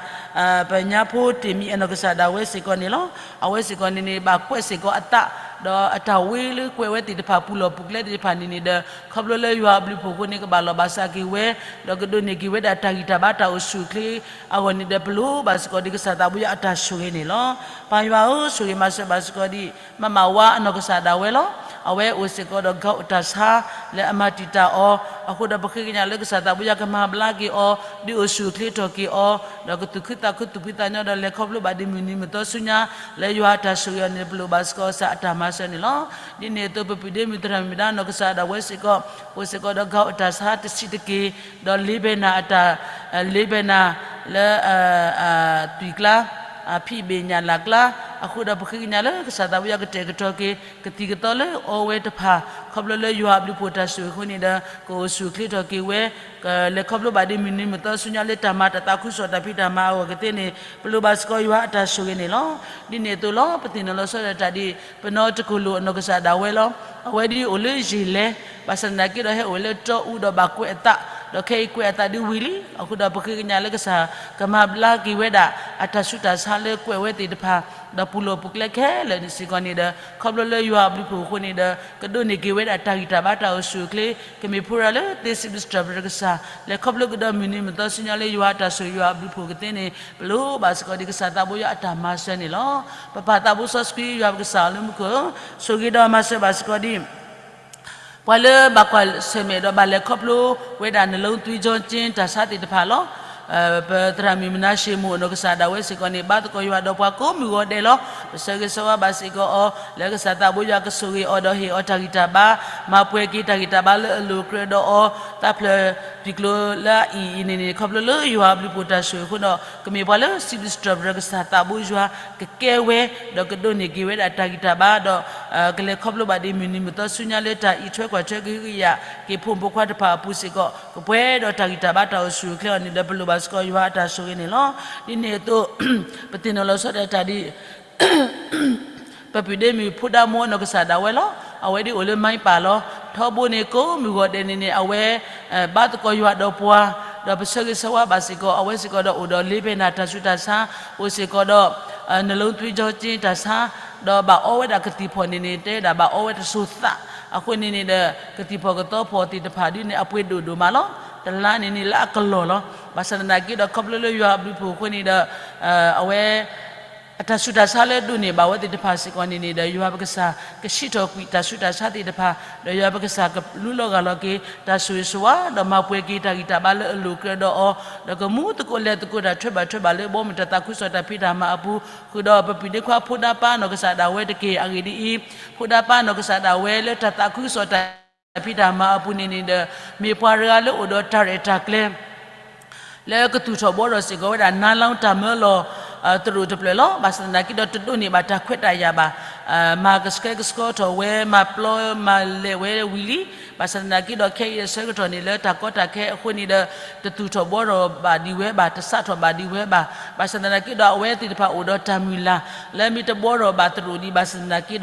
ပညါဖိတ့ၢ်မံၤအနီၢ်ကစၢ်ဒၣ်ဝဲစ့ၢ်ကီးန့ၣ်လီၤ. အဝဲစ့ၢ်ကီးန့ၣ်န့ၣ် ဘၣ်ကွဲးစ့ၢ်ကီးအသး ဒီးအတၢ်ဝ့လၢကွဲးဝဲသ့ၣ်တဖၣ် ပူၤလီၢ်ပူၤကျဲသ့ၣ်တဖၣ်န့ၣ်န့ၣ်ဒီး ခီဖျိလၢယွၤအဘျုးအဖှိၣ်အဃိန့ၣ် ကဘၣ်လီၤဘၣ်စးက့ၤဝဲ ဒီးကဒိးန့ၢ်က့ၤဝဲဒၣ်တၢ်ဂံၢ်တၢ်ဘါတၢ်အိၣ်ဆူၣ်အိၣ်ချ့အဂီၢ်န့ၣ်ဒီး ပလိၣ်ဘၣ်စ့ၢ်ကီးဒ်ကစၢ်သးဘိယွၤအတၢ်ဆိၣ်ဂ့ၤန့ၣ်လီၤ. ပၢ်ယွၤဧၢ ဆိၣ်ဂ့ၤမၤစၢၤဘၣ်စ့ၢ်ကီးဒံး မမဝါအနီၢ်ကစၢ်ဒၣ်ဝဲလီၤ. အဝဲအိၣ်စ့ၢ်ကီးဒီး gout အတၢ်ဆါ လၢအမၤတံာ်တာ်အီၤ အဃိဒီးပဃ့ကညးလၢကစၢ်သးဘိယွၤကမၤဘျါက့ၤအီၤ ဒုးအိၣ်ဆူၣ်အိၣ်ချ့ထီၣ်က့ၤအီၤ ဒီးကသူၣ်ခုသးခုသူၣ်ဖှံသးညီဒီး လဲၤခီဖျိဘၣ်ဒ်မုၢ်နံၤမုၢ်သီဆူညါ လၢယွၤအတၢ်ဆိၣ်ဂ့ၤအီၤန့ၣ် ပလိၣ်ဘၣ်စ့ၢ်ကီးကစၢ်အတၢ်မၤစၢၤန့ၣ်လီၤ. ဒ်န့ၣ်အသိး ပပုၢ်ဒ့မုၣ်သရၣ်မုၣ်ဒါနီၢ်ကစၢ်ဒၣ်ဝဲစ့ၢ်ကီး အိၣ်စ့ၢ်ကီးဒီး gout အတၢ်ဆါတဆံးတက့ၢ် ဒီးလ့ၤဘဲနၤအတၢ် လ့ၤဘဲနၤလၢ သွံၣ်ကျါ ဖံးဘ့ၣ်ညၣ်လၢ်ကျါ အဃိဒီးပဃ့ကညးလၢကစၢ်သးဘိယွၤကတဲာ်ကတီၤက့ၤ ကသံၣ်ကသီလၢအီဝဲတဖၣ် ခီဖျိလၢယွၤအဘျုးအဖှိၣ်တၢ်ဆိၣ်ဂ့ၤအဃိန့ၣ်ဒီး ကအိၣ်ဆူၣ်အိၣ်ချ့ထီၣ်က့ၤဝဲ ကလဲၤခီဖျိဘၣ်ဒ်မုၢ်နံၤမုၢ်သီဆူညါလၢတၢ်မၤတၢ်သးခုကစီၣ်တၢ်ဖံးတၢ်မၤအဂီၢ်ကသ့န့ၣ် ပလိၣ်ဘၣ်စ့ၢ်ကီးယွၤအတၢ်ဆိၣ်ဂ့ၤန့ၣ်လီၤ. ဒ်န့ၣ်အသိးလီၤ ပသ့ၣ်နီၣ်လီၤဆီဒၣ်တၢ်ဒ် ပနီၢ်တကလိၣ်အနီၢ်ကစၢ်ဒၣ်ဝဲလီၤ. အဝဲဒ်အိၣ်လၢယံာ်လဲၣ် ဘၣ်ဆၣ်သနာ်က့ဒီးဟဲအိၣ်ဝဲလၢတီအူဒီးဘၣ်ကွဲးအသး ဒီးခဲအံၤကွဲးအသးဒ်ဝံၤလံ. အဃိဒီးပဃ့ကညးလၢကစၢ်ကမၤဘျါက့ၤဝဲဒၣ် အတၢ်ဆူးတၢ်ဆါလၢကွဲးဝဲသ့ၣ်တဖၣ် ဒီးပူၤလီၢ်ပူၤကျဲခဲလၢာ်န့ၣ်စ့ၢ်ကီးန့ၣ်ဒီး ခီဖျိလၢယွၤအဘျုးအဖှိၣ်အဃိန့ၣ်ဒီး ကဒိးန့ၢ်က့ၤဝဲဒၣ်တၢ်ဂံၢ်တၢ်ဘါတၢ်အိၣ်ဆူၣ်အိၣ်ချ့ ကမ့ၢ်ဖိရၤလၢသ့စံးဘျုးစံးထီၣ်ပတြၢၤကစၢ် လဲၤခီဖျိကဒီးမုၢ်နံၤမုၢ်သီဆူညါလၢယွၤအတၢ်ဆိၣ်ဂ့ၤယွၤအဘျုးအဖှိၣ်ကသ့န့ၣ် ပလိၣ်ဘၣ်စ့ၢ်ကီးဒ်ကစၢ်သးဘိယွၤအတၢ်မၤစၢၤန့ၣ်လီၤ. ပပၢ်သးဘိစီဆှံယွၤပကစၢ်လၢမူခိၣ် ဆိၣ်ဂ့ၤဒီးမၤစၢၤဘၣ်စ့ၢ်ကီးဒ် ပှၤလၢဘၣ်ကွၢ်ဆၢၣ်မဲာ်ဒီးဘၣ်လဲၤခီဖျိဝဲဒၣ် နလိသံကၠီကၠ့ တၢ်ဆါသ့ၣ်တဖၣ်လီၤ. ပသရၣ်မုၣ်မနၤၡ့မိၢ်အနီၢ်ကစၢ်ဒၣ်ဝဲစ့ၢ်ကီးန့ၣ် ဘါသကိးယွၤဒီးပှၤကိးမုၢ်ဂီၤဒဲးလီၤ. ပဆၢဂ့ၤဆၢဝါဘၣ်စ့ၢ်ကီးအီၤ လၢကစၢ်သးဘိယွၤကဆိၣ်ဂ့ၤအီၤဒီးဟ့ၣ်အီၤတၢ်ဂံၢ်တၢ်ဘါ မၤပှဲၤက့ၤတၢ်ဂံၢ်တၢ်ဘါလၢအလိၤကြၢးဒီးအီၤ သးဖျၢၣ်တံၢ်ကျိၤလၢအအံၤအံၤန့ၣ်န့ၣ် ခီဖျိလၢယွၤအဘျုးအဖှိၣ်တၢ်ဆိၣ်ဂ့ၤအဃိဒီး ကမ့ၢ်ပှၤလၢစံးဘျုးစံးထီၣ်ပတြၢၤကစၢ်သးဘိယွၤ ကကဲဝဲ ဒီးကဒိးန့ၢ်က့ၤဝဲဒၣ်တၢ်ဂံၢ်တၢ်ဘါဒီး ကလဲၤခီဖျိဘၣ်ဒ်မုၢ်နံၤမုၢ်သီဆူညါလၢတၢ်အံးထွဲကွၢ်ထွဲကဟုကယာ်က့ၤဖိမုၣ်ဖိခွါတဖၣ်အပူၤစ့ၢ်ကီး ကပှဲၤဒီးတၢ်ဂံၢ်တၢ်ဘါတၢ်အိၣ်ဆူၣ်အိၣ်ချ့အီၤန့ၣ်ဒီး ပလိၣ်ဘၣ်စ့ၢ်ကီးယွၤအတၢ်ဆိၣ်ဂ့ၤန့ၣ်လီၤ. ဒ်န့ၣ်အသိး ပသ့ၣ်နီၣ်လီၤဆီဒၣ်တၢ်ဒ် ပပုၢ်ဒ့မုၣ်ဖိဒါမိၢ်အနီၢ်ကစၢ်ဒၣ်ဝဲလီၤ. အဝဲဒ်အိၣ်လၢမါပၢ်လီၤ. ထီဘိန့ၣ်ကိးမုၢ်ဂီၤဒဲးန့ၣ်န့ၣ် အဝဲ ဘါသကိးယွၤဒီးပှၤ ဒီးပဆၢဂ့ၤဆၢဝါဘၣ်စ့ၢ်ကီး အဝဲစ့ၢ်ကီးဒီးအိၣ်ဒီးလ့ၤဘဲနၤတၢ်ဆူးတၢ်ဆါ အိၣ်စ့ၢ်ကီးဒီး နလိသံကၠီကၠ့တၢ်ဆါ ဒီးဘၣ်အီဝဲဒၣ်ကသံၣ်ဖီၣ်န့ၣ်န့ၣ် တဲဒၣ်ဘၣ်အီဝဲတစိၤသး အဃိန့ၣ်န့ၣ်ဒီး ကသံၣ်ဖီၣ်ကသီဖီၣ်သ့ၣ်တဖၣ်ဒ်န့ၣ် အပှ့ၤဒိၣ်ဒိၣ်မးလီၤ. တလါန့ၣ်န့ၣ်လၢအကလီၢ်လီၤ. ဘၣ်ဆၣ်သနာ်က့ဒီး ခီဖျိလၢယွၤအဘျုးအဖှိၣ်အဃိန့ၣ်ဒီး အဝဲ အတၢ်ဆူးတၢ်ဆါလၢဒိးန့ၢ်ဘၣ်ဝဲသ့ၣ်တဖၣ်စ့ၢ်ကီးန့ၣ်န့ၣ်ဒီး ယွၤပကစၢ်ကစံးထီၣ်ကွံာ်တၢ်ဆူးတၢ်ဆါသ့ၣ်တဖၣ် ဒီးယွၤပကစၢ်ကလူလီၤဂၢ်လီၤက့ၤ တၢ်ဆိၣ်ဂ့ၤဆိၣ်ဝါ ဒီးမၤပှဲၤက့ၤတၢ်ဂံၢ်တၢ်ဘါလၢအလိၤကြၢးဒီးအီၤ ဒီးကမူသကိးလဲၤသကိးတၢ်ထွဲဘၣ်ထွဲဘၣ်လၢဘီမုၢ်တၢ်သးခုကစီၣ်တၢ်ဖံးတၢ်မၤအပူၤ ဃုာ်ဒီးပပုၢ်ဒ့ခွါဖိဒါပၢ်နီၢ်ကစၢ်ဒၣ်ဝဲတက့ၢ်. အဂ့ၢ်ဒ်အံၤ, ဖိဒါပၢ်နီၢ်ကစၢ်ဒၣ်ဝဲလၢတၢ်သးခုကစီၣ်တၢ်ဖံးတၢ်မၤအပူၤန့ၣ်န့ၣ်ဒီး မ့ၢ်ပှၤတဂၤလၢအိၣ်ဒီးတၢ်ရဲၣ်တၢ်ကျဲၤ လၢကသူၣ်ထီၣ်ဘှီထီၣ်စ့ၢ်ကီးဝဲဒၣ် နါလောင်း တၢ်မၢလီၤ သရိာ်တဖျၢၣ်လီၤ. ဘၣ်ဆၣ်သနာ်က့ဒီး တဒိးန့ၢ်ဘၣ်တၢ်ခွဲးတၢ်ယာ်ဘၣ်. မၤကဆှဲကဆှီထီၣ်ဝဲ မၤပျီမၤလဲၤဝဲဝံၤလံ. ဘၣ်ဆၣ်သနာ်က့ဒီး ခဲအံၤအဆၢကတီၢ်န့ၣ်လၢတၢ်ကီတၢ်ခဲအဃိန့ၣ်ဒီး တသူၣ်ထီၣ်ဘှီထီၣ်ဘၣ်ဒံးဝဲဘၣ်, တစးထီၣ်ဘၣ်ဒံးဝဲဘၣ်. ဘၣ်ဆၣ်သနာ်က့ဒီး အဝဲသ့ၣ်တဖၣ်အိၣ်ဒီးတၢ်မုၢ်လၢ် လၢမ့ၢ်တဘှီထီၣ်ဘၣ်သရိာ်ဒံးဘၣ်ဆၣ်သနာ်က့ဒီး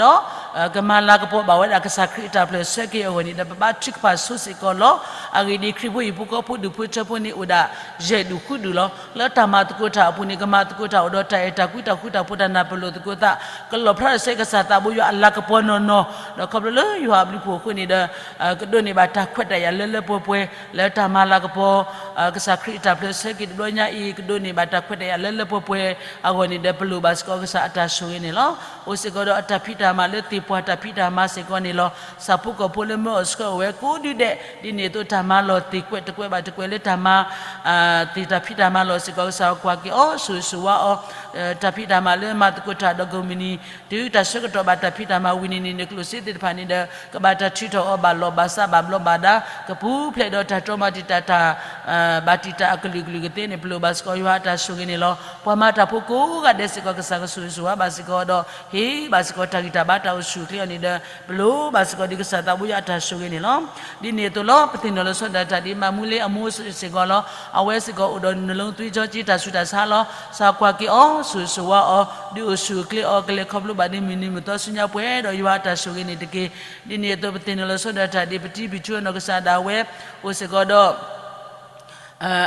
ကမၤလၤကပီၤဘၣ်ဝဲဒၣ်ကစၢ်ခရံာ်အတၢ်ဖျၢၣ်ဆၢက့ၤအဂီၢ်န့ၣ်ဒီး ပဘါထုကဖၣ်ဆိစ့ၢ်ကီးလီၤ. အဂ့ၢ်ဒ်အံၤ, ခရံာ်ဖိဟံၣ်ဖိဃီဖိဒူၣ်ဖိထၢဖိန့ၣ်အိၣ်ဒၣ်ယဲၢ်ဒူၣ်ဃုဒူၣ်လီၤ. လၢတၢ်မၤသကိးတၢ်အပူၤန့ၣ် ကမၤသကိးတၢ်အိၣ်ဒီးတၢ်အဲၣ်တၢ်ကွံတၢ်ဃူတၢ်ဖိးတၢ်နၢ်ပၢၢ်လိာ်သကိးသး ကလီၣ်ဖျါထီၣ်ဆူကစၢ်သးဘိယွၤအလၤကပီၤနီၢ်နီၢ်, ဒီးခီဖျိလၢယွၤအဘျုးအဖှိၣ်အဃိန့ၣ်ဒီး ကဒိးန့ၢ်ဘၣ်တၢ်ခွဲးတၢ်ယာ်လၢလၢပှဲၤပှဲၤ လၢတၢ်မၤလၤကပီၤ ကစၢ်ခရံာ်အတၢ်ဖျၢၣ်ဆၢက့ၤတဘျီညါအံၤ ကဒိးန့ၢ်ဘၣ်တၢ်ခွဲးတၢ်ယာ်လၢလၢပှဲၤပှဲၤအဂီၢ်န့ၣ်ဒီး ပလိၣ်ဘၣ်စ့ၢ်ကီးကစၢ်အတၢ်ဆိၣ်ဂ့ၤန့ၣ်လီၤ. အိၣ်စ့ၢ်ကီးဒီးအတၢ်ဖံးတၢ်မၤလၢသ့ၣ်ပှၢ်တၢ်ဖံးတၢ်မၤစ့ၢ်ကီးန့ၣ်လီၤ. ဆၣ်ဖိကီၢ်ဖိလၢမၢအီၣ်ဆှၢအီၣ်ဝဲကိးဒုဒဲး ဒ်န့ၣ်အသိးတၢ်မၤလီၢ်သ့ၣ်ကွဲးတကွဲးဘၣ်တကွဲးလၢတၢ်မၤ သ့ၣ်တၢ်ဖံးတၢ်မၤလီၢ်စ့ၢ်ကီး ကစၢ်ကွၢ်က့ၤအီၤ ဆိၣ်ဂ့ၤဆိၣ်ဝါအီၤ, တၢ်ဖံးတၢ်မၤလၢမၤသကိးတၢ်ဒီးကီၢ်မုၢ်နံၤ တုၤတၢ်ဆၢကတီၢ်ဘၣ်တၢ်ဖံးတၢ်မၤဝံၤန့ၣ်န့ၣ် နကျိၣ်စ့သ့ၣ်တဖၣ်န့ၣ်ဒီး ကဘၣ်တၢ်ထုးထီၣ်အီၤဘၣ်လီၢ်ဘၣ်စးဘၣ်ဘျီးဘၣ်ဒါ, ကပူၤဖျဲးဒီးတၢ်တြီမၤတံာ်တာ်တၢ် ဘၣ်တံာ်တာ်အကလုာ်ကလုာ်ကသ့န့ၣ် ပလိၣ်ဘၣ်စ့ၢ်ကီးယွၤအတၢ်ဆိၣ်ဂ့ၤန့ၣ်လီၤ. ပှၤမၤတၢ်ဖိကိးဂၤဒဲးစ့ၢ်ကီး ကစၢ်ကဆိၣ်ဂ့ၤဆိၣ်ဝါဘၣ်စ့ၢ်ကီးဒီး ဟ့ၣ်ဘၣ်စ့ၢ်ကီးတၢ်ဂံၢ်တၢ်ဘါတၢ်အိၣ်ဆူၣ်အိၣ်ချ့အီၤန့ၣ်ဒီး ပလိၣ်ဘၣ်စ့ၢ်ကီးဒ်ကစၢ်သးဘိယွၤအတၢ်ဆိၣ်ဂ့ၤန့ၣ်လီၤ. ဒ်န့ၣ်အသိးလီၤ ပသ့ၣ်နီၣ်လီၤဆီဒၣ်တၢ်ဒ်မၤမူလ့အမိၢ်စ့ၢ်ကီးလီၤ. အဝဲစ့ၢ်ကီးအိၣ်ဒီးနလီသဝံကၠီကၠ့ တၢ်ဆူးတၢ်ဆါလီၤ. ကစၢ်ကွၢ်က့ၤအီၤ ဆိၣ်ဂ့ၤဆိၣ်ဝါအီၤ ဒုးအိၣ်ဆူၣ်အိၣ်ချ့အီၤ ကလဲၤခီဖျိဘၣ်ဒ်မုၢ်နံၤမုၢ်သီဆူညါပှဲၤဒီးယွၤအတၢ်ဆိၣ်ဂ့ၤန့ၣ်တက့ၢ်. ဒ်န့ၣ်အသိးပသ့ၣ်နီၣ်လီၤဆီဒၣ်တၢ်ဒ် ပတံၤပံၤထူအနီၢ်ကစၢ်ဒၣ်ဝဲ အိၣ်စ့ၢ်ကီးဒီး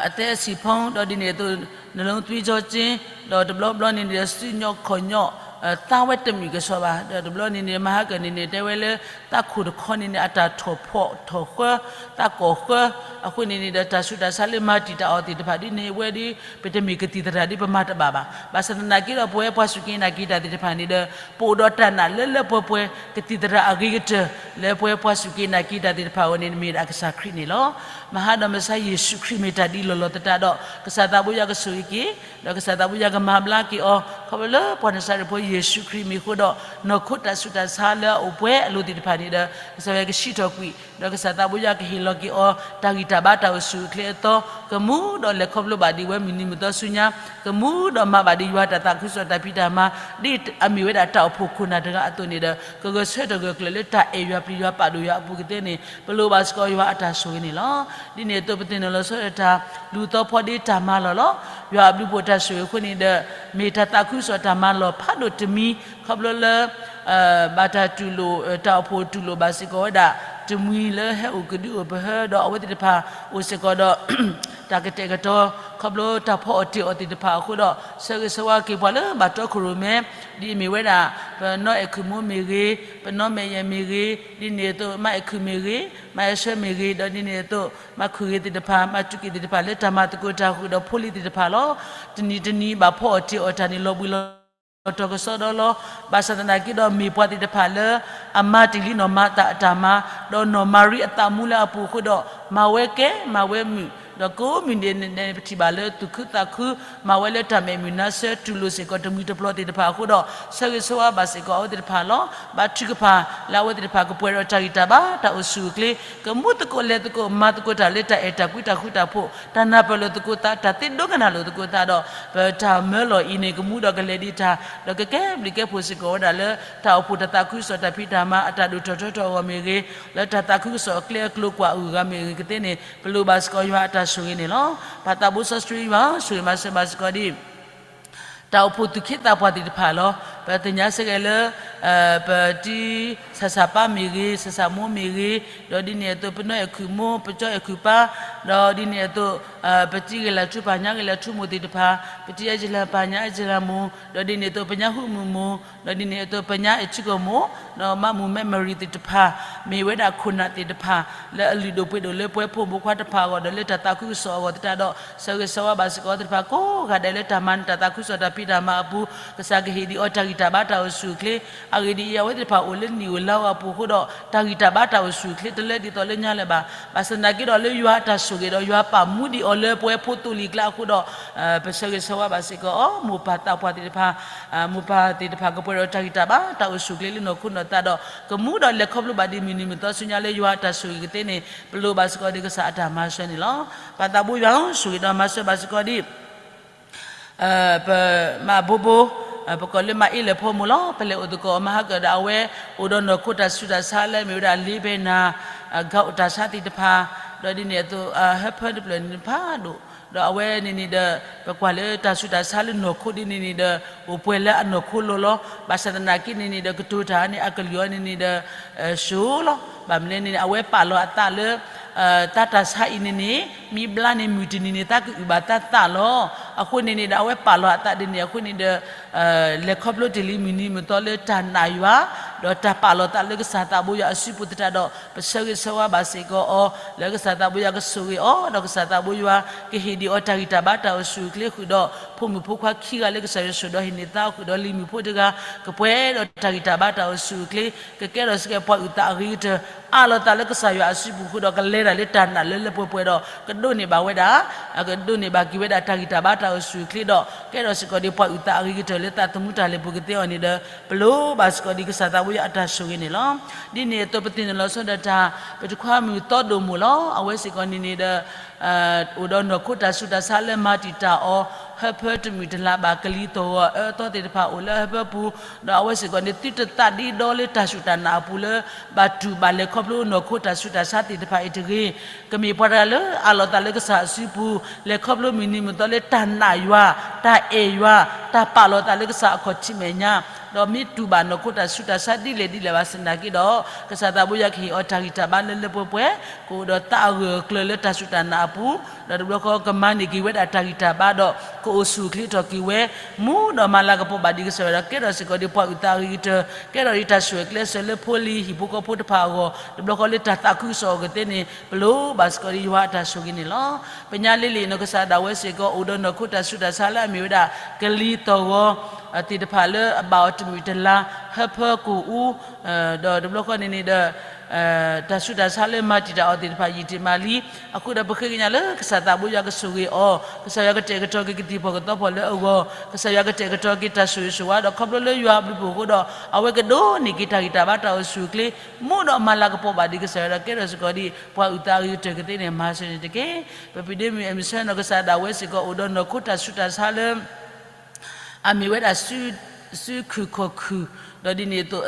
အသဲအဆံၣ်ဖီ ဒီးဒ်န့ၣ်အသိး နလီသဝံကၠီကၠ့ ဒီးတဘျီဘျီန့ၣ်ဒီး စုညိၣ်ခီၣ်ညိၣ် သါဝဲတမုာ်ကဆှီဘၣ်. ဒီးတဘျီန့ၣ်န့ၣ် မဟါကၢန့ၣ်န့ၣ် တဲဝဲလၢ သးခိၣ်တခီန့ၣ်န့ၣ် အတၢ်ထီၣ်ဖီၣ်ထီၣ်ဃၢ သးကိၢ်ဃၢ အဃိန့ၣ်န့ၣ်ဒီး တၢ်ဆူးတၢ်ဆါလၢမၤတံာ်တာ်အီၤသ့ၣ်တဖၣ်ဒ်န့ၣ်ဝဲဒီး ပတမ့ၢ်ကသံၣ်သရၣ်ဒ်ပမၤတဘၣ်ဘၣ်. ဘၣ်ဆၣ်သနာ်က့ဒီး ပဝဲပှၤစူၢ်က့ၤနာ်က့ၤတၢ်သ့ၣ်တဖၣ်န့ၣ်ဒီး ပအိၣ်ဒီးတၢ်နာ်လၢလၢပှဲၤပှဲၤ ကသံၣ်သရၣ်အဂ့ၤကတၢၢ် လၢပဝဲပှၤစူၢ်က့ၤနာ်က့ၤတၢ်သ့ၣ်တဖၣ်အဂီၢ်န့ၣ် မ့ၢ်ဒၣ်ကစၢ်ခရံာ်န့ၣ်လီၤ. မဟါဒီးမဆါယ့ၣ်ၡူးခရံာ်မ့ၢ်တၢ်ဒ်လီၢ်လီၢ်သတးဒီး ကစၢ်သးဘိယွၤကဆိၣ်ဂ့ၤက့ၤ ဒီးကစၢ်သးဘိယွၤကမၤဘျါက့ၤအီၤ ခီဖျိလၢပှၤနစၤရ့းဖိယ့ၣ်ၡူးခရံာ်မံၤအဃိဒီး နီၢ်ခိတၢ်ဆူးတၢ်ဆါလၢအအိၣ်ပှဲၤအလိၤသ့ၣ်တဖၣ်န့ၣ်ဒီး ကစၢ်ယွၤကဆံးထီၣ်ကွံာ် ဒီးကစၢ်သးဘိယွၤကဟ့ၣ်လီၤက့ၤအီၤ တၢ်ဂံၢ်တၢ်ဘါတၢ်အိၣ်ဆူၣ်အိၣ်ချ့အသီ ကမူဒီးလဲၤခီဖျိဘၣ်ဒ်ဝဲမုၢ်နံၤမုၢ်သီဆူညါ ကမူဒီးမၤဘၣ်ဒ်ယွၤတၢ်သးခုကစီၣ်တၢ်ဖံးတၢ်မၤ ဒ်အမ့ၢ်ဝဲဒၣ်တၢ်အိၣ်ဖှိၣ်ခိၣ်နၢ်တဂၤအသိးန့ၣ်ဒီး ကဂဲၤဆၢထၢၣ်ဂၢၢ်ကျၢၤလၢတၢ်အဲၣ်ယွၤပျံၤယွၤပာ်ဒိၣ်ယွၤအပူၤကသ့န့ၣ် ပလိၣ်ဘၣ်စ့ၢ်ကီးယွၤအတၢ်ဆိၣ်ဂ့ၤန့ၣ်လီၤ. ဒ်န့ၣ်အသိးပသ့ၣ်နီၣ်လီၤဆီဒၣ်တၢ် လူၤသီဖီဒ်တၢ်မၤလီၢ်လီၤ. ယွၤအဘျုးဖှိၣ်တၢ်ဆိၣ်ဂ့ၤအဃိန့ၣ်ဒီး မ့ၢ်တၢ်သးခုကစီၣ်တၢ်မၤလီၢ်ဖးဒိၣ်တမံၤ ခီဖျိလၢ ဘၣ်တၢ်တူၢ်လိာ် တၢ်အိၣ်ဖှိၣ်တူၢ်လိာ်ဘၣ်စ့ၢ်ကီးဝဲဒၣ် တမှံၤလၢဟဲအိၣ်ကဒုအိၣ်ပဟၢဒီးအဝဲသ့ၣ်တဖၣ် အိၣ်စ့ၢ်ကီးဒီး တၢ်ကတဲာ်ကတီၤ ခီဖျိတၢ်ဖီအီၣ်တ့ၢ်အီၤသ့ၣ်တဖၣ်အဃိဒီး ဆၢဂ့ၤဆၢဝါက့ၤပှၤလၢဘၣ်တီခိၣ်ရိၣ်မဲ ဒ်အမ့ၢ်ဝဲဒၣ် ပနီၢ်အဲၣ်ခုၣ်မိၢ်မ့ၢ်ဂ့ၤ, ပနီၢ်မဲာ်ယဲၢ်မ့ၢ်ဂ့ၤ, ဒ်န့ၣ်အသိး မါအဲၣ်ခုၣ်မ့ၢ်ဂ့ၤ, မါအဲၣ်ဆၢမ့ၢ်ဂ့ၤ, ဒီးဒ်န့ၣ်အသိး မါခုၣ်ဂ့ၤသ့ၣ်တဖၣ်, မါတူၢ်က့ၤသ့ၣ်တဖၣ်လၢတၢ်မၤသကိးတၢ်ဃုာ်ဒီးဖိလံၤသ့ၣ်တဖၣ်လီၤ. တနံၤတနံၤဘၣ်ဖီအီၣ်တ့ၢ်အီၣ်တၢ်န့ၣ် လီၤဘှံးလီၤတီၤကစီဒီလီၤ. ဘၣ်ဆၣ်သနာ်က့ဒီး မ့ၢ်ပှၤသ့ၣ်တဖၣ်လၢ အမၤတ့ၢ်လံနီၢ်မၤသးအတၢ်မၤ, ဒီးနီၢ်မၤရံအသးမူလၢအပူၤအဃိဒီး မၤဝဲကဲ မၤဝဲမုာ်, ဒီးကိးမုၢ်နံၤဒဲးန့ၣ် ပထံၣ်ဘၣ်လၢသူၣ်ခုသးခု မၤဝဲလၢတၢ်မဲာ်မုာ်နါဆၢ တူၢ်လိာ်စ့ၢ်ကီးတမှံၤတပျီၤသ့ၣ်တဖၣ်အဃိဒီး ဆၢဂ့ၤဆၢဝါဘၣ်စ့ၢ်ကီးအဝဲသ့ၣ်တဖၣ်လီၤ. ဘါထုကဖၣ်လၢအဝဲသ့ၣ်တဖၣ်ကပှဲၤဒီးတၢ်ဂံၢ်တၢ်ဘါ တၢ်အိၣ်ဆူၣ်အိၣ်ချ့ ကမူသကိးလဲၤသကိး မၤသကိးတၢ်လၢတၢ်အဲၣ်တၢ်ကွံတၢ်ဃူတၢ်ဖိး တၢ်နၢ်ပၢၢ်လိာ်သကိးသး တၢ်သ့ဒိကနၣ်လိာ်သကိးသးဒီး ပတၢ်မၢလီၤအံၤန့ၣ် ကမူဒီးကလဲၤဒံးတၢ် ဒီးကကဲဘျုးကဲဖှိၣ်စ့ၢ်ကီးဝဲဒၣ်လၢ တၢ်အိၣ်ဖှိၣ်တၢ်သးခုကစီၣ်တၢ်ဖံးတၢ်မၤ အတၢ်ဒိၣ်ထီၣ်ထီထီၣ်အဂီၢ်မ့ၢ်ဂ့ၤ, လၢတၢ်သးခုကစီၣ်အကျဲအကျိၤကွၢ်အဂုၤအဂၤမ့ၢ်ဂ့ၤကသ့န့ၣ် ပလိၣ်ဘၣ်စ့ၢ်ကီးယွၤအတၢ်ဆိၣ်ဂ့ၤန့ၣ်လီၤ. ပၢ်သးဘိစီဆှံယွၤ ဆိၣ်ဂ့ၤမၤစၢၤဘၣ်စ့ၢ်ကီးဒ် တၢ်အိၣ်ဖှိၣ်သူၣ်က့သးပှၢ်သ့ၣ်တဖၣ်လီၤ. ပသ့ၣ်ညါစ့ၢ်ကီးလၢ ပတံၤ ဆၣ်ဆၣ်ပၢ်မ့ၢ်ဂ့ၤ, ဆၣ်ဆၣ်မိၢ်မ့ၢ်ဂ့ၤ, ဒီးဒ်န့ၣ်အသိး ပနီၢ်အဲၣ်ခုၣ်မိၢ်, ပကၠီအဲၣ်ခုၣ်ပၢ်, ဒီးဒ်န့ၣ်အသိး ပတံၤဂဲၤလၤထူပၢ်ညါဂဲၤလၤထူမိၢ်သ့ၣ်တဖၣ်, ပတံၤအဲၣ်ကၠံလၤပၢ်ညါအဲၣ်ကၠံလၤမိၢ်, ဒီးဒ်န့ၣ်အသိး ပညါဟူးမုၢ်မိၢ်, ဒီးဒ်န့ၣ်အသိး ပညါအဲၣ်ထံကီၢ်မိၢ်, ဒီးမါမူမဲမရံသ့ၣ်တဖၣ်, မ့ၢ်ဝဲဒၣ်ခိၣ်နၢ်သ့ၣ်တဖၣ် လၢအလုၢ်ဒိၣ်ပှ့ၤဒိၣ်လၢပဝဲဖိမုၣ်ဖိခွါတဖၣ်အဂီၢ် ဒီးလၢတၢ်သးခုကစီၣ်အဂီၢ်သတးဒီး ဆၢဂ့ၤဆၢဝါဘၣ်စ့ၢ်ကီးသ့ၣ်တဖၣ်ကိးဂၤဒဲး လၢတၢ်မၤနၢၤတၢ်သးခုကစီၣ်တၢ်ဖံးတၢ်မၤအပူၤ ကစၢ်ကဟ့ၣ်ဒံးအီၤတၢ်ဂံၢ်တၢ်ဘါတၢ်အိၣ်ဆူၣ်အိၣ်ချ့, အဂ့ၢ်ဒ်အံၤ အဝဲသ့ၣ်တဖၣ်အိၣ်လၢနံၣ်ဧိၤလါဧိၤအပူၤအဃိဒီး တၢ်ဂံၢ်တၢ်ဘါတၢ်အိၣ်ဆူၣ်အိၣ်ချ့တလၢဒ်သိးလၢညါလၢၤဘၣ်. ဘၣ်ဆၣ်သနာ်က့ဒီးလၢယွၤအတၢ်ဆိၣ်ဂ့ၤဒီးယွၤပာ်မူဒံးအီၤလၢပဝဲဖိသိလံၤကျါအဃိဒီး ပဆၢဂ့ၤဆၢဝါဘၣ်စ့ၢ်ကီးအီၤ မိၢ်ပၢ်သးပှၢ်သ့ၣ်တဖၣ် မိၢ်ပၢ်သ့ၣ်တဖၣ်ကပှဲၤဒီးတၢ်ဂံၢ်တၢ်ဘါ တၢ်အိၣ်ဆူၣ်အိၣ်ချ့လၢနီၢ်ခိနီၢ်သးဒီး ကမူဒီးလဲၤခီဖျိဘၣ်ဒ်မုၢ်နံၤမုၢ်သီဆူညါလၢယွၤအတၢ်ဆိၣ်ဂ့ၤကသ့န့ၣ် ပလိၣ်ဘၣ်စ့ၢ်ကီးဒ်ကစၢ်အတၢ်မၤစၢၤန့ၣ်လီၤ. ပၢ်သးဘိယွၤဧၢ, ဆိၣ်ဂ့ၤဒီးမၤစၢၤဘၣ်စ့ၢ်ကီးဒ် ပမါဘိဘိ, ပကိးလၢမါအ့လၢၢ်ဖိမိၢ်လီၤ. ပလဲၤအိၣ်သကိးအီၤမဟါကၢဒီး အဝဲအိၣ်ဒီးနီၢ်ခိတၢ်ဆူးတၢ်ဆါလၢအမ့ၢ်ဝဲဒၣ် လ့ဘဲနၤ, ဂၤအိၣ်တၢ်ဆါသ့ၣ်တဖၣ်, ဒီးဒ်န့ၣ်အသိး ဟၢဖၢတဖျၢၣ်န့ၣ်ဖးဒိၣ် ဒီးအဝဲန့ၣ်န့ၣ်ဒီး ပကွၢ်လၢတၢ်ဆူးတၢ်ဆါလၢနီၢ်ခိဒ်န့ၣ်န့ၣ်ဒီး အိၣ်ပှဲၤလၢအနီၢ်ခိလီၤလီၤ. ဘၣ်ဆၣ်သနာ်က့န့ၣ်န့ၣ်ဒီး ကတိၤတၢ်န့ၣ် အကလုၢ်အီၤန့ၣ်န့ၣ်ဒီး စိၤလီၤ. ဘၣ်မနုၤန့ၣ်န့ၣ် အဝဲပာ်လီၤအသးလၢ တၢ်ဆါအံၤန့ၣ်န့ၣ် မ့ၢ်ဘျါန့ၣ် မုၢ်တနံၤန့ၣ် သးကအုၣ်ဘၣ်သးသးလီၤ. အဃိန့ၣ်န့ၣ်ဒီး အဝဲပာ်လီၤအသးဒ်န့ၣ်အဃိန့ၣ်ဒီး လဲၤခီဖျိတ့ၢ်လံမုၢ်နံၤမုၢ်သီလၢတၢ်နာ်ယွၤ, ဒီးတၢ်ပာ်လီၤသးလၢကစၢ်သးဘိယွၤအစုပူၤသတးဒီး ပဆၢဂ့ၤဆၢဝါဘၣ်စ့ၢ်ကီးအီၤ လၢကစၢ်သးဘိယွၤကဆိၣ်ဂ့ၤအီၤ, ဒီးကစၢ်သးဘိယွၤကဟ့ၣ်ဒံးအီၤတၢ်ဂံၢ်တၢ်ဘါတၢ်အိၣ်ဆူၣ်အိၣ်ချ့ဃုာ်ဒီး ဖိမုၣ်ဖိခွါခံဂၤလၢကစၢ်ယွၤဆိၣ်ဒီးဟ့ၣ်န့ၢ်သါအီၤဃုာ်ဒီး လံၤမုၣ်ဖိတဂၤ ကပှဲၤဒီးတၢ်ဂံၢ်တၢ်ဘါတၢ်အိၣ်ဆူၣ်အိၣ်ချ့, ကကဲထီၣ်စ့ၢ်ကီးပှၤအုၣ်သးအဂ့ၤကတၢၢ် အးလီၤသးလၢကစၢ်ယွၤအစုပူၤဃုာ်ဒီး ကလဲၤတၢ်လၢတၢ်နာ်လၢလၢပှဲၤပှဲၤဒီး ကဒိးန့ၢ်ဘၣ်ဝဲဒၣ် ကဒိးန့ၢ်ဘၣ်က့ၤဝဲဒၣ်တၢ်ဂံၢ်တၢ်ဘါတၢ်အိၣ်ဆူၣ်အိၣ်ချ့ဒီး ကဲထီၣ်စ့ၢ်ကီးဒ်ပှၤအုၣ်သးအဂ့ၤကတၢၢ်လၢသးသမူတၢ်လဲၤပူၤကသ့အီၤန့ၣ်ဒီး ပလိၣ်ဘၣ်စ့ၢ်ကီးဒ်ကစၢ်သးဘိယွၤအတၢ်ဆိၣ်ဂ့ၤန့ၣ်လီၤ. ဒ်န့ၣ်အသိးပသ့ၣ်နီၣ်လီၤဆီဒၣ်တၢ် ပတခွါမုၣ်သီဒိၣ်မိၢ်လီၤ. အဝဲစ့ၢ်ကီးန့ၣ်န့ၣ်ဒီး အိၣ်ဒီးနီၢ်ခိတၢ်ဆူးတၢ်ဆါလၢမၤတံာ်တာ်အီၤ ဟၢဖၢတမုာ်တလၤဘၣ် ကလံၤသီၣ်ဂီၤအၢအသီသ့ၣ်တဖၣ်အိၣ်လၢအဟၢဖၢပူၤ, ဒီးအဝဲစ့ၢ်ကီးန့ၣ် သုတသးဒ့ဒီလၢတၢ်စူၢ်တၢ်နာ်အပူၤလၢ ဘၣ်တူၢ်ဘၣ်လဲၤခီဖျိနီၢ်ခိတၢ်ဆူးတၢ်ဆါသ့ၣ်တဖၣ်အံၤတဂ့ၤ, ကမ့ၢ်ပှၤတဂၤလၢအးလီၤသးလၢကစၢ်အစုပူၤ လဲၤခီဖျိမုၢ်နံၤမုၢ်သီလၢတၢ်နာ်ယွၤ, တၢ်အဲၣ်ယွၤ, တၢ်ပာ်လီၤသးလၢကစၢ်အခီၣ်ထံးမဲာ်ညါ, ဒီးမ့ၢ်တူၢ်ဘၣ်နီၢ်ခိတၢ်ဆူးတၢ်ဆါဒ်လဲၣ်ဒ်လဲၣ်ဘၣ်ဆၣ်သနာ်က့ဒီး ကစၢ်သးဘိယွၤကဟ့ၣ်အီၤတၢ်ဂံၢ်တၢ်ဘါလၢလၢပှဲၤပှဲၤ, ကအိၣ်ဒီးသးအဂၢၢ်အကျၢၤလၢတၢ်စူၢ်တၢ်နာ်အပူၤ, ဒီးတဘျီဃီကမၤန့ၢ်က့ၤဝဲဒၣ်တၢ်ဂံၢ်တၢ်ဘါဒီး ကအိၣ်ဆူၣ်အိၣ်ချ့ထီၣ်က့ၤဝဲ မူဒီးမၤလၤကပီၤဘၣ်ဒံးကစၢ်ယွၤဒီး ကဲထီၣ်စ့ၢ်ကီးဒ်ပှၤအုၣ်သးအဂ့ၤကတၢၢ်, ကဲထီၣ်ဒ်တၢ်ဆိၣ်ဂ့ၤကျဲးစၢးလၢဖိလံၤဟံၣ်ဖိဃီဖိတဖၣ်အဂီၢ်, တဘျီဃီလၢတၢ်သးခုကစီၣ်အဂီၢ်သ့န့ၣ် ပလိၣ်ဘၣ်စ့ၢ်ကီးဒ်ယွၤအတၢ်ဆိၣ်ဂ့ၤန့ၣ်လီၤ. ပညါလံၤလံၤနီၢ်ကစၢ်ဒၣ်ဝဲစ့ၢ်ကီး အိၣ်ဒီးနီၢ်ခိတၢ်ဆူးတၢ်ဆါလၢအမ့ၢ်ဝဲဒၣ် ကလံၤသီၣ်ဂီၤ သ့ၣ်တဖၣ်လၢအဘၣ်အီၤတမုာ်တလၤ ဟၢဖၢကိၣ်အူ ဒီးတဘျီဃီန့ၣ်န့ၣ်ဒီး တၢ်ဆူးတၢ်ဆါလၢမၤတံာ်တာ်အီၤသ့ၣ်တဖၣ်ယံာ်တ့ၢ်မးလံ, အဃိဒီးပဃ့ကညးလၢကစၢ်သးဘိယွၤကဆိၣ်ဂ့ၤအီၤ, ကစၢ်ယွၤကတဲာ်ကတီၤက့ၤကသံၣ်ဖီၣ်ကသီဖီၣ်လၢအဂီၢ်, ကစၢ်ယွၤကတဲာ်ကတီၤက့ၤတၢ်ဆိၣ်ဂ့ၤဆိၣ်ဝါဒီးခီဖျိလၢယွၤအဘျုးအဖှိၣ်အဃိဒီး အဝဲကဒိးန့ၢ်က့ၤတၢ်ဂံၢ်တၢ်ဘါတၢ်အိၣ်ဆူၣ်အိၣ်ချ့, မူဒီးမၤလၤကပီၤဘၣ်ဒံးကစၢ်ယွၤဒီး ကဲထီၣ်စ့ၢ်ကီးဒ်ပှၤအုၣ်သးအဂ့ၤကတၢၢ်ကသ့န့ၣ် မၤစၢၤန့ၣ်တက့ၢ်. ပပံၤဒ့မုၣ်အဲၣ်မုၢ်ဆၢနီၢ်ကစၢ်ဒၣ်ဝဲစ့ၢ်ကီး အိၣ်ဒီးနီၢ်ခိတၢ်ဆူးတၢ်ဆါလၢ အမ့ၢ်ဝဲဒၣ် စုခုၣ်ခီၣ်ခုၣ်, ဒီးဒ်န့ၣ်အသိး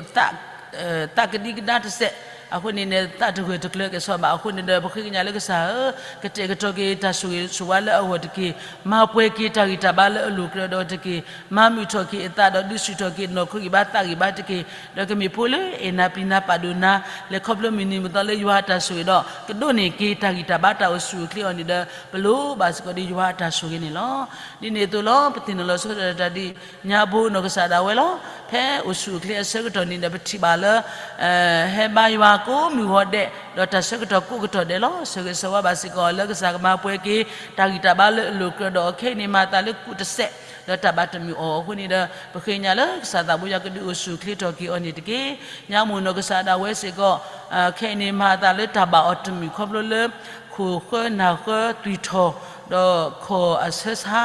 သးကဒံကဒါတစဲး, အဃိန့ၣ်န့ၣ် သးတဂၢၢ်တကျၢၤကဲၣ်ဆိးဘၣ်. အဃိန့ၣ်ဒီး ပဃ့ကညးလၢကစၢ်ဧၢ, ကတဲာ်ကတီၤက့ၤတၢ်ဆိၣ်ဂ့ၤဆိၣ်ဝါလၢအဂီၢ်တက့ၢ်, မၤပှဲၤက့ၤတၢ်ဂံၢ်တၢ်ဘါလၢအလိၤကြၢးဒီးတက့ၢ်, မၤမုာ်ထီၣ်က့ၤအသးဒီးဒုးဆူၣ်ထီၣ်က့ၤနီၢ်ခိဂံၢ်ဘါသးဂံၢ်ဘါတက့ၢ်, ဒီးကမ့ၢ်ဖိလၢအဲၣ်နၤပျံၤနၤပာ်ဒိၣ်နၤ, လဲၤခီဖျိမုၢ်နံၤမုၢ်သီလၢယွၤအတၢ်ဆိၣ်ဂ့ၤဒီး ကဒိးန့ၢ်က့ၤတၢ်ဂံၢ်တၢ်ဘါတၢ်အိၣ်ဆူၣ်အိၣ်ချ့အီၤန့ၣ်ဒီး ပလိၣ်ဘၣ်စ့ၢ်ကီးဒ်ယွၤအတၢ်ဆိၣ်ဂ့ၤန့ၣ်လီၤ. ဒ်န့ၣ်အသိးလီၤ ပသ့ၣ်နီၣ်လီၤဆီဒၣ်တၢ်ဒ် ညါဘိနီၢ်ကစၢ်ဒၣ်ဝဲလီၤ. ဖဲအိၣ်ဆူၣ်အိၣ်ချ့အဆၢကတီၢ်န့ၣ်ဒီး ပထံၣ်ဘၣ်လၢ ဟဲဘါယွၤကိးမုၢ်ဂီၤဒဲး, ဒီးတၢ်ဆၢကတီၢ်ကိးကတီၢ်ဒဲးလီၤ. ဆၢဂ့ၤဆၢဝါဘၣ်စ့ၢ်ကီး လၢကစၢ်ကမၤပှဲၤက့ၤ တၢ်ဂံၢ်တၢ်ဘါလၢအလိၤကြၢးဒီး ခဲအံၤန့ၣ်မၤသးလၢကူးတစဲး, ဒီးတၢ်ဘၣ်တမုာ်အီၤအဃိန့ၣ်ဒီး ပဃ့ကညးလၢကစၢ်သးဘိယွၤကဒုးအိၣ်ဆူၣ်အိၣ်ချ့ထီၣ်က့ၤအီၤန့ၣ်တက့ၢ်. ညါမိၢ်နီၢ်ကစၢ်ဒၣ်ဝဲစ့ၢ်ကီး ခဲအံၤန့ၣ်မၤသးလၢတၢ်ဘၣ်အီၤတမုာ်ခီဖျိလၢ ခိၣ်ဃၢနၢ်ဃၢသွံၣ်ထီၣ် ဒီးခီၣ်အဆၢဆါ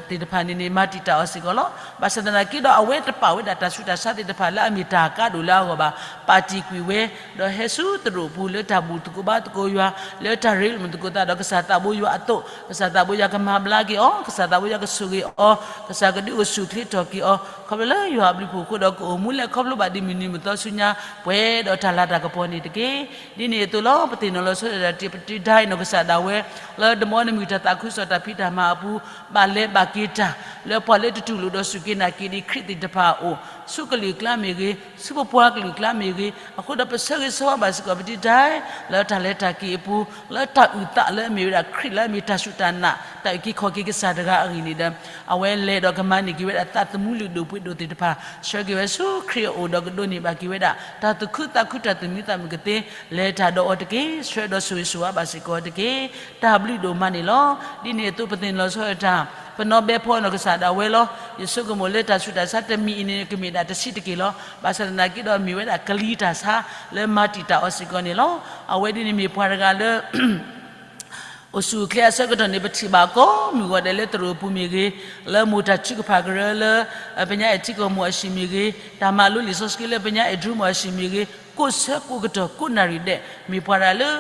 သ့ၣ်တဖၣ်န့ၣ်န့ၣ် မၤတံာ်တာ်အီၤစ့ၢ်ကီးလီၤ. ဘၣ်ဆၣ်သနာ်က့ဒီး အဝဲတပာ်ဝဲဒၣ်တၢ်ဆူးတၢ်ဆါသ့ၣ်တဖၣ်လၢအမ့ၢ်တၢ်ကါဒိၣ်လၢအဂီၢ်ဘၣ်. ပာ်တံာ်ကွံာ်ဝဲ ဒီးဟဲဆူသရိာ်ပူၤလၢတၢ်ဘူၣ်သကိးဘါသကိးယွၤ, လၢတၢ်ရ့လိာ်မုာ်သကိးသးဒီးကစၢ်သးဘိယွၤအသိး, ကစၢ်သးဘိယွၤကမၤဘျါက့ၤအီၤ, ကစၢ်သးဘိယွၤကဆိၣ်ဂ့ၤအီၤ, ကစၢ်ကဒုးအိၣ်ဆူၣ်အိၣ်ချ့ထီၣ်က့ၤအီၤ, ခီဖျိလၢယွၤအဘျုးအဖှိၣ်အဃိဒီး ကအိၣ်မူလဲၤခီဖျိဘၣ်ဒ်မုၢ်နံၤမုၢ်သီဆူညါ ပှဲၤဒီးတၢ်လၤတၢ်ကပီၤန့ၣ်တက့ၢ်. ဒ်န့ၣ်အသိးလီၤ ပသ့ၣ်နီၣ်လီၤဆီဒၣ်တၢ် ပတုၤဒၣ်အံၤနီၢ်ကစၢ်ဒၣ်ဝဲ လၢတမီနမုၢ်တၢ်သးခုကစီၣ်တၢ်ဖံးတၢ်မၤအပူၤ ဘၣ်လဲၤဘၣ်က့ၤတၢ် လၢပှၤလၢတတူၢ်လိာ်ဒီးစူၢ်က့ၤနာ်က့ၤဒံးခရံာ်သ့ၣ်တဖၣ်အအိၣ်, ဆူကလုာ်ကျါမ့ၢ်ဂ့ၤ, ဆူပပှၤကလုာ်ကျါမ့ၢ်ဂ့ၤ, အဃိဒီးပစၢဂ့ၤဆၢဝါဘၣ်စ့ၢ်ကီး ပတုၤဒၣ်အံၤ လၢတၢ်လဲၤတၢ်က့ၤအပူၤ လၢတၢ်အုၣ်သးလၢအမ့ၢ်ဝဲဒၣ်ခရံာ်လၢအမ့ၢ်တၢ်စူၢ်တၢ်နာ် တၢ်အုၣ်က့ၤခီၣ်က့ၤကစၢ်တဂၤအဂ့ၢ်န့ၣ်ဒီး အဝဲလဲၤဒီးကမၤန့ၢ်က့ၤဝဲဒၣ်သးသမူလုၢ်ဒိၣ်ပှ့ၤဒိၣ်သ့ၣ်တဖၣ် ဆှၢက့ၤဝဲဆူခရံာ်အအိၣ်ဒီးကဒိးန့ၢ်ဘၣ်က့ၤဝဲဒၣ် တၢ်သူၣ်ခုသးခုတၢ်သူၣ်မံသးမုာ်ကသ့ လဲၤတၢ်ဒီးအီၤတက့ၢ်. ဆှၢဒီးဆိၣ်ဂ့ၤဆိၣ်ဝါဘၣ်စ့ၢ်ကီးတက့ၢ်. တၢ်ဘျုးဒိၣ်မးန့ၣ်လီၤ. ဒ်န့ၣ်အသိးပသ့ၣ်နီၣ်လီၤဆီဒၣ်တၢ် ပနီၣ်ဘဲဖီနီၢ်ကစၢ်ဒၣ်ဝဲလီၤ. ယဆိကမိၣ်လၢတၢ်ဆူးတၢ်ဆါတမံၤအံၤန့ၣ် ကမ့ၢ်ဒၣ်တဆံးတက့ၢ်လီၤ. ဘၣ်ဆၣ်သနာ်က့ဒီးမ့ၢ်ဝဲဒၣ်ကလံၤတၢ်ဆါလၢမၤတံာ်တာ်အီၤစ့ၢ်ကီးန့ၣ်လီၤ. အဝဲဒ်န့ၣ်မ့ၢ်ပှၤတဂၤလၢ အိၣ်ဆူၣ်အိၣ်ချ့အဆၢကတီၢ်န့ၣ် ပထံၣ်ဘၣ်ကိးမုၢ်ဂီၤဒဲးလၢသရိာ်ပူၤမ့ၢ်ဂ့ၤ, လၢမိၢ်တၢ်ထုကဖၣ်ကရၢလၢ ပညါအဲၣ်ထံကီၢ်မိၢ်အဟံၣ်မ့ၢ်ဂ့ၤ, တၢ်မၤလိလံာ်စီဆှံလၢပညါအဲၣ်ဒြူမိၢ်အဟံၣ်မ့ၢ်ဂ့ၤ, ကိးဆၢကိးကတီၢ်ကိးနၣ်ရံၣ်ဒဲး မ့ၢ်ပှၤတဂၤလၢ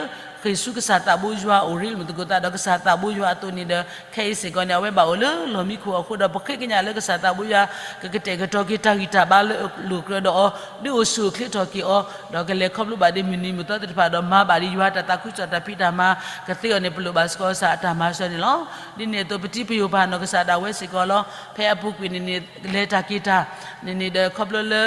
ဃ့ၢ်ဆူကစၢ်သးဘိယွၤအိၣ်ရ့လိာ်မုာ်သကိးသးဒီးကစၢ်သးဘိယွၤအသိးန့ၣ်ဒီး ခဲအံၤစ့ၢ်ကီးန့ၣ် အဝဲဘၣ်အိၣ်လၢလီၢ်မံခိၣ်အဃိဒီး ပဃ့ကညးလၢကစၢ်သးဘိယွၤ ကကတဲာ်ကတီၤက့ၤတၢ်ဂံၢ်တၢ်ဘါလၢအလိၤကြၢးဒီးအီၤ ဒုးအိၣ်ဆူၣ်အိၣ်ချ့ထီၣ်က့ၤအီၤ ဒီးကလဲၤခီဖျိဘၣ်ဒ်မုၢ်နံၤမုၢ်သီသ့ၣ်တဖၣ်ဒီးမၤဘၣ်ဒ်ယွၤတၢ်သးခုကစီၣ်တၢ်ဖံးတၢ်မၤကသ့အီၤန့ၣ် ပလိၣ်ဘၣ်စ့ၢ်ကီးကစၢ်အတၢ်မၤစၢၤန့ၣ်လီၤ. ဒ်န့ၣ်အသိး ပတံၤပယိာ်ပၢ်နီၢ်ကစၢ်ဒၣ်ဝဲစ့ၢ်ကီးလီၤ. ဖဲအပူၤကွံာ်န့ၣ်န့ၣ် လဲၤတၢ်က့ၤတၢ် န့ၣ်န့ၣ်ဒီးခီဖျိလၢ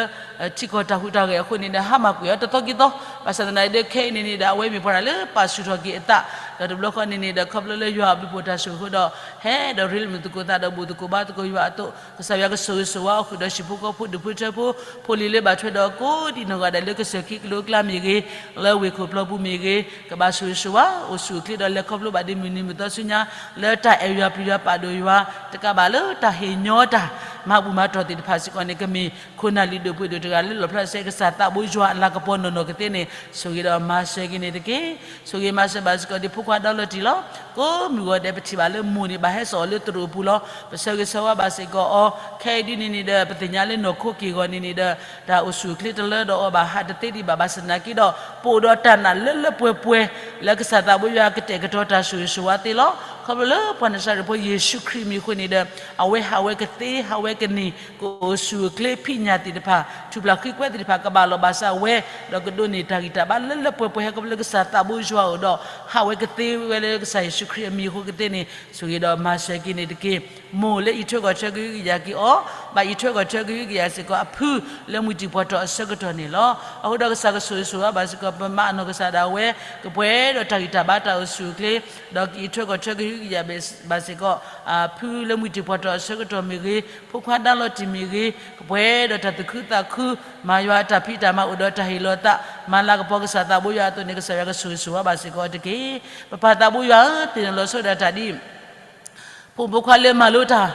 ထံကီၢ်တၢ်ဟူးတၢ်ဂဲၤအဃိန့ၣ်ဒီး ဟါမၢ်ကွံာ်အီၤတသီက့ၤသီ, ဘၣ်ဆၣ်သနာ်က့ဒီး ခဲအံၤန့ၣ်န့ၣ်ဒီး အဝဲမ့ၢ်ပှၤတၢ်လၢပာ်ဆူၣ်ထီၣ်က့ၤအသး ဒီးတဘျီဃီန့ၣ်န့ၣ်ဒီး ခီဖျိလၢယွၤအဘျုးဖှိၣ်တၢ်ဆိၣ်ဂ့ၤအဃိဒီး ဟဲဒီးရ့လိာ်မုာ်သကိးသးဒီးဘူၣ်သကိးဘါသကိးယွၤအသိး ကစၢ်ယွၤကဆိၣ်ဂ့ၤဆိၣ်ဝါအီၤဃုာ်ဒီးဟံၣ်ဖိဃီဖိဒူၣ်ဖိထၢဖိ ဖိလံၤလၢဘၣ်ထွဲဒီးကိးဒံးနီၢ်ဂၤဒဲးလၢကစၢၢ်ခံကလိကျါမ့ၢ်ဂ့ၤ, လၢဝ့ၢ်ခိၣ်ပျီပူၤမ့ၢ်ဂ့ၤ, ကဘၣ်ဆိၣ်ဂ့ၤဆိၣ်ဝါ အိၣ်ဆူၣ်အိၣ်ချ့ဒီးလဲၤခီဖျိဘၣ်ဒ်မုၢ်နံၤမုၢ်သီဆူညါ လၢတၢ်အဲၣ်ယွၤပျံၤယွၤပာ်ဒိၣ်ယွၤ တကးဘၣ်လၢတၢ်ဟ့ၣ်ညီတၢ် မၤဘူၣ်မၤတီၢ်သ့ၣ်တဖၣ်စ့ၢ်ကီးန့ၣ် ကမ့ၢ်ခိၣ်နၢ်လုၢ်ဒိၣ်ပှ့ၤဒိၣ်တဂၤလၢလီၣ်ဖျါစဲကစၢ်သးဘိယွၤအလၤကပီၤနီၢ်နီၢ်ကသ့န့ၣ် ဆိၣ်ဂ့ၤဒီးမၤစၢၤက့ၤန့ၣ်တက့ၢ်. ဆိၣ်ဂ့ၤမၤစၢၤဘၣ်စ့ၢ်ကီးဒ်ဖိခွါဒီလီၤတံၢ်လီၤ. ကိးမုၢ်ဂီၤဒဲးပထံၣ်ဘၣ်လၢမိၢ်န့ၣ် ဘၣ်ဟဲစိာ်အီၤလၢသရိာ်ပူၤလီၤ. ပဆၢဂ့ၤဆၢဝါဘၣ်စ့ၢ်ကီးအီၤ ခဲအံၤဒ်န့ၣ်န့ၣ်ဒီး ပသ့ၣ်ညါလၢနီၢ်ခိက့ၢ်ဂီၤန့ၣ်န့ၣ်ဒီး တၢ်အိၣ်ဆူၣ်အိၣ်ချ့တလၢဒီးအီၤဘၣ် ဟးတသ့ဒံးဘၣ် ဘၣ်ဆၣ်သနာ်က့ဒီး ပအိၣ်ဒီးတၢ်နာ်လၢလၢပှဲၤပှဲၤ လၢကစၢ်သးဘိယွၤကတဲာ်ကတီၤတၢ်ဆိၣ်ဂ့ၤဆိၣ်ဝါသ့လီၤ. ခီဖျိလၢပှၤနၤစၤရ့းဖိယ့ၣ်ၡူးခရံာ်မံၤအဃိန့ၣ်ဒီး အဝဲဟးဝဲကသ့ ဟးဝဲကန့ၢ် ကအိၣ်ဆူၣ်အိၣ်ချ့ ဖံးညၣ်သ့ၣ်တဖၣ် ထူၣ်ဖျးဃံကွဲသ့ၣ်တဖၣ် ကဘၣ်လီၤဘၣ်စးဝဲ ဒီးကဒိးန့ၢ်တၢ်ဂံၢ်တၢ်ဘါလၢလၢပှဲၤပှဲၤ ဟဲခီဖျိလၢကစၢ်သးဘိယွၤအိၣ်ဒီး ဟးဝဲကသ့ဝဲလၢကစၢ်ယ့ၣ်ၡူးခရံာ်အမံၤအဃိကသ့န့ၣ် ဆိၣ်ဂ့ၤဒီးမၤစၢၤက့ၤန့ၣ်တက့ၢ်. မိၢ်လၢအံးထွဲကွၢ်ထွဲကဟုကယာ်က့ၤအီၤ ဘၣ်အံးထွဲကွၢ်ထွဲကဟုကယာ်စ့ၢ်ကီးအဖု လၢမှံၤတံၤပှၢ်ထီၣ်အဆၢကတီၢ်န့ၣ်လီၤ. အဃိဒီးကစၢ်ကဆိၣ်ဂ့ၤဆိၣ်ဝါဘၣ်စ့ၢ်ကီး ပမၤအနီၢ်ကစၢ်ဒၣ်ဝဲ ကပှဲၤဒီးတၢ်ဂံၢ်တၢ်ဘါတၢ်အိၣ်ဆူၣ်အိၣ်ချ့ ဒီးကအံးထွဲကွၢ်ထွဲကဟုကယာ်ဘၣ်စ့ၢ်ကီး အဖုလၢမှံၤတံၤပှၢ်ထီၣ်အဆၢကတီၢ်မ့ၢ်ဂ့ၤ, ဖိခွါဒါလီၤတံၢ်မ့ၢ်ဂ့ၤ, ကပှဲၤဒီးတၢ်သူၣ်ခုသးခု, မၤယွၤအတၢ်ဖံးတၢ်မၤအိၣ်ဒီးတၢ်ဟ့ၣ်လီၤသး, မၤလၤကပီၤကစၢ်သးဘိယွၤအသိးန့ၣ် ကစၢ်ယွၤကဆိၣ်ဂ့ၤဆိၣ်ဝါဘၣ်စ့ၢ်ကီးတက့ၢ်. ပပၢ်သးဘိယွၤဧၢ, သ့ၣ်နီၣ်လီၤဆိဒၣ်တၢ်ဒ် ဖိမုၣ်ဖိခွါလၢမၤလိတၢ်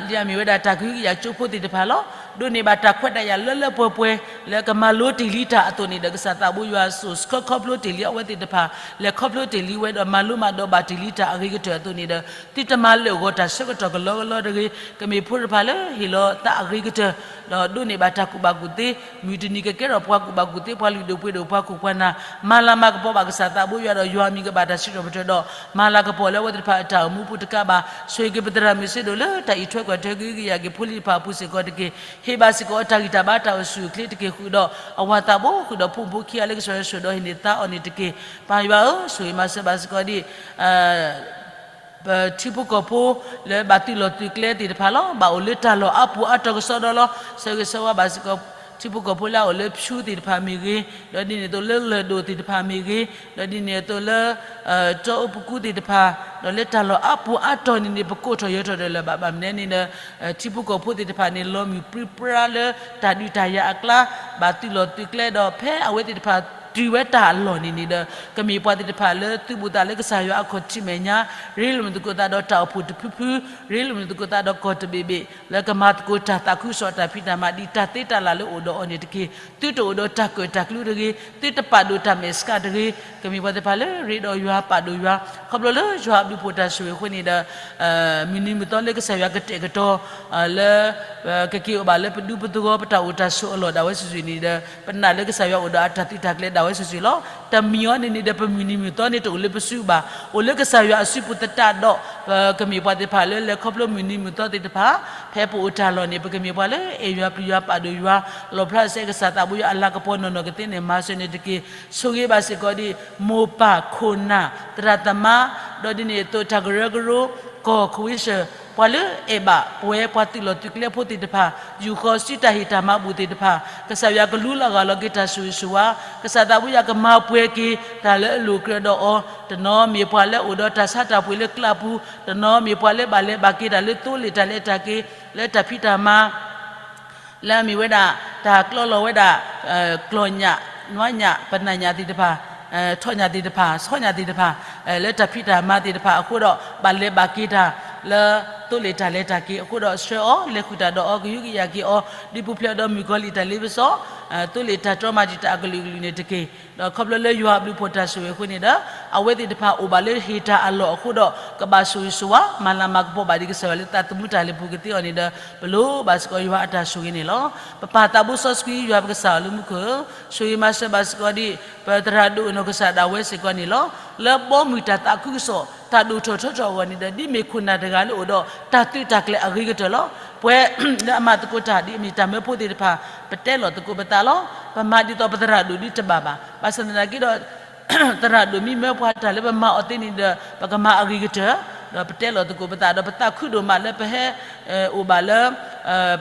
လၢအမ့ၢ်ဝဲဒၣ်တၢ်ကဟုကယာ်ကၠိဖိသ့ၣ်တဖၣ်လီၤ. ဒိးန့ၢ်ဘၣ်တၢ်ခွဲးတၢ်ယာ်လၢလၢပှဲၤပှဲၤ လၢကမၤလိတ့ၢ်လံတၢ်အသိးန့ၣ်ဒီး ကစၢ်သးဘိယွၤစိာ်ဆှၢခီဖျိတ့ၢ်လံအဝဲသ့ၣ်တဖၣ်, လဲၤခီဖျိတ့ၢ်လံဝဲဒီးမၤလိမၤဒိးဘၣ်တ့ၢ်လံတၢ်အဂ့ၤကတၢၢ်အသိးန့ၣ်ဒီး သုတမၤလၢာ်ဂီၤတၢ်ဆၢကတီၢ်ကလီကလီတဂ့ၤ, ကမ့ၢ်ဖိတဖၣ်လၢဟ့ၣ်လီၤသးအဂ့ၤကတၢၢ် ဒီးဒိးန့ၢ်ဘၣ်တၢ်ကူၣ်ဘၣ်ကူၣ်သ့, မုၢ်တနံၤကကဲထီၣ်ပှၤကူၣ်ဘၣ်ကူၣ်သ့ ပှၤလုၢ်ဒိၣ်ပှ့ၤဒိၣ်ပှၤခိၣ်ပှၤနၢ်, မၤလၤမၤကပီၤဘၣ်ကစၢ်သးဘိယွၤဒီးယွၤအမံၤကဘၣ်တၢ်စံးထီၣ်ပတြၢၤဒီး မၤလၤကပီၤလၢအဝဲသ့ၣ်တဖၣ်အတၢ်အိၣ်မူပူၤတကးဘၣ်, ဆိၣ်ဂ့ၤက့ၤပသရၣ်မုၣ်စ့ဒိၣ်လၢတၢ်အံးထွဲကွၢ်ထွဲကဟုကယာ်က့ၤဖိလံၤတဖၣ်အပူၤစ့ၢ်ကီးတက့ၢ်. ဟ့ၣ်ဘၣ်စ့ၢ်ကီးအတၢ်ဂံၢ်တၢ်ဘါတၢ်အိၣ်ဆူၣ်အိၣ်ချ့တက့ၢ်ဃုာ်ဒီး အဝၤသးဘိဃုာ်ဒီးဖိမုၣ်ဖိခံဂၤလၢကစၢ်ယွၤဆိၣ်ဒီးဟ့ၣ်န့ၢ်သါအီၤန့ၣ်တက့ၢ်. ပၢ်ယွၤဧၢ, ဆိၣ်ဂ့ၤမၤစၢၤဘၣ်စ့ၢ်ကီးဒ် ပထံဖိကီၢ်ဖိလၢဘၣ်သုးလီၢ်သုးကျဲသ့ၣ်တဖၣ်လီၤ. ဘၣ်အိၣ်လၢတၢ်လီၢ်အါပူၤအါတီၤကစီဒီလီၤ. ဆၢဂ့ၤဆၢဝါဘၣ်စ့ၢ်ကီး ထံဖိကီၢ်ဖိလၢအအိၣ်လၢဖၠူသ့ၣ်တဖၣ်မ့ၢ်ဂ့ၤ, ဒီးဒ်န့ၣ်အသိးလၢလၢၢ်ဒိၣ်သ့ၣ်တဖၣ်မ့ၢ်ဂ့ၤ, ဒီးဒ်န့ၣ်အသိးလၢ တီအူပကူသ့ၣ်တဖၣ်, ဒီးလၢတၢ်လီၢ်အါပူၤအါတီၤန့ၣ်န့ၣ် ပကိးထီၣ်ယၢၤထီၣ်ဒီးလၢၤဘၣ် ဘၣ်မနုၤန့ၣ်ဒီး ထံဖိကီၢ်ဖိသ့ၣ်တဖၣ်န့ၣ် လီၤမုၢ်ပြံပြါလၢတၢ်ဒုးတၢ်ယၤအကျါ, ဘၣ်သုးလီၢ်သုးကျဲဒီး ဖဲအဝဲသ့ၣ်တဖၣ်တုၤဝဲတၢ်အလီၢ်န့ၣ်န့ၣ်ဒီး ကမ့ၢ်ပှၤသ့ၣ်တဖၣ်လၢသုးဘူးသးလၢကစၢ်ယွၤအခီၣ်ထံးမဲာ်ညါ, ရ့လိာ်မုာ်သကိးသးဒီးတၢ်အိၣ်ဖှိၣ်တဖုဖု, ရ့လိာ်မုာ်သကိးသးဒီးကီၢ်တဘ့ၣ်ဘ့ၣ် လၢကမၤသကိးတၢ်သးခုကစီၣ်တၢ်ဖံးတၢ်မၤဒ်တၢ်သ့တၢ်လၢ်လၢအိၣ်ဒီးအီၤန့ၣ်တက့ၢ်. သုတအိၣ်ဒီးတၢ်ကၢၣ်တၢ်ကျူတဂ့ၤ, သုတပာ်ဒိၣ်တၢ်မဲာ်ဆှးတဂ့ၤ, ကမ့ၢ်ပှၤသ့ၣ်တဖၣ်လၢရ့ဒီးယွၤပာ်ဒိၣ်ယွၤ, ခီဖျိလၢယွၤအဘျုးဖှိၣ်တၢ်ဆိၣ်ဂ့ၤအဃိန့ၣ်ဒီး မုၢ်နံၤမုၢ်သီလၢကစၢ်ယွၤကတဲာ်ကတီၤ လၢ ကက့ၤအိၣ်ဘၣ်လၢပဒူပသဝီ ပတၢ်အိၣ်တၢ်ဆိးအလီၢ်ဒၣ်ဝဲစုာ်စုာ်န့ၣ်ဒီး ပနာ်လၢကစၢ်ယွၤအိၣ်ဒီးအတၢ်သုးတၢ်ကျဲၤဒၣ်ဝဲစုာ်စုာ်လီၤ. တမံၤအီၤန့ၣ်န့ၣ်ဒီး ပမုၢ်နံၤမုၢ်သီန့ၣ်တအိၣ်လၢပစုဘၣ်, အိၣ်လၢကစၢ်ယွၤအစုပူၤသတးဒီး ပကမ့ၢ်ပှၤသ့ၣ်တဖၣ်လၢလဲၤခီဖျိမုၢ်နံၤမုၢ်သီသ့ၣ်တဖၣ်, ဖဲပအိၣ်တၢ်လီၢ်န့ၣ် ပကမ့ၢ်ပှၤလၢအဲၣ်ယွၤပျံၤယွၤပာ်ဒိၣ်ယွၤ, လီၣ်ဖျါစဲကစၢ်သးဘိယွၤအလၤကပီၤနီၢ်နီၢ်ကသ့န့ၣ် မၤစၢၤန့ၣ်တက့ၢ်. ဆိၣ်ဂ့ၤဘၣ်စ့ၢ်ကီးဒ် မိၢ်ပၢ်ခိၣ်နၢ် သရၣ်သမါ ဒီးဒ်န့ၣ်အသိးတၢ်ကရၢကရိ ကီၢ်ခဝ့ၡၢၣ် ပှၤလၢအဲၣ်ဘၣ်ပဝဲပှၤသုးလီၢ်သုးကျဲဖိသ့ၣ်တဖၣ်, ယူၢ်ဃီစုတၢ်ဟ့ၣ်တၢ်မၤဘူၣ်သ့ၣ်တဖၣ်, ကစၢ်ယွၤကလူလီၤဂာ်လီၤက့ၤတၢ်ဆိၣ်ဂ့ၤဆိၣ်ဝါ, ကစၢ်သးဘိယွၤကမၤပှဲၤက့ၤတၢ်လၢအလိၤကြၢးဒီးအီၤ, တနီၤမ့ၢ်ပှၤလၢအိၣ်ဒီးတၢ်ဆါတၢ်ပှ့ၤလၢကျးပူၤ, တနီၤမ့ၢ်ပှၤလၢဘၣ်လဲၤဘၣ်က့ၤတၢ်လၢသိလ့ၣ်တၢ်လဲၤတၢ်က့ၤ လၢတၢ်ဖံးတၢ်မၤ လၢအမ့ၢ်ဝဲဒၣ် တၢ်ကျီလီၤဝဲဒၣ် ကျီၢ်ညၣ် နွါညၣ် ပနၢ်ညၣ်သ့ၣ်တဖၣ် ထီၣ်ညၣ်သ့ၣ်တဖၣ် ဆီညၣ်သ့ၣ်တဖၣ် လၢတၢ်ဖံးတၢ်မၤသ့ၣ်တဖၣ်အဃိဒီး ဘၣ်လဲၤဘၣ်က့ၤတၢ်လၢ သိလ့ၣ်တၢ်လဲၤတၢ်က့ၤအဃိဒီး ဆှၢအီၤ လဲၤဃုာ်တၢ်ဒီးအီၤ ကဟုကယာ်က့ၤအီၤ ဒ်ပူၤဖျဲးဒီးမုၣ်ကီၤလံၢ်တၢ်လ့ပစီ သိလ့ၣ်တၢ်တြီမၤတံာ်တာ်အကလုာ်ကလုာ်န့ၣ်တက့ၢ်. ဒီးခီဖျိလၢယွၤအဘျုးဖှိၣ်တၢ်ဆိၣ်ဂ့ၤအဃိန့ၣ်ဒီး အဝဲသ့ၣ်တဖၣ်အိၣ်ဘၣ်လၢဟ့ၣ်တၢ်အလီၢ်အဃိဒီး ကဘၣ်ဆိၣ်ဂ့ၤဆိၣ်ဝါ မၤလၤမၤကပီၤဘၣ်ဒံးကစၢ်ယွၤလၢသးသမူတၢ်လဲၤပူၤကသ့အီၤန့ၣ်ဒီး ပလိၣ်ဘၣ်စ့ၢ်ကီးယွၤအတၢ်ဆိၣ်ဂ့ၤန့ၣ်လီၤ. ပပၢ်သးဘိစီဆှံယွၤပကစၢ်အလၢမူခိၣ်ဧၢ, ဆိၣ်ဂ့ၤမၤစၢၤဘၣ်စ့ၢ်ကီးဒံး ပသရၣ်ဒိၣ်အနီၢ်ကစၢ်ဒၣ်ဝဲစ့ၢ်ကီးန့ၣ်လီၤ. လၢဘီမုၢ်တၢ်သးခုကစီၣ် တၢ်ဒိၣ်ထီၣ်ထီထီၣ်အဂီၢ်န့ၣ်ဒီး ဒ်မ့ၢ်ခိၣ်နၢ်တဂၤလၢအိၣ်ဒီး တၢ်သုးတၢ်ကျဲၤအဂ့ၤကတၢၢ်လီၤ. ပှၤလၢအမၤသကိးတၢ်ဒ်အမ့ၢ်တၢ်မၢဖိသ့ၣ်တဖၣ် ပတဲလီၤသကိးပသးလီၤ. ပမၤဒ်သိးပသရၣ်ဒိၣ်ဒ်တဘၣ်ဘၣ်. ဘၣ်ဆၣ်သနာ်က့ဒီး သရၣ်ဒိၣ်မ့ၢ်မၢပှၤတၢ်လၢပမၤအီၤသ့န့ၣ်ဒီး ပကမၤအဂ့ၤကတၢၢ်, ဒီးပတဲလီၤသကိးပသး ဒီးပသးခုဒိၣ်မးလၢပဟဲ အိၣ်ဘၣ်လၢ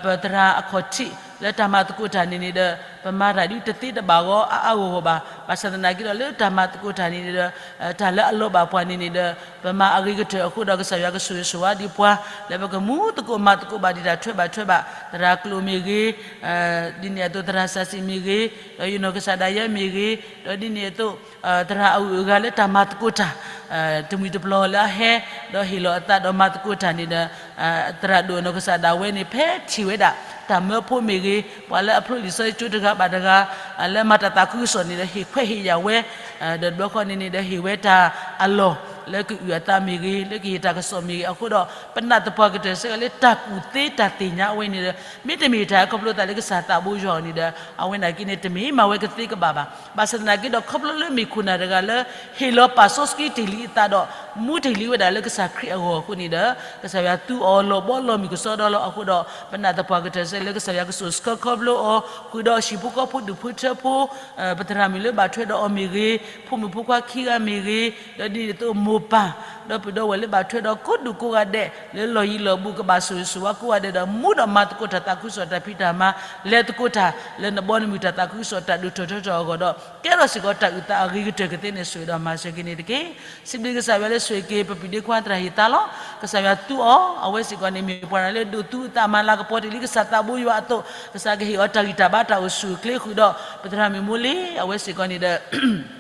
ပသရၣ်အခီၣ်ထံး လၢတၢ်မၤသကိးတၢ်န့ၣ်န့ၣ်ဒီး ပမၤတၢ်ဒ်တသ့တဘၣ်ဂီၤအါအါဂီၢ်ဂီၢ်ဘၣ်. ဘၣ်ဆၣ်သနာ်က့ဒီးလၢတၢ်မၤသကိးတၢ်န့ၣ်န့ၣ်ဒီး တၢ်လၢအလီၤဘၣ်ပှၤန့ၣ်န့ၣ်ဒီး ပမၤအဂ့ၤကတၢၢ်အဃိဒီး ကစၢ်ယွၤကဆိၣ်ဂ့ၤဆိၣ်ဝါဒံးပှၤ လၢပကမူသကိးမၤသကိးဘၣ်ဒံးတၢ်ထွဲဘၣ်ထွဲဘၣ် သရၣ်ကျိၤမ့ၢ်ဂ့ၤ, ဒ်န့ၣ်အသိးသရၣ်စၢ်စံးမ့ၢ်ဂ့ၤ, ဒီးယနီၢ်ကစၢ်ဒၣ်ယဲမ့ၢ်ဂ့ၤ, ဒီးဒ်န့ၣ်အသိး သရၣ်အဂုၤအဂၤလၢတၢ်မၤသကိးတၢ် တမှံၤတပျီၤလၢအဟဲ ဒီးဟ့ၣ်လီၤအသးဒီးမၤသကိးတၢ်န့ၣ်ဒီး သရၣ်ဒိၣ်အနီၢ်ကစၢ်ဒၣ်ဝဲန့ၣ် ဖဲထံၣ်ဝဲဒၣ် တၢ်မၢဖိမ့ၢ်ဂ့ၤ, ပှၤလၢအဖျိလံာ်စီဆှံကၠိတဂၤဘၣ်တဂၤ လၢမၤတၢ်သးခုကစီၣ်န့ၣ်ဒီး ဟ့ၣ်ခွဲးဟ့ၣ်ယာ်ဝဲ, ဒီးတဘျီဃီန့ၣ်န့ၣ်ဒီး ဟ့ၣ်ဝဲတၢ်အလီၢ် လၢကအုၣ်အသးမ့ၢ်ဂ့ၤ, လၢကဟ့ၣ်တၢ်ကစီၣ်မ့ၢ်ဂ့ၤ, အဃိဒီး ပနာ်သပှၢ်ကတၢၢ်စ့ၢ်ကီးလၢတၢ်ကူၣ်သ့တၢ်သ့ၣ်ညါအဝဲန့ၣ်ဒီး မ့တမ့ၢ်တၢ်ခီဖျိသးလၢကစၢ်သးဘိယွၤအီၤန့ၣ်ဒီး အဝဲန့ၣ်က့န့ၣ် တမ့ၢ်မၤဝဲကသ့ကဘၣ်ဘၣ်. ဘၣ်ဆၣ်သနာ်က့ဒီး ခီဖျိလၢမ့ၢ်ခိၣ်နၢ်တဂၤလၢ ဟ့ၣ်လီၤပာ်စီဆှံတ့ၢ်လံအသးဒီး မူတ့ၢ်လံဝဲဒၣ်လၢကစၢ်ခရံာ်အဂီၢ်အဃိန့ၣ်ဒီး ကစၢ်ယွၤသူအီၤလီၤဘီလီၤမုၢ်ကစီဒီလီၤ. အဃိဒီး ပနာ်သပှၢ်ကတၢၢ်စ့ၢ်လၢကစၢ်ယွၤကဆိၣ်ဆှၢခီဖျိအီၤ ဃုာ်ဒီးဟံၣ်ဖိဃီဖိဒူၣ်ဖိထၢဖိ ပသရၣ်မုၣ်လၢဘၣ်ထွဲဒီးအီၤမ့ၢ်ဂ့ၤ, ဖိမုၣ်ဖိခွါခံဂၤမ့ၢ်ဂ့ၤ, ဒီးဒ်န့ၣ်အသိးမိၢ်ပၢ် ဒီးပုၢ်ဒီးဝဲၢ်လၢဘၣ်ထွဲဒီးကိးဒူၣ်ကိးဂၤဒဲး လၢလီၢ်ယံၤလီၢ်ဘူး ကဘၣ်ဆိၣ်ဂ့ၤဆိၣ်ဝါကိးဂၤဒဲးဒီး မူဒီးမၤသကိးတၢ်သးခုကစီၣ်တၢ်ဖံးတၢ်မၤ လဲၤသကိးတၢ်လၢနဘီနမုၢ်တၢ်သးခုကစီၣ်တၢ်ဒိၣ်ထီၣ်ထီထီၣ်အဂီၢ်ဒီး ကဲထီၣ်စ့ၢ်ကီးတၢ်အုၣ်သးအဂ့ၤကတၢၢ်ကသ့န့ၣ် ဆိၣ်ဂ့ၤဒီးမၤစၢၤက့ၤန့ၣ်တက့ၢ်. စံးဘျုးကစၢ်ယွၤလၢဆိၣ်ဂ့ၤက့ၤ ပပံၤဒ့ခွါသရၣ်ဟ့ၣ်သါလီၤ. ကစၢ်ယွၤသူအီၤ အဝဲစ့ၢ်ကီးန့ၣ် မ့ၢ်ပှၤလၢဒိးသူအသးမၤလၤကပီၤတ့ၢ်လံကစၢ်သးဘိယွၤအသိး ကစၢ်ကဟ့ၣ်အီၤတၢ်ဂံၢ်တၢ်ဘါတၢ်အိၣ်ဆူၣ်အိၣ်ချ့ဃုာ်ဒီး ပသရၣ်မုၣ်မိၢ်လ့ အဝဲစ့ၢ်ကီးန့ၣ်ဒီး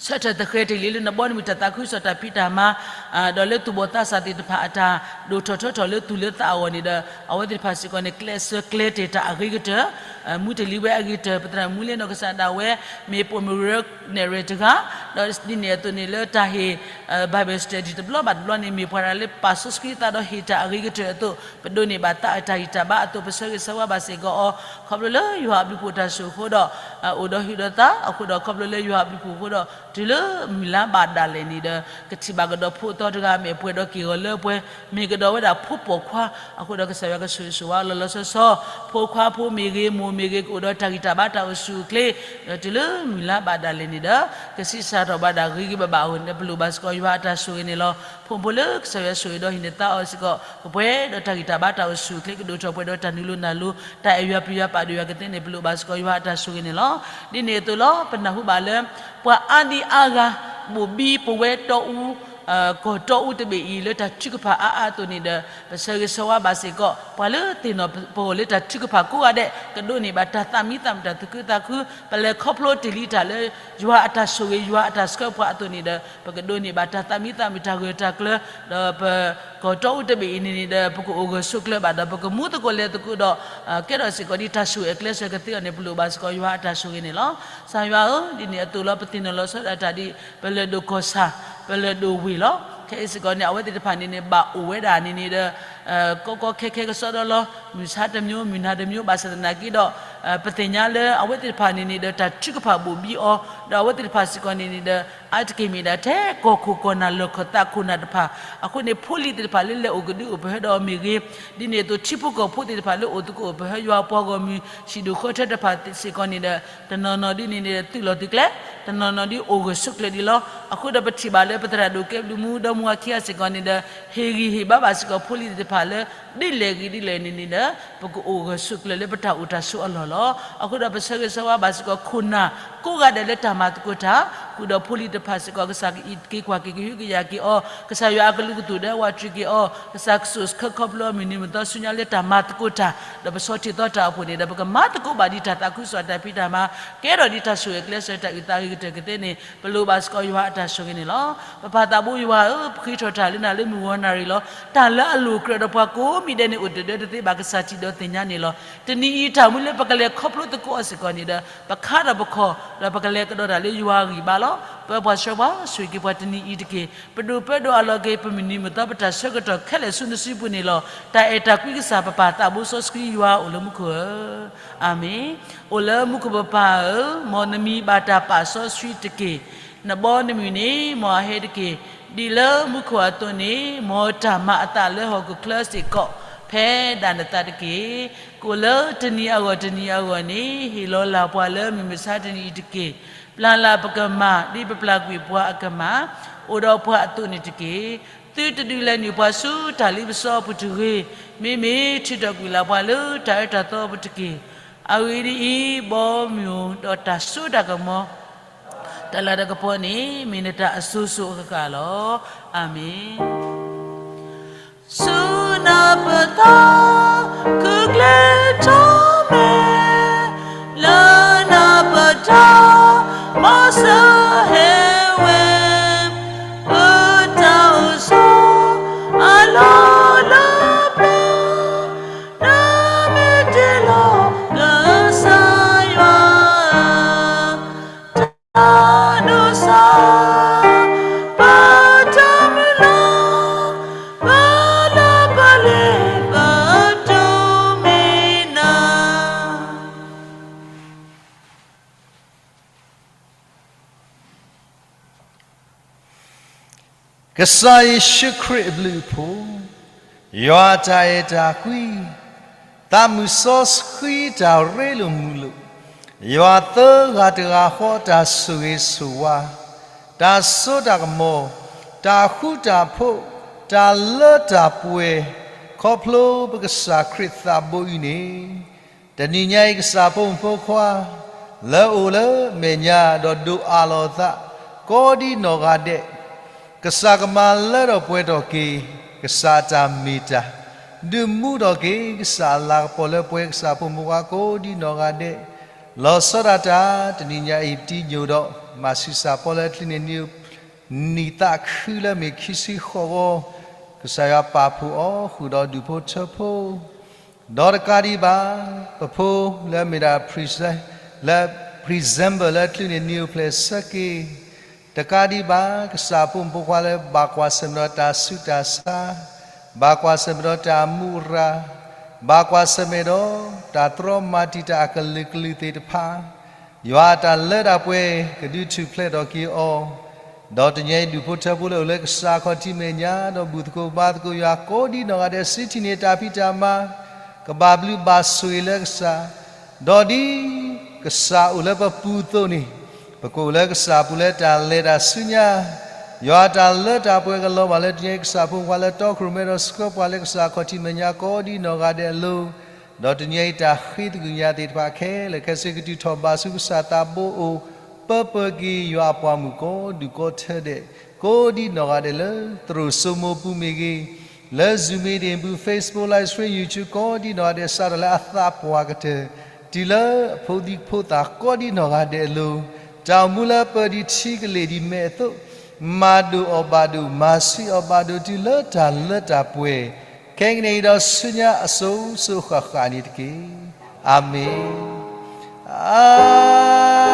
ဆၢထၢၣ်သဃဲၤတ့ၢ်လံလၢနဘီနမုၢ်တၢ်သးခုကစီၣ်တၢ်ဖံးတၢ်မၤ ဒီးလၢသူၣ်ဘီၣ်သးစၢ်သ့ၣ်တဖၣ်အတၢ်ဒိၣ်ထီၣ်ထီထီၣ်လၢသူၣ်လၢသးအဂီၢ်န့ၣ်ဒီး အဝဲသ့ၣ်တဖၣ်စ့ၢ်ကီးန့ၣ် ကျဲးစၢးကျဲၤတ့ၢ်တၢ်အဂ့ၤကတၢၢ် မူတ့ၢ်လံဝဲအဂ့ၤကတၢၢ် ပသရၣ်မုၣ်မိၢ်လ့နီၢ်ကစၢ်ဒၣ်ဝဲ မ့ၢ်ပိာ်မုၣ်ရၢနဲၣ်ရွဲၣ်တဂၤ ဒီးဒ်န့ၣ်အသိးန့ၣ်လၢတၢ်ဟ့ၣ် Bible study တဘျီဘၣ်တဘျီန့ၣ် မ့ၢ်ပှၤတဂၤလၢပာ်စီဆှံသးဒီးဟ့ၣ်တၢ်အဂ့ၤကတၢၢ်အသိး ပဒိးန့ၢ်ဘၣ်သးအတၢ်ဂံၢ်တၢ်ဘါအသိး ပဆၢဂ့ၤဆၢဝါဘၣ်စ့ၢ်ကီးအီၤ ခီဖျိလၢယွၤအဘျုးဖှိၣ်တၢ်ဆိၣ်အဃိဒီး အိၣ်ဒီးဟုၣ်ဒီးသးအဃိဒီး ခီဖျိလၢယွၤအဘျုးဖှိၣ်အဃိဒီး တုၤလၢမုၢ်လါဘၣ်ဒၣ်လဲာ်န့ၣ်ဒီး ကထံၣ်ဘၣ်ကဒီးဖိအသီတဂၤ မ့ၢ်အပှဲၤဒီးက့ၢ်ဂီၤလၢပှဲၤ မ့ၢ်ကဒီးဝဲဒၣ်ဖိပိာ်ခွါ အဃိဒီးကစၢ်ယွၤကဆိၣ်ဂ့ၤဆိၣ်ဝါလီၤလီၤဆီဆီ ဖိခွါဖိမ့ၢ်ဂ့ၤ မိၢ်မ့ၢ်ဂ့ၤ ကအိၣ်ဒီးတၢ်ဂံၢ်တၢ်ဘါတၢ်အိၣ်ဆူၣ်အိၣ်ချ့ ဒီးတုၤလၢမုၢ်လါဘၣ်ဒၣ်လဲာ်န့ၣ်ဒီး ကဆံးစၢ်ထီၣ်ဘၣ်ဒၣ်ဂ့ၤဂ့ၤဘၣ်ဘၣ်အဂီၢ်န့ၣ်ဒီး ပလိၣ်ဘၣ်စ့ၢ်ကီးယွၤအတၢ်ဆိၣ်ဂ့ၤန့ၣ်လီၤ. ဖိမုၣ်ဖိလၢကစၢ်ယွၤဆိၣ်ဂ့ၤဒီးဟံးန့ၢ်သါအီၤစ့ၢ်ကီး ကပှဲၤဒီးတၢ်ဂံၢ်တၢ်ဘါတၢ်အိၣ်ဆူၣ်အိၣ်ချ့ ကဒိၣ်ထီၣ်ပှဲၤဒီးတၢ်နုာ်လီၤနုာ်လီၤ တၢ်အဲၣ်ယွၤပျံၤယွၤပာ်ဒိၣ်ယွၤကသ့န့ၣ် ပလိၣ်ဘၣ်စ့ၢ်ကီးယွၤအတၢ်ဆိၣ်ဂ့ၤန့ၣ်လီၤ. ဒ်န့ၣ်အသိးလီၤ ပနၢ်ဟူဘၣ်လၢ ပှၤအါဒံအါဂၤ ဘိၣ်ဘံပဝဲတီအူ ကီၢ်တီအူတဘ့ၣ်အံၤ လၢတၢ်ထုကဖၣ်အါအါအသိးန့ၣ်ဒီး ပဆၢဂ့ၤဆၢဝါဘၣ်စ့ၢ်ကီး ပှၤလၢသ့ၣ်နီၣ်ပဂီၢ်လၢတၢ်ထုကဖၣ်ကိးဂၤဒဲး ကဒိးန့ၢ်ဘၣ်တၢ်သးမံသးမုာ်တၢ်သူၣ်ခုသးခု ပလဲၤခီဖျိတ့ၢ်လံတၢ်လၢ ယွၤအတၢ်ဆိၣ်ဂ့ၤ ယွၤအတၢ်ဆှၢပှၤအသိးန့ၣ်ဒီး ပကဒိးန့ၢ်ဘၣ်တၢ်သးမံသးမုာ်တၢ်ဂၢၢ်တၢ်ကျၢၤ ဒီးပကီၢ်တီအူတဘ့ၣ်အံၤန့ၣ်န့ၣ်ဒီး ပကအိၣ်ဂၢၢ်ဆိးကျၢၤဘၣ်ဒီး ပကမူသကိးလဲၤသကိးဒီး ကဲထီၣ်စ့ၢ်ကီးဒ်တၢ်ဆိၣ်ဂ့ၤအကျဲးစၢးကသ့အီၤန့ၣ် ပလိၣ်ဘၣ်စ့ၢ်ကီးယွၤအတၢ်ဆိၣ်ဂ့ၤန့ၣ်လီၤ. ကစၢ်ယွၤဧၢ, ဒ်န့ၣ်အသိးလီၤ ပသ့ၣ်နီၣ်လီၤဆီဒၣ်တၢ်ဒ် ပလဲၤဒိၣ်ကီၢ်ဆၣ် ပလဲၤဒိၣ်ဝ့ၢ်လီၤ. ခဲအံၤစ့ၢ်ကီးန့ၣ် အဝဲသ့ၣ်တဖၣ်န့ၣ်န့ၣ် ဘၣ်အိၣ်ဝဲဒၣ်န့ၣ်န့ၣ်ဒီး ကီကီခဲခဲကစီဒီလီၤ. မုၢ်ဆါတမျိုး မုၢ်နၤတမျိုး ဘၣ်ဆၣ်သနာ်က့ဒီး ပသ့ၣ်ညါလၢအဝဲသ့ၣ်တဖၣ်န့ၣ်န့ၣ်ဒီး တၢ်ထုကဖၣ်ဘိၣ်ဘံအီၤ ဒီးအဝဲသ့ၣ်တဖၣ်စ့ၢ်ကီးန့ၣ်န့ၣ်ဒီး အါတက့ၢ်မ့ၢ်ဒၣ်ထဲကီၢ်ခိၣ်ကီၢ်နၢ်လီၢ်ခၢၣ်သးခိၣ်နၢ်တဖၣ် အဃိန့ၣ် ဖိလံၤသ့ၣ်တဖၣ်လၢလဲၤအိၣ်ကဒုအိၣ်ပဟၢဒီးအီၤမ့ၢ်ဂ့ၤ, ဒ်န့ၣ်အသိးထံဖိကီၢ်ဖိသ့ၣ်တဖၣ်လၢအိၣ်သကိးအိၣ်ပဟၢယွၤအပှၤဂီၢ်မုၢ် ဟံၣ်ဒိၣ်ဃီထၢတဖၣ်စ့ၢ်ကီးန့ၣ်ဒီး တနီၤနီၤဒ်န့ၣ်န့ၣ်ဒီး သုးလီၤသုးကျဲ, တနီၤနီၤဒ်အိၣ်ဂၢၢ်ဆိးကျၢၤဒံးလီၤ. အဃိဒီးပထံၣ်ဘၣ်လၢပသရၣ်ဒိၣ်ကဲဘျုးမူဒီမါဝၤခံဂၤစ့ၢ်ကီးန့ၣ်ဒီး ဟ့ၣ်ဂံၢ်ဟ့ၣ်ဘါဘၣ်စ့ၢ်ကီးဖိလံၤသ့ၣ်တဖၣ်လၢ ဒ်လဲၣ်ဂ့ၤဒ်လဲၣ်န့ၣ်န့ၣ်ဒီး ပကအိၣ်ဂၢၢ်ဆိးကျၢၤလၢပတၢ်အိၣ်တၢ်ဆိးအလီၢ်လီၤ. အဃိဒီးပဆၢဂ့ၤဆၢဝါဘၣ်စ့ၢ်ကီးခိၣ်နၢ်ကိးဂၤဒဲးလၢတၢ်မၤသကိးတၢ် ဃုာ်ဒီးဖိလံၤတဖၣ်စ့ၢ်ကီး ကစၢ်ကအံးက့ၤကွၢ်က့ၤ ကဟုကယာ်က့ၤအီၤ, ကစၢ်ယွၤအကလုာ်ကသူၣ်ဒဲးဝးတရံးက့ၤအီၤ, ကစၢ်ကစိာ်ဆှၢခီဖျိအီၤ မုၢ်နံၤမုၢ်သီဆူညါလၢတၢ်မၤသကိးတၢ် ဒီးပဆီၣ်ထံသီတၢ်အိၣ်ဖှိၣ်န့ၣ်ဒီး ပကမၤသကိးဘၣ်ဒ်တၢ်သးခုကစီၣ်တၢ်ဖံးတၢ်မၤ, ကဲထီၣ်ဒ်တၢ်ဆိၣ်ဂ့ၤကျဲးစၢးတၢ်အုၣ်သးဂ့ၤကတၢၢ်ကသ့န့ၣ် ပလိၣ်ဘၣ်စ့ၢ်ကီးယွၤအတၢ်ဆိၣ်ဂ့ၤန့ၣ်လီၤ. ပပၢ်သးဘိယွၤဧၢ, ပဃ့ထီၣ်တၢ်လၢနၤလၢမုၢ်ဂီၤနၣ်ရံၣ်လီၤ. တၢ်လၢအလိၣ်ကြၢးဒီးပှၤကိးမံၤဒဲးန့ၣ် အိၣ်တဒၢတသ့ဘၣ် ကစၢ်ထံၣ်ဒီးသ့ၣ်ညါန့ၣ်လီၤ. တနံၤအံၤတၢ်မူလၢပကလဲၤခီဖျိသကိးအီၤစ့ၢ်ကီးန့ၣ်ဒီး ပခါထီၣ်ပခီၣ် ဒီးပကလဲၤကဒီးတၢ်လၢယွၤအဂံၢ်ဘါလီၤ. ပၢပှၤဆှၢပှၤ ဆိၣ်ဂ့ၤက့ၤပှၤတနံၤအံၤတက့ၢ်. ပဒိၣ်ပၢဒီးအလီၢ်က့ၤ ပမုၢ်နံၤမုၢ်သီ ပတၢ်ဆၢကတီၢ်ခဲလၢာ်ဆူနစုပူၤန့ၣ်လီၤ. တၢ်အဲၣ်တၢ်ကွံကစၢ် ပပၢ်သးဘိစီဆှံယွၤအိၣ်လၢမူခိၣ်ဧၢ, အၤမ့ၣ်. အိၣ်လၢမူခိၣ်ပပၢ်ဧၢ, မ်နမံၤဘၣ်တၢ်ပာ်စီဆှံတက့ၢ်. နဘီနမုၢ်န့ၣ် မ်အဟဲတက့ၢ်. ဒ်လၢမူခိၣ်အသိးန့ၣ် မ်တၢ်မၤအသးလၢဟီၣ်ခိၣ်ချၢစ့ၢ်ကီး ဖဲဒၣ်နသးတက့ၢ်. ကအိၣ်လၢတနံၤအဂီၢ်တနံၤအဂီၢ်န့ၣ် ဟ့ၣ်လီၤလၢ်ပှၤလၢမုၢ်မဆါတနံၤအံၤတက့ၢ်. ပျၢ်လၢ်ပကမၢ် ဒ်ပပျၢ်ကွံာ်ပှၤအကမၢ်, အိၣ်ဒီးပှၤအသိးန့ၣ်တက့ၢ်. သုတဒုးလဲၤနုာ်ပှၤဆူတၢ်လ့ပစီအပူၤတဂ့ၤ, မ့မ့ၢ်ထုးထီၣ်ကွံာ်လၢ်ပှၤလၢတၢ်အၢတၢ်သီအပူၤတက့ၢ်. အဂ့ၢ်ဒ်အံၤ, ဘီမုၢ်ဒီးတၢ်စိတၢ်ကမီၤ တၢ်လၤတၢ်ကပီၤန့ၣ် မ့ၢ်နတၢ်အစိၤစိၤအဃၣ်ဃၣ်လီၤ. အၤမ့ၣ်. ဆူနၢ်ပၢၢ်သီ ခုၣ်ကျဲထီၣ်မဲာ်, လၢနၢ်ပၢၢ်တၢ် မၤစၢၤဟဲဝဲ, ပတၢ်အိၣ်ဆိး အလီၢ်လၢပျၢၤ, နမ့ၢ်တ့လီၤကစၢ်ယွၤ တၢ်ဒိးစၢ် ပတၢ်မုၢ်လၢ် ပလၢပလဲၤ ပဒိးမ့ၢ်နၤ. ကစၢ်ယ့ၣ်ၡူးခရံာ်အဘျုးအဖှိၣ်, ယွၤတၢ်အဲၣ်တၢ်ကွံ, သးမုၢ်စီဆှံတၢ်ရ့လိာ်မုာ်လိာ်, ယွၤသၢဂၤတဂၤဃီတၢ်ဆိၣ်ဂ့ၤဆိၣ်ဝါ, တၢ်စိတၢ်ကမီၤ, တၢ်ဃူတၢ်ဖိး, တၢ်လၢတၢ်ပှဲၤ, ခီဖျိပကစၢ်ခရံာ်သးဘိအံၤန့ၣ် တနံၤညါအံၤကစၢ်ဖိမုၣ်ဖိခွါ လၢအိၣ်လၢအမဲာ်ညါဒီးဒိးအးလီၤအသး ကိးဒ်နီၢ်ဂၤဒဲး, ကစၢ်ကမၤလၢထီၣ်ပှဲၤထီၣ်က့ၤ ကစၢ်အတၢ်မ့ၢ်တၢ်, ဒုးမူထီၣ်က့ၤ ကစၢ်အလၤကပီၤလၢပှဲၤကစၢ်ဖိမုၣ်ဖိခွါကိးဒ်နီၢ်ဂၤဒဲး, လီၤဆီဒၣ်တၢ် တနံၤညါအံၤပတံၤညိၣ်ဒီး မၤဆူၣ်စၢ်ပီလၢချံန့ၣ် နံၣ်သးခုလၢမ့ၢ်ခံဆံဃိးဂီၤ ကစၢ်ယွၤပာ်ဖှိၣ်အီၤဃုာ်ဒီးဒူၣ်ဖိထၢဖိ ဒီးတကးဒံးဘၣ် ပဖိလၢမ့ၢ်ဒၣ် present လၢ presenter လၢချံန့ၣ်နံၣ်အိၣ်ဖျဲၣ်ဆၢက့ၤ, တကးဒံးဘၣ် ကစၢ်ဖိမုၣ်ဖိခွါလၢဘၣ်ကွၢ်ဆၢၣ်မဲာ်ဒီးတၢ်ဆူးတၢ်ဆါ, ဘၣ်ကွၢ်ဆၢၣ်မဲာ်ဒီးတၢ်မူအရၤ, ဘၣ်ကွၢ်ဆၢၣ်မဲာ်ဒီးတၢ်တြီမၤတံာ်တာ်အကလုာ်ကလုာ်သ့ၣ်တဖၣ် ယွၤအတၢ်လၢတၢ်ပှဲၤ ကဒုးထူၣ်ဖျဲးထီၣ်က့ၤအီၤ, ဒီးတနံၤအံၤဒူၣ်ဖိထၢဖိလၢအိၣ်လၢကစၢ်ခီၣ်ထံးမဲာ်ညါ ဒီးဘူၣ်သကိးဘါသကိးယွၤကိးဒ်နီၢ်ဂၤဒဲး စံးထံၣ်န့ၢ်တၢ်ဖံးတၢ်မၤ, ကဘၣ်ဘျုးဘၣ်ဆိၣ်ဂ့ၤလၢကစၢ်, ဒီးဒ်ကစၢ်အိၣ်လၢပပူၤအသိးန့ၣ် ပကအိၣ်လၢကစၢ်အပူၤလၢတၢ်လဲၤတၢ်ဆူညါ, ယွၤအတၢ်လၢတၢ်ပှဲၤကလီၤဘၣ်လၢတနံၤအံၤကစၢ်ဖိမုၣ်ဖိခွါလၢတီခိၣ်ရိၣ်မဲဒီးဆှၢပှၤလၢကစၢ်ခီၣ်ထံးမဲာ်ညါကိးဒ်နီၢ်ဂၤဒဲးအလိၤ, ဒီးတနံၤအံၤတၢ်ဃ့သကွံၢ်ညါသ့ၣ်တဖၣ်ခဲလၢာ်ခဲဆ့ကတုၤထီၣ်ဘၣ်ဆူကစၢ်သးဘိအအိၣ်, ပၢပၢက့ၤယွၤအပှၤမုၣ်ကိးဒူၣ်ကိးထၢဒဲး, ကိးဒ်နီၢ်ဂၤဒဲးလၢသရိာ်စိမိပူၤမ့ၢ်ဂ့ၤ, လၢ Zoom meeting ပူၤ Facebook Live Stream YouTube ကိးဒ်နီၢ်ဂၤဒဲး စးထီၣ်လၢအသးပှၢ်ကတၢၢ် တုၤလၢအဖိဒံဖိသၣ်ကိးဒ်နီၢ်ဂၤဒဲးအလိၤ, တၢ်အိၣ်မူလၢပၢၤဒံးထံကလ့ၢ်ဒံးမဲာ်အသိး, မၤဒိၣ်အီၤဘၣ်ဒိၣ် မၤဆံးအီၤဘၣ်ဒိၣ် တုၤလၢတၢ်လၢတၢ်ပှဲၤ, ခဲကနံၣ်အံၤဒီးဆူညါအစိၤစိၤဃၣ်ဃၣ်န့ၣ်တက့ၢ်. အၤမ့ၣ်. အၤ